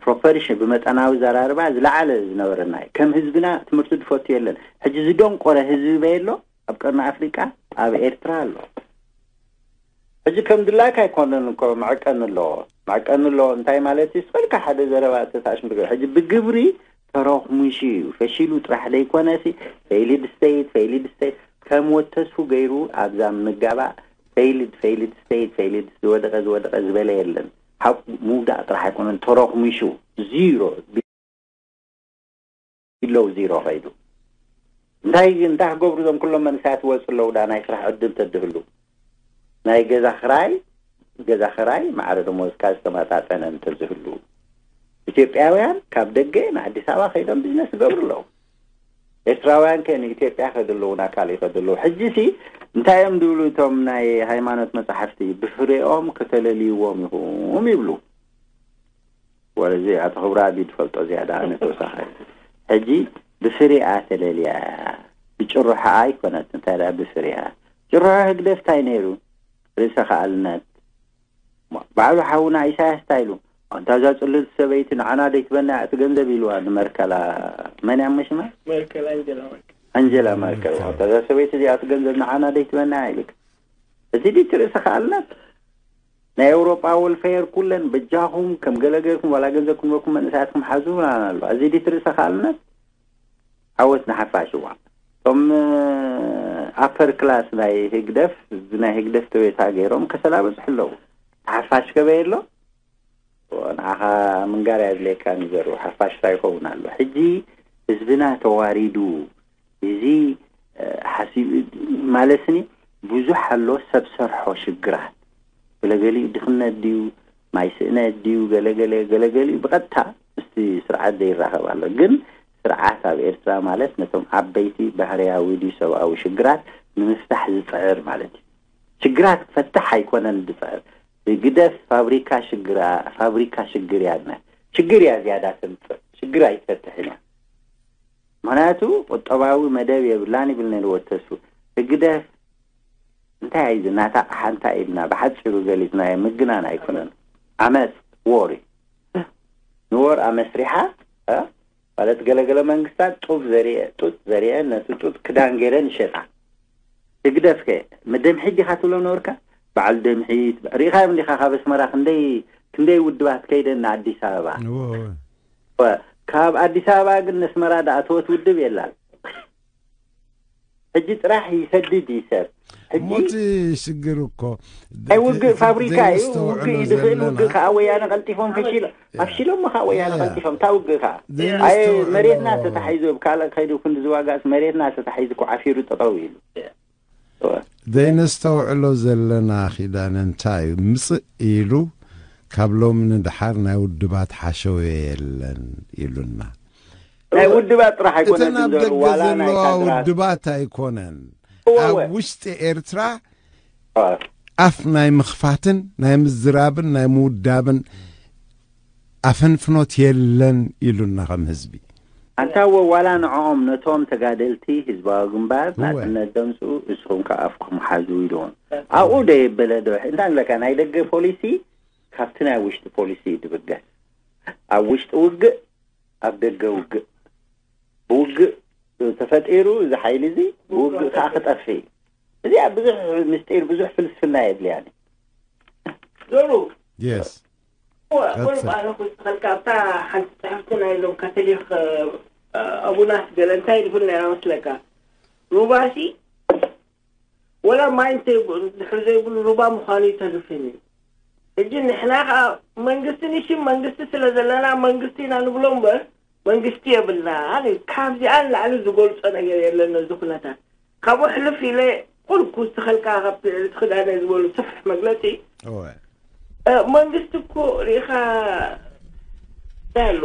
ፕሮፖርሽን ብመጠናዊ ዘራርባ ዝለዓለ ዝነበረና እዩ። ከም ህዝብና ትምህርቲ ዝፈቱ የለን። ሕጂ ዝደንቆረ ህዝቢ በየሎ ኣብ ቀርኒ ኣፍሪቃ ኣብ ኤርትራ ኣሎ። ሕጂ ከም ድላይካ ኣይኮነን እኮ መዕቀኒ ኣለዎ። መዕቀኒ ኣለዎ እንታይ ማለት እዩ? ስፈልካ ሓደ ዘረባ ተታሽምር ሕጂ ብግብሪ ተረኽሙሹ እዩ። ፈሺሉ ጥራሕ ዘይኮነሲ ፈይልድ ስቴት ፈይልድ ስቴት ከም ወተስፉ ገይሩ ኣብዛ ምጋባእ ፈይልድ ፈይልድ ስቴት ፈይልድ ዝወደቀ ዝወደቀ ዝበለ የለን። ሓቁ ምውዳእ ጥራሕ ኣይኮነን ተረኽሙሹ ዚሮ ቢሎው ዚሮ ከይዱ እንታይ እንታይ ክገብሩ እዞም ኩሎም መንእሰያት ወፁ ኣለዉ ዳ ናይ ስራሕ ዕድል ተድህሉ ናይ ገዛ ክራይ ገዛ ክራይ ማዕረ ደሞዝካ ዝተመጣጠነ እንተዝህሉ ኢትዮጵያውያን ካብ ደገ ንኣዲስ ኣበባ ከይዶም ቢዝነስ ይገብሩ ኣለዉ። ኤርትራውያን ከ ንኢትዮጵያ ከድለዉ ናካል ይኸድለዉ። ሕጂ ሲ እንታይ እዮም ዝብሉ እቶም ናይ ሃይማኖት መጻሕፍቲ ብፍሬኦም ከተለልይዎም ኢኹም ይብሉ። ወለዚ ኣቶ ክብራቢ ዝፈልጦ ዝያዳ ኣነ ተወሳኸ ሕጂ ብፍሬኣ ተለልያ ብጭርሖ ኣይኮነት እንታይ ደኣ ብፍሬኣ ጭርሖ ህግደፍ እንታይ ነይሩ ርእሰ ከኣልነት ባዕሉ ሓውና ኢሳያስ እንታይ ኢሉ ኣንታ እዛ ጽልልቲ ሰበይቲ ንዓና ደይትበና እቲ ገንዘብ ኢልዋ ንመርከላ መን እያ መሽማ መርከል ኣንጀላ መርከል ኣንጀላ መርከል ኣንታ እዛ ሰበይቲ እዚኣ እቲ ገንዘብ ንዓና ደይትበና ኢልክ እዚ ድቲ ርእሰ ከኣልነት ናይ ኤውሮጳ ወልፌር ኩለን በጃኹም ከም ገለ ገርኩም ዋላ ገንዘብ ክንበኩም መንእሰያትኩም ሓዙ ምናምን ኣሎ እዚ ድቲ ርእሰ ከኣልነት ዓወት ንሓፋሽ እዋ እቶም ኣፐር ክላስ ናይ ህግደፍ ብናይ ህግደፍ ተቤታ ገይሮም ከሰላ በፅሑ ኣለዉ ሓፋሽ ከበየ ኣሎ ንዓኻ ምንጋር ያድልየካ ንዘሩ ሓፋሽ ታይ ይኸውን ኣሎ ሕጂ ህዝብና ተዋሪዱ እዚ ሓሲብ ማለትኒ ብዙሕ ኣሎ ሰብ ሰርሖ ሽግራት ገለገሊኡ ድኽነት ድዩ ማይ ስእነት ድዩ ገለገለ ገለገሊኡ ብቐጥታ ምስቲ ስርዓት ዘይራኸብ ኣሎ ግን ስርዓት ኣብ ኤርትራ ማለት ነቶም ዓበይቲ ባህርያዊ ድዩ ሰብኣዊ ሽግራት ንምፍታሕ ዝፅዕር ማለት እዩ ሽግራት ክፈትሕ ኣይኮነን ዝፅዕር ግደፍ ፋብሪካ ሽግራ ፋብሪካ ሽግር ያድና ሽግር እያ ዝያዳ ተምፅእ ሽግር ኣይትፈትሕን እያ ምክንያቱ ቁጠባዊ መደብ የብላን ይብል ነይርዎ ተስፉ ህግደፍ እንታይ እዩ ናታ ሓንታ ኢልና ብሓፂሩ ገሊፅናዮ ምግናን ኣይኮነን ዓመፅ ወር ንወር ኣመስሪሓ ማለት ገለገለ መንግስታት ጡብ ዘሪአ ጡጥ ዘሪአ ነቲ ጡጥ ክዳን ገይረን ይሸጣ ህግደፍከ ምድምሒት ዲኻ ትብሎ ነበርካ በዓል ደምሒት ርኢኻዮም ዲኻ ካብ ኣስመራ ክንደይ ክንደይ ውድባት ከይደን ንኣዲስ ኣበባ ካብ ኣዲስ ኣበባ ግን ነስመራ ዳኣተወት ውድብ የላን ሕጂ ጥራሕ ይሰድድ እዩ ሰብ ሕጂ ሞት ሽግር እኮ ናይ ውግእ ፋብሪካ እዩ ውግእ እዩ ዝኽእል ውግእ ከዓ ወያነ ቀልጢፎም ፈሺሎም ኣፍሺሎሞ ከዓ ወያነ ቀልጢፎም እታ ውግእ ከዓ ኣየ መሬትና ተታሒዙ ብ ካልእ ከይዱ ክንዲ ዝዋጋእስ መሬትና ተታሒዙ ኩዓፊሩ ጠጠው ኢሉ ዘይነስተውዕሎ ዘለና ኪዳነ እንታይ እዩ ምፅእ ኢሉ ካብ ሎሚ ንድሓር ናይ ውድባት ሓሸውየ የለን ኢሉና ናይ ውድባት ጥራሕ ኣይኮነ እተን ኣብ ደገ ዘለዋ ውድባት ኣይኮነን ኣብ ውሽጢ ኤርትራ ኣፍ ናይ ምኽፋትን ናይ ምዝራብን ናይ ምውዳብን ኣፈንፍኖት የለን ኢሉና ከም ህዝቢ ኣንታ ወ ዋላ ንዕኦም ነቶም ተጋደልቲ ህዝባዊ ግንባር ናጽነት ደምፅኡ እስኹም ከ ኣፍኩም ሓዙ ኢልዎም ኣብኡ ደየበለ ዶ እንታይ ንብለካ ናይ ደገ ፖሊሲ ካብቲ ናይ ውሽጢ ፖሊሲ እዩ ድብገስ ኣብ ውሽጢ ውግእ ኣብ ደገ ውግእ ብውግእ ተፈጢሩ እዚ ሓይሊ እዚ ብውግእ ከዓ ክጠፍእ እዩ እዚኣ ብዙሕ ምስጢር ብዙሕ ፍልስፍና የድልያን እዩ ዶሩ የስ ቁሩብ ኣነ ክውስኸልካ ኣብታ ሓንቲ ፅሕፍቲ ናይ ሎም ካቶሊክ ኣቡናት ገለ እንታይ ይብል ነራ መስለካ ሩባሲ ወላ ማይ እንተድሕር ዘይብሉ ሩባ ምዃኑ ይተርፍን እዩ ሕጂ ንሕና ከዓ መንግስቲ ንሽም መንግስቲ ስለ ዘለና መንግስቲ ኢና ንብሎ እምበር መንግስቲ የብልናን እዩ ካብዚኣ ንላዕሊ ዝገልፆ ነገር የለን ነዚ ኩነታት ካብኡ ሕልፍ ኢለ ቁሩብ ክውስኸልካ ካብቲ ክዳነ ዝበሉ ሰፍሕ መግለፂ መንግስቲ እኮ ርኢኻ ኣሎ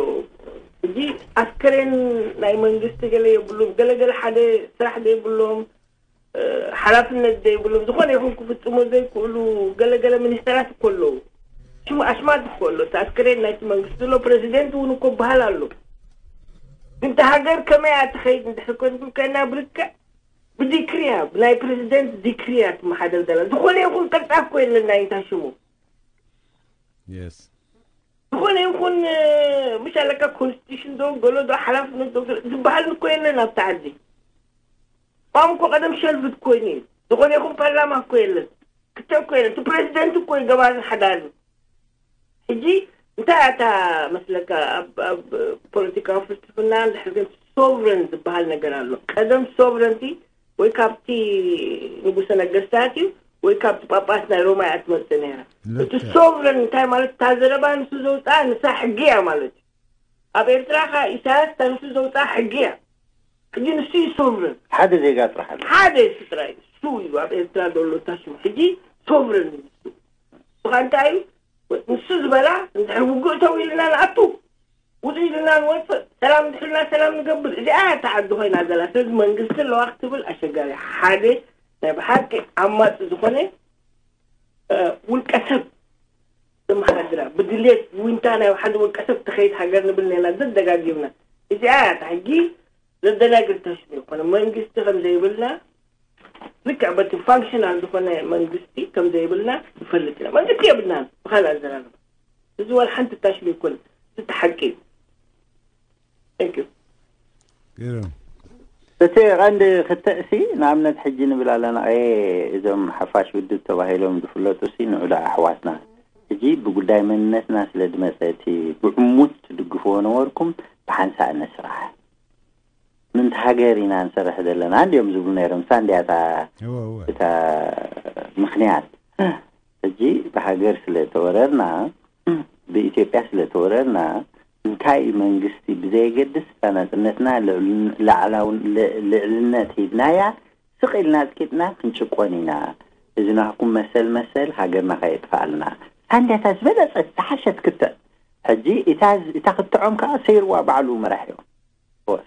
እዚ ኣስከሬን ናይ መንግስቲ ገለ የብሉም ገለገለ ሓደ ስራሕ ዘይብሎም ሓላፍነት ዘይብሎም ዝኾነ ይኹን ክፍፅሙ ዘይክእሉ ገለገለ ሚኒስተራት እኮ ኣለዉ ሽሙ ኣሽማት እኮ ኣሎ እቲ ኣስከሬን ናይቲ መንግስቲ ዘሎ ፕረዚደንት እውን እኮ በሃል ኣሎ ግን እቲ ሃገር ከመይ እያ ትኸይድ እንድሕር ኮይኑ ከና ብልክዕ ብዲክሪ እያ ብናይ ፕረዚደንት ዲክሪ እያ ትመሓደር ዘላ ዝኾነ ይኹን ቅርፃ እኮ የለና እንታይ ሽሙ የስ ዝኾነ ይኹን ምሽ ኣለካ ኮንስቲቱሽን ዶ ገሎ ዶ ሓላፍነት ዶ ዝበሃል እኮ የለን ኣብቲ ዓዲ። ቋም እኮ ቀደም ሸልፍት ኮይኑ እዩ። ዝኾነ ይኹን ፓርላማ እኮ የለን። ክተ እኮ የለን። እቲ ፕሬዚደንት እኮ እዩ ገባሪ ሓዳሪ። ሕጂ እንታይ ኣታ መስለካ ኣብ ፖለቲካዊ ፍልስፍና እንድሕር ግን ሶቨረን ዝበሃል ነገር ኣሎ። ቀደም ሶቨረንቲ ወይ ካብቲ ንጉሰ ነገስታት እዩ ወይ ካብቲ ጳጳስ ናይ ሮማ እያ ትመጽእ ነይራ። እቲ ሶቨረን እንታይ ማለት? እታ ዘረባ ንሱ ዘውፅኣ ንሳ ሕጊ እያ ማለት እዩ። ኣብ ኤርትራ ከ ኢሳያስ እታ ንሱ ዘውፅኣ ሕጊ እያ። ሕጂ ንሱ እዩ ሶቨረን። ሓደ ዜጋ ጥራሕ ኣሎ። ሓደ ስድራ እዩ። እሱ እዩ ኣብ ኤርትራ ዘሎ እታ ሽሙ። ሕጂ ሶቨረን እዩ ንሱ። ብኻ እንታይ እዩ? ንሱ ዝበላ እንድሕር ውግእ ተው ኢልና ንኣቱ፣ ውጡ ኢልና ንወፅእ፣ ሰላም እንድሕልና ሰላም ንገብር። እዚኣ እታ ዓዲ ኮይና ዘላ። ስለዚ መንግስቲ ኣለዋ ክትብል ኣሸጋሪ። ሓደ ናይ ብሓቂ ዓማፂ ዝኾነ ውልቀ ሰብ ዘመሓድራ ብድሌት ዊንታ ናይ ሓደ ውልቀ ሰብ ትኸይድ ሃገር ንብል ነና ዘደጋጊምና። እዚኣ እያ ሕጂ ዘደናግር ተሽሚ ይኮነ መንግስቲ ከም ዘይብልና ልክዕ በቲ ፋንክሽናል ዝኾነ መንግስቲ ከም ዘይብልና ንፈልጥ ኢና። መንግስቲ የብልናን ብካልእ ኣዘራርባ። እዚ ዋላ ሓንቲ ታሽሚ ይኮነ። እዚ ተሓቂ እዩ። Thank you። ግርም። እቲ ቀንዲ ክተእሲ ንኣብነት ሕጂ ንብል ኣለና እ እዞም ሓፋሽ ውድብ ተባሂሎም ዝፍለጡ ሲ ንዑዳ ኣሕዋትና ሕጂ ብጉዳይ መንነትና ስለ ዝመፀ እቲ ብዕሙት ትድግፍዎ ነበርኩም ብሓንሳእ ንስራሕ ምንቲ ሃገር ኢና ንሰርሕ ዘለና እንዲዮም ዝብሉ ነይሮም። እሳ እንዲያ እታ እወ እወ እታ ምኽንያት ሕጂ ብሃገር ስለ ተወረርና ብኢትዮጵያ ስለ ተወረርና እንታይ እዩ መንግስቲ ብዘየገድስ እታ ናፅነትና ልዕልን- ላዕላውን ል- ልዕልነት ሂብናያ ስቕ ኢልና ኣፅቂጥና ክንጭቆን ኢና። እዚ ናህኩም መሰል መሰል ሃገርና ከየጥፋኣልና ሳንዲያታ ዝበለፀት ዝሓሸት ክትዕ ሕጂ እታ እታ ክትዖም ከዓ ሰይርዋ ባዕሉ መራሒ እዮም።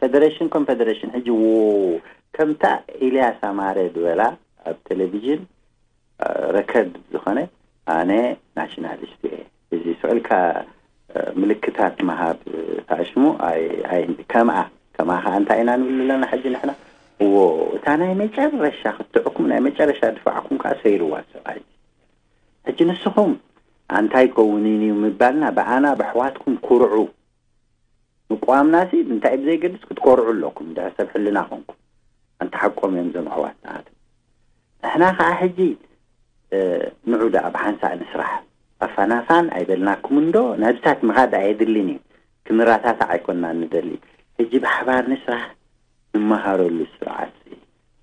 ፌደሬሽን ኮንፌደሬሽን ሕጂ ዎ ከምታ ኢልያስ ኣማረ ዝበላ ኣብ ቴሌቪዥን ረከርድ ዝኾነ ኣነ ናሽናሊስት እየ እዚ ስዕልካ ምልክታት መሃብ ታሽሙ ከምኣ ከምኣ ከዓ እንታይ ኢና ንብል ኣለና ሕጂ ንሕና እዎ እታ ናይ መጨረሻ ክትዕኩም ናይ መጨረሻ ድፋዕኩም ከዓ ሰይርዋ ሰብኣይ ሕጂ ንስኹም ኣንታይ ከውንን እዩ ምባልና ብኣና ብኣሕዋትኩም ኩርዑ ምቋምናሲ እንታይ ብዘይገድስ ክትኮርዑ ኣለኩም ድሕር ሰብ ሕልና ኮንኩም ኣንታ ሓቆም እዮም ዞም ኣሕዋት ንዓት ንሕና ከዓ ሕጂ ንዑ ደኣ ብሓንሳእ ንስራሕ ኣፋናፋን ኣይበልናኩም እንዶ ናብታት ምኻድ ኣየድልን እዩ ክንራታታዕ ኣይኮንና ንደሊ ሕጂ ብሓባር ንስራሕ ንመሃረሉ ስርዓት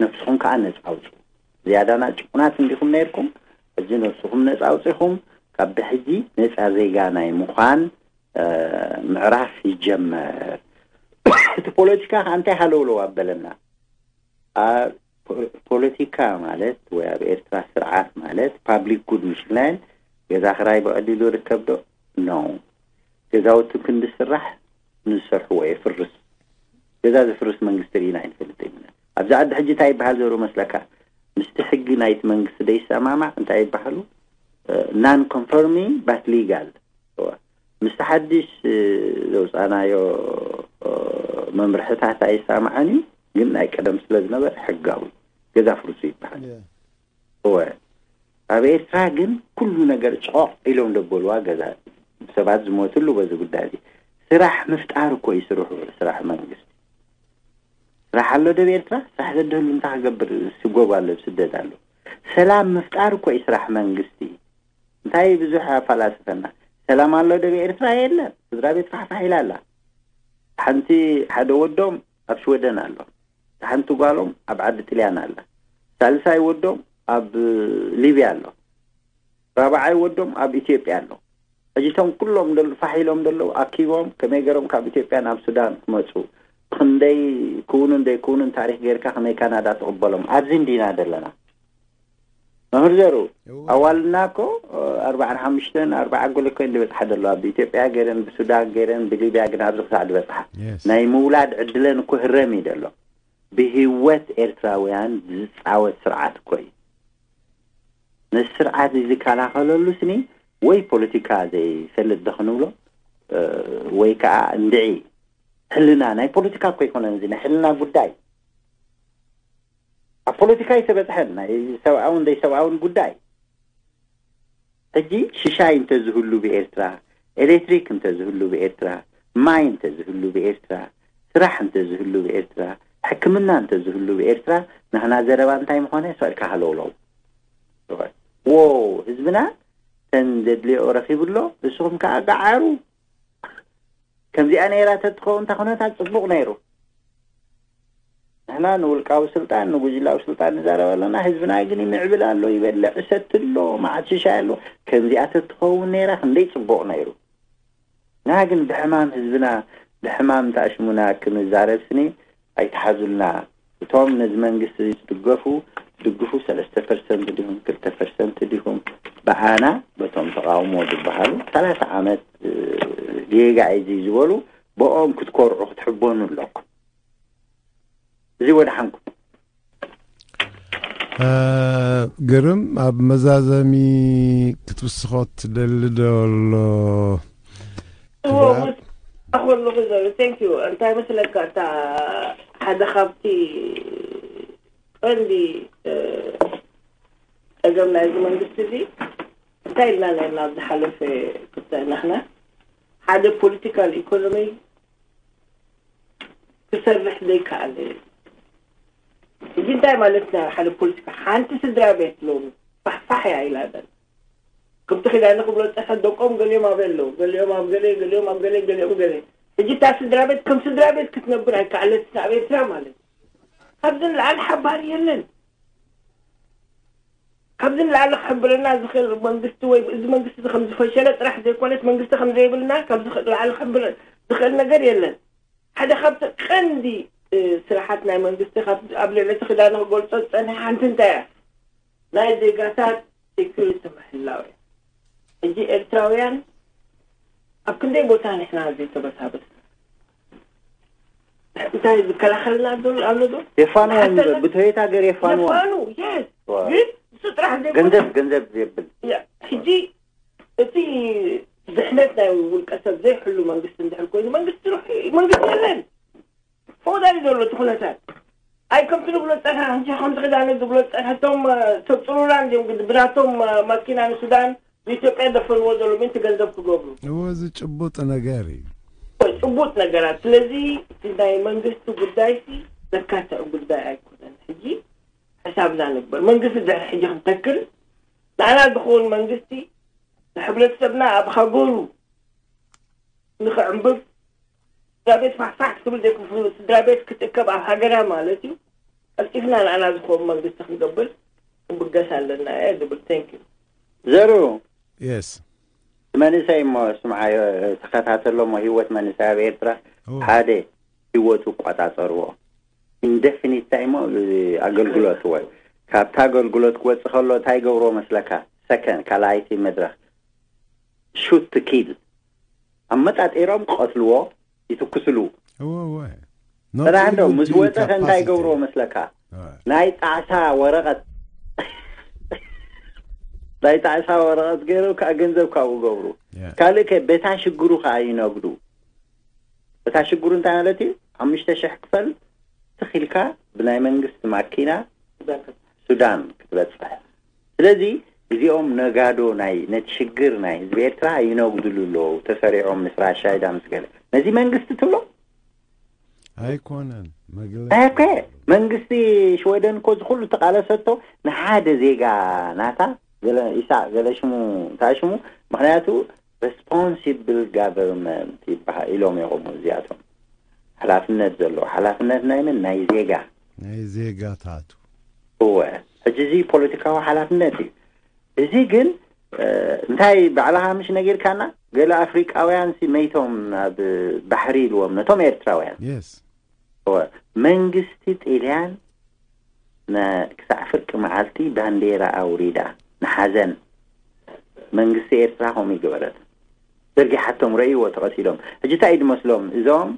ነብስኹም ከዓ ነፃ ኣውፁ ዝያዳና ጭቁናት እንዲኹም ነይርኩም ሕጂ ነብስኹም ነፃ ኣውፂኹም ካብ ብሕጂ ነፃ ዜጋ ናይ ምዃን ምዕራፍ ይጀመር። እቲ ፖለቲካ ከዓ እንታይ ሃለውለው ኣበለና? ኣብ ፖለቲካ ማለት ወይ ኣብ ኤርትራ ስርዓት ማለት ፓብሊክ ጉድ ምሽልናየን ገዛ ክራይ ብቐሊሉ ርከብ ዶ? ኖ። ገዛውቲ ክንዲ ስራሕ ንዝሰርሕዎ የፍርስ። ገዛ ዘፍርስ መንግስቲ ርኢና ኣይንፈልጥ ኢና። ኣብዚ ዓዲ ሕጂ እንታይ ይበሃል ዘሩ መስለካ? ምስቲ ሕጊ ናይቲ መንግስቲ ደይሰማማዕ እንታይ ይበሃሉ? ናን ኮንፎርሚንግ ባት ሊጋል ምስቲ ሓድሽ ዘውፃናዮ መምርሕታት ኣይሰማዕን እዩ ግን ናይ ቀደም ስለ ዝነበረ ሕጋዊ ገዛ ፍርሱ ይበሃል እወ ኣብ ኤርትራ ግን ኩሉ ነገር ጭቆቕ ኢሎም ደበልዋ ገዛ ሰባት ዝሞትሉ በዚ ጉዳይ እዚ ስራሕ ምፍጣር እኮ ይስርሑ ስራሕ መንግስቲ ስራሕ ኣሎ ደብ ኤርትራ ስራሕ ዘደሉ እንታይ ክገብር ስጎብ ኣሎ ስደት ኣሎ ሰላም ምፍጣር እኮ ይስራሕ መንግስቲ እንታይ ብዙሕ ኣፈላስፈና ሰላም ኣሎ ደብ ኤርትራ የለን ስድራ ቤት ፋሕፋሕ ኢላ ኣላ ሓንቲ ሓደ ወዶም ኣብ ሽወደን ኣሎ ሓንቲ ጓሎም ኣብ ዓዲ ጥልያን ኣላ ሳልሳይ ወዶም ኣብ ሊብያ ኣሎ ራብዓይ ወዶም ኣብ ኢትዮጵያ ኣሎ ሕጂ እቶም ኩሎም ፋሕ ኢሎም ዘለዉ ኣኪቦም ከመይ ገሮም ካብ ኢትዮጵያ ናብ ሱዳን ክመፁ ብክንደይ ክውኑን ዘይክውኑን ታሪክ ገይርካ ከመይ ካናዳ ትቕበሎም ኣብዚ እንዲና ዘለና መምህር ዘሩ ኣዋልና እኮ ኣርባዓን ሓሙሽተን ኣርባዓ ጎለ ኮይን ዝበፅሓ ዘሎ ኣብ ኢትዮጵያ ገይረን ብሱዳን ገይረን ብሊብያ ግን ኣብዚ ክሳዕ ዝበፅሓ ናይ ምውላድ ዕድለን እኮ ህረም እዩ ዘሎ ብህወት ኤርትራውያን ዝፃወት ስርዓት እኮ እዩ ነዚ ስርዓት እዚ ዝከላኸለሉ ስኒ ወይ ፖለቲካ ዘይፈልጥ ዶ ክንብሎ ወይ ከዓ እንድዒ ሕልና ናይ ፖለቲካ እኮ ይኮነን እዚ ናይ ሕልና ጉዳይ ኣብ ፖለቲካ ይተበፅሐን ናይ ሰብኣውን ዘይሰብኣውን ጉዳይ ሕጂ ሽሻይ እንተዝህሉ ብኤርትራ ኤሌክትሪክ እንተዝህሉ ብኤርትራ፣ ማይ እንተዝህሉ ብኤርትራ፣ ስራሕ እንተዝህሉ ብኤርትራ፣ ሕክምና እንተዝህሉ ብኤርትራ፣ ናህና ዘረባ እንታይ ምኾነ? ስዕልካ ሃለውለው። ዎ፣ ህዝብና ተን ዘድልዮ ረኺቡ ኣሎ፣ ንስኹም ከኣ ገዓሩ። ከምዚኣ ነይራ ተትኸውን እታ ኩነታት ጽቡቕ ነይሩ። ንሕና ንውልቃዊ ስልጣን፣ ንጉጅላዊ ስልጣን ንዛረብ ኣለና። ህዝብና ግን ይምዕብል ኣሎ፣ ይበልዕ ይሰቲ ኣሎ፣ መዓት ሽሻይ ኣሎ። ከምዚኣ ተትኸውን ነይራ ክንደይ ጽቡቕ ነይሩ። ንሕና ግን ብሕማም ህዝብና፣ ብሕማም ታሽሙና ክንዛረብ ስኒ ኣይትሓዙልና። እቶም ነዚ መንግስቲ ዝድገፉ፣ ዝድግፉ ሰለስተ ፐርሰንት ድኹም፣ ክልተ ፐርሰንት ድኹም፣ ብኣና፣ በቶም ተቓውሞ ዝበሃሉ፣ ሰላሳ ዓመት፣ እ፣ ጌጋ እዩ እዚ ዝበሉ፣ ብኦም ክትኮርዑ፣ ክትሕበኑ ኣለኩም። እዚ ወድሓንኩም። እ፣ ግርም፣ ኣብ መዛዘሚ ክትውስኾ ትደሊ ዶ ኣሎ? እዎ፣ ክብራት? ምስ-፣ ኣኽበርልኹ ዘሎ፣ thank you። እንታይ መስለካ፣ እታ ሓደ ካብቲ ቀንዲ፣ እ፣ ጸገም ናይዚ መንግስቲ እዚ፣ እንታይ ኢልና ነርና ኣብ ዝሓለፈ ክልተ ናህና፣ ሓደ ፖለቲካል ኢኮኖሚ ክሰርሕ ዘይከኣለ። እዚ እንታይ ማለትና? ሓደ ፖለቲካ፣ ሓንቲ ስድራ ቤት ሎሚ ፋሕፋሕ እያ ኢላ ዘላ። ከምቲ ኪዳነ ክብሎ ዝጸንሐ፣ ደቆም ገሊኦም ኣበይ ኣለዉ? ገሊኦም ኣብ ገለ፣ ገሊኦም ኣብ ገለ፣ ገሊኦም ገለ። ሕጂ እታ ስድራ ቤት ከም ስድራ ቤት ክትነብር ኣይከኣለትን ኣብ ኤርትራ ማለት እዩ። ካብዚ ንላዕሊ ሓባሪ የለን። ካብዚ ንላዕሊ ክሕብረና ዝኽእል መንግስቲ ወይ እዚ መንግስቲ እዚ ከም ዝፈሸለ ጥራሕ ዘይኮነስ መንግስቲ ከም ዘይብልና ካብዚ ንላዕሊ ክሕብር ዝኽእል ነገር የለን። ሓደ ካብቲ ቀንዲ፣ እ፣ ስራሓት ናይ መንግስቲ ካብ ኣብ ልዕሊ እቲ ክዳነ ክገልጾ ዝጸንሐ ሓንቲ እንታይ እያ? ናይ ዜጋታት ሴኩሪቲ ምሕላው እያ። ሕጂ ኤርትራውያን ኣብ ክንደይ ቦታ ንሕና ዘይተበሳበስና? እንታይ ዝከላኸልና ዘሎ ኣሎ ዶ? የፋንዎም፣ ብትሕቲ ብትሕቲ ሃገር የፋንዎም። የፋኑ፣ የስ። ዋ። ግን እሱ ጥራሕ ዘይኮነ ገንዘብ፣ ገንዘብ የብል። ያ፣ ሕጂ እቲ ድሕነት ናይ ውልቀ ሰብ ዘይሕሉ መንግስቲ እንድሕር ኮይኑ፣ መንግስቲ ሩሒ፣ መንግስቲ የለን። ፈውዳዊ ዘሎ እቲ ኩነታት። ኣይ ከምቲ ንብሎ ጸንሐ፣ ሕጂ ከምቲ ክዳነ ዝብሎ ጸንሐ፣ እቶም፣ እ፣ እቶም ጽሩራን እዮም ግዲ ብናቶም፣ እ፣ ማኪና ንሱዳን ብኢትዮጵያ ደፈንዎ ዘሎ ምእንቲ ገንዘብ ክገብሩ። እዎ፣ እዚ ጭቡጥ ነገር እዩ። ጭቡጥ ነገራት። ስለዚ እቲ ናይ መንግስቲ ጉዳይሲ ዘካትዕ ጉዳይ ኣይኮነን። ሕጂ ሕሳብና ንግበር። መንግስቲ ድሕሪ ሕጂ ክንተክል፣ ንዓና ዝኸውን መንግስቲ ንሕብረተሰብና ኣብ ሃገሩ ንኽዕንብብ፣ ስድራ ቤት ፋሕፋሕ ክትብል ዘይክፍሉ፣ ስድራ ቤት ክትእከብ ኣብ ሃገራ ማለት እዩ። ቀልጢፍና ንዓና ዝኸውን መንግስቲ ክንገብር ክንብገስ ኣለና እየ ዝብል። Thank you። ዘሩ፣ የስ። መንእሰይ እሞ ስምዓዮ፣ ተኸታተሎ እሞ ህይወት መንእሰይ ኣብ ኤርትራ። ኦ። ሓደ፣ ህይወቱ ቆጻጸርዎ። ኢንደፊኒት ታይም እሞ፣ እ፣ ኣገልግሎት ወይ ካብታ ኣገልግሎት ክወጽእ ከሎ እንታይ ይገብርዎ መስለካ? ሰከንድ፣ ካልኣይቲ መድረኽ፣ ሹት ቱ ኪል። ኣመጣጢሮም ቀትልዎ፣ ይትኩስሉ። እወ፣ እወ። ጥራሕ እንዶ ምስ ወጸ ከ እንታይ ይገብርዎ መስለካ? እወ። ናይ ጣዕሳ ወረቐት፣ ናይ ጣዕሳ ወረቐት ገይሩ ከዓ ገንዘብ ካብኡ ገብሩ። ያ። ካልእ ከ በታ ሽግሩ ከዓ ይነግዱ። እታ ሽግሩ እንታይ ማለት እዩ? ሓሙሽተ ሽሕ ክፈል ትኺልካ ብናይ መንግስቲ ማኪና ሱዳን ክትበጽሕ። ስለዚ እዚኦም ነጋዶ ናይ፣ ነቲ ሽግር ናይ ህዝቢ ኤርትራ ይነግድሉ ኣለዉ፣ ተሰሪዖም ምስ ራሻይዳ ምስ ገለ። ነዚ መንግስቲ ትብሎ? ኣይኮነን። መግለጺ ኣኮ መንግስቲ ሽወደን እኮ ዝኹሉ ተቃለሰቶ ንሓደ ዜጋ ናታ፣ ገለ ኢሳቅ፣ ገለ ሽሙ፣ እንታይ ሽሙ? ምኽንያቱ ሬስፖንሲብል ጋቨርንመንት ይበሃል ኢሎም ይቆሙ እዚኣቶም። ሓላፍነት ዘለዎ፣ ሓላፍነት ናይ መን? ናይ ዜጋ። ናይ ዜጋታቱ። እወ፣ ሕጂ እዚ ፖለቲካዊ ሓላፍነት እዩ። እዚ ግን፣ እ፣ እንታይ ባዕልኻ ምሽ ነጊርካና? ገለ ኣፍሪቃውያን ሲ መይቶም ኣብ ባሕሪ ኢልዎም ነቶም ኤርትራውያን። የስ። እወ፣ መንግስቲ ጥልያን ነ-፣ ክሳዕ ፍርቂ መዓልቲ ባንዴራ ኣውሪዳ ንሓዘን። መንግስቲ ኤርትራ ከምኡ ይገበረት። ዘርጊሓቶም ረእይዎ ተቐቲሎም። ሕጂ እንታይ እዩ ዝመስሎም? እዞም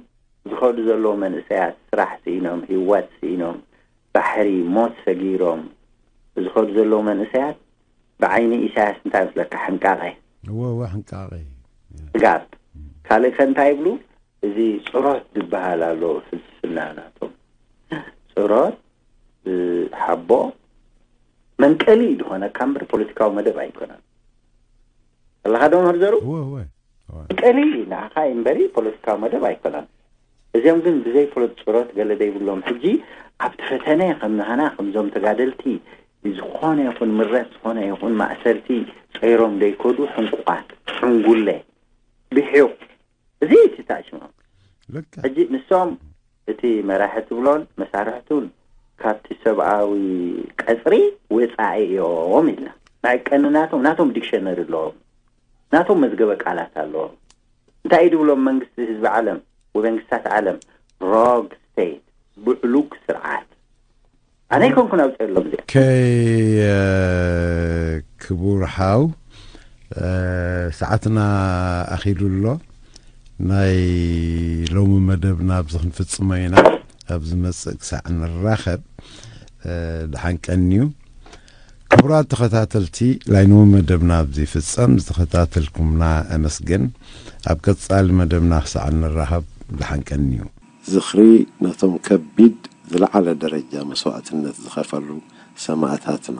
ዝኸዱ ዘለዉ መንእሰያት ስራሕ ስኢኖም፣ ህይወት ስኢኖም፣ ባሕሪ ሞት ሰጊሮም ዝኸዱ ዘለዉ መንእሰያት ብዓይኒ ኢሳያስ እንታይ መስለካ? ሕንቃቐ። እወ፣ እወ፣ ሕንቃቐ። ስጋብ ካልእ ከ እንታይ ይብሉ? እዚ ጽሮት ዝበሃል ኣሎ ፍልስፍና ናቶም። ጽሮት፣ እ፣ ሓቦ መንቀሊ ዝኾነካ እምበር ፖለቲካዊ መደብ ኣይኮነን። ኣለኻ ዶ መምህር ዘሩ? እወ፣ እወ። ቀሊ ንዓኻ እምበሪ ፖለቲካዊ መደብ ኣይኮነን። እዚኦም ግን ብዘይ ፍሉጥ ጸሎት ገለ ዘይብሎም ሕጂ ኣብቲ ፈተነ ከም ንሃና ከምዞም ተጋደልቲ ዝኾነ ይኹን ምረት ዝኾነ ይኹን ማእሰርቲ ጸይሮም ዘይከዱ ሕንቁቓት ሕንጉለ ብሒቑ እዚ እቲ ታሽማ ልካ ሕጂ ንሶም እቲ መራሒ ትብሎን መሳርሕቱን ካብቲ ሰብኣዊ ቀጽሪ ወጻኢ እዮም ኢልና ናይ ቀንናቶም ናቶም ዲክሸነሪ ኣለዎም ናቶም መዝገበ ቃላት ኣለዎም እንታይ እዩ ድብሎም መንግስቲ ህዝቢ ዓለም ወይ መንግስታት ዓለም ሮግ ስቴት ብዕሉግ ስርዓት ኣነ ይኮንኩን ኣውፅእሎም እዚኣ ከይ ክቡር ሓው ሰዓትና ኣኺሉ ኣሎ ናይ ሎሚ መደብና ኣብዚ ክንፍፅሞ ኢና ኣብ ዝመፅእ ክሳዕ ንራኸብ ድሓን ቀንዩ ክቡራት ተኸታተልቲ ናይ ሎሚ መደብና ኣብዚ ይፍፀም ዝተኸታተልኩምና ኣመስግን ኣብ ቀፃሊ መደብና ክሳዕ ንራኸብ ድሓን ቀንዩ ዝኽሪ ነቶም ከቢድ ዝለዓለ ደረጃ መስዋእትነት ዝኸፈሉ ሰማእታትና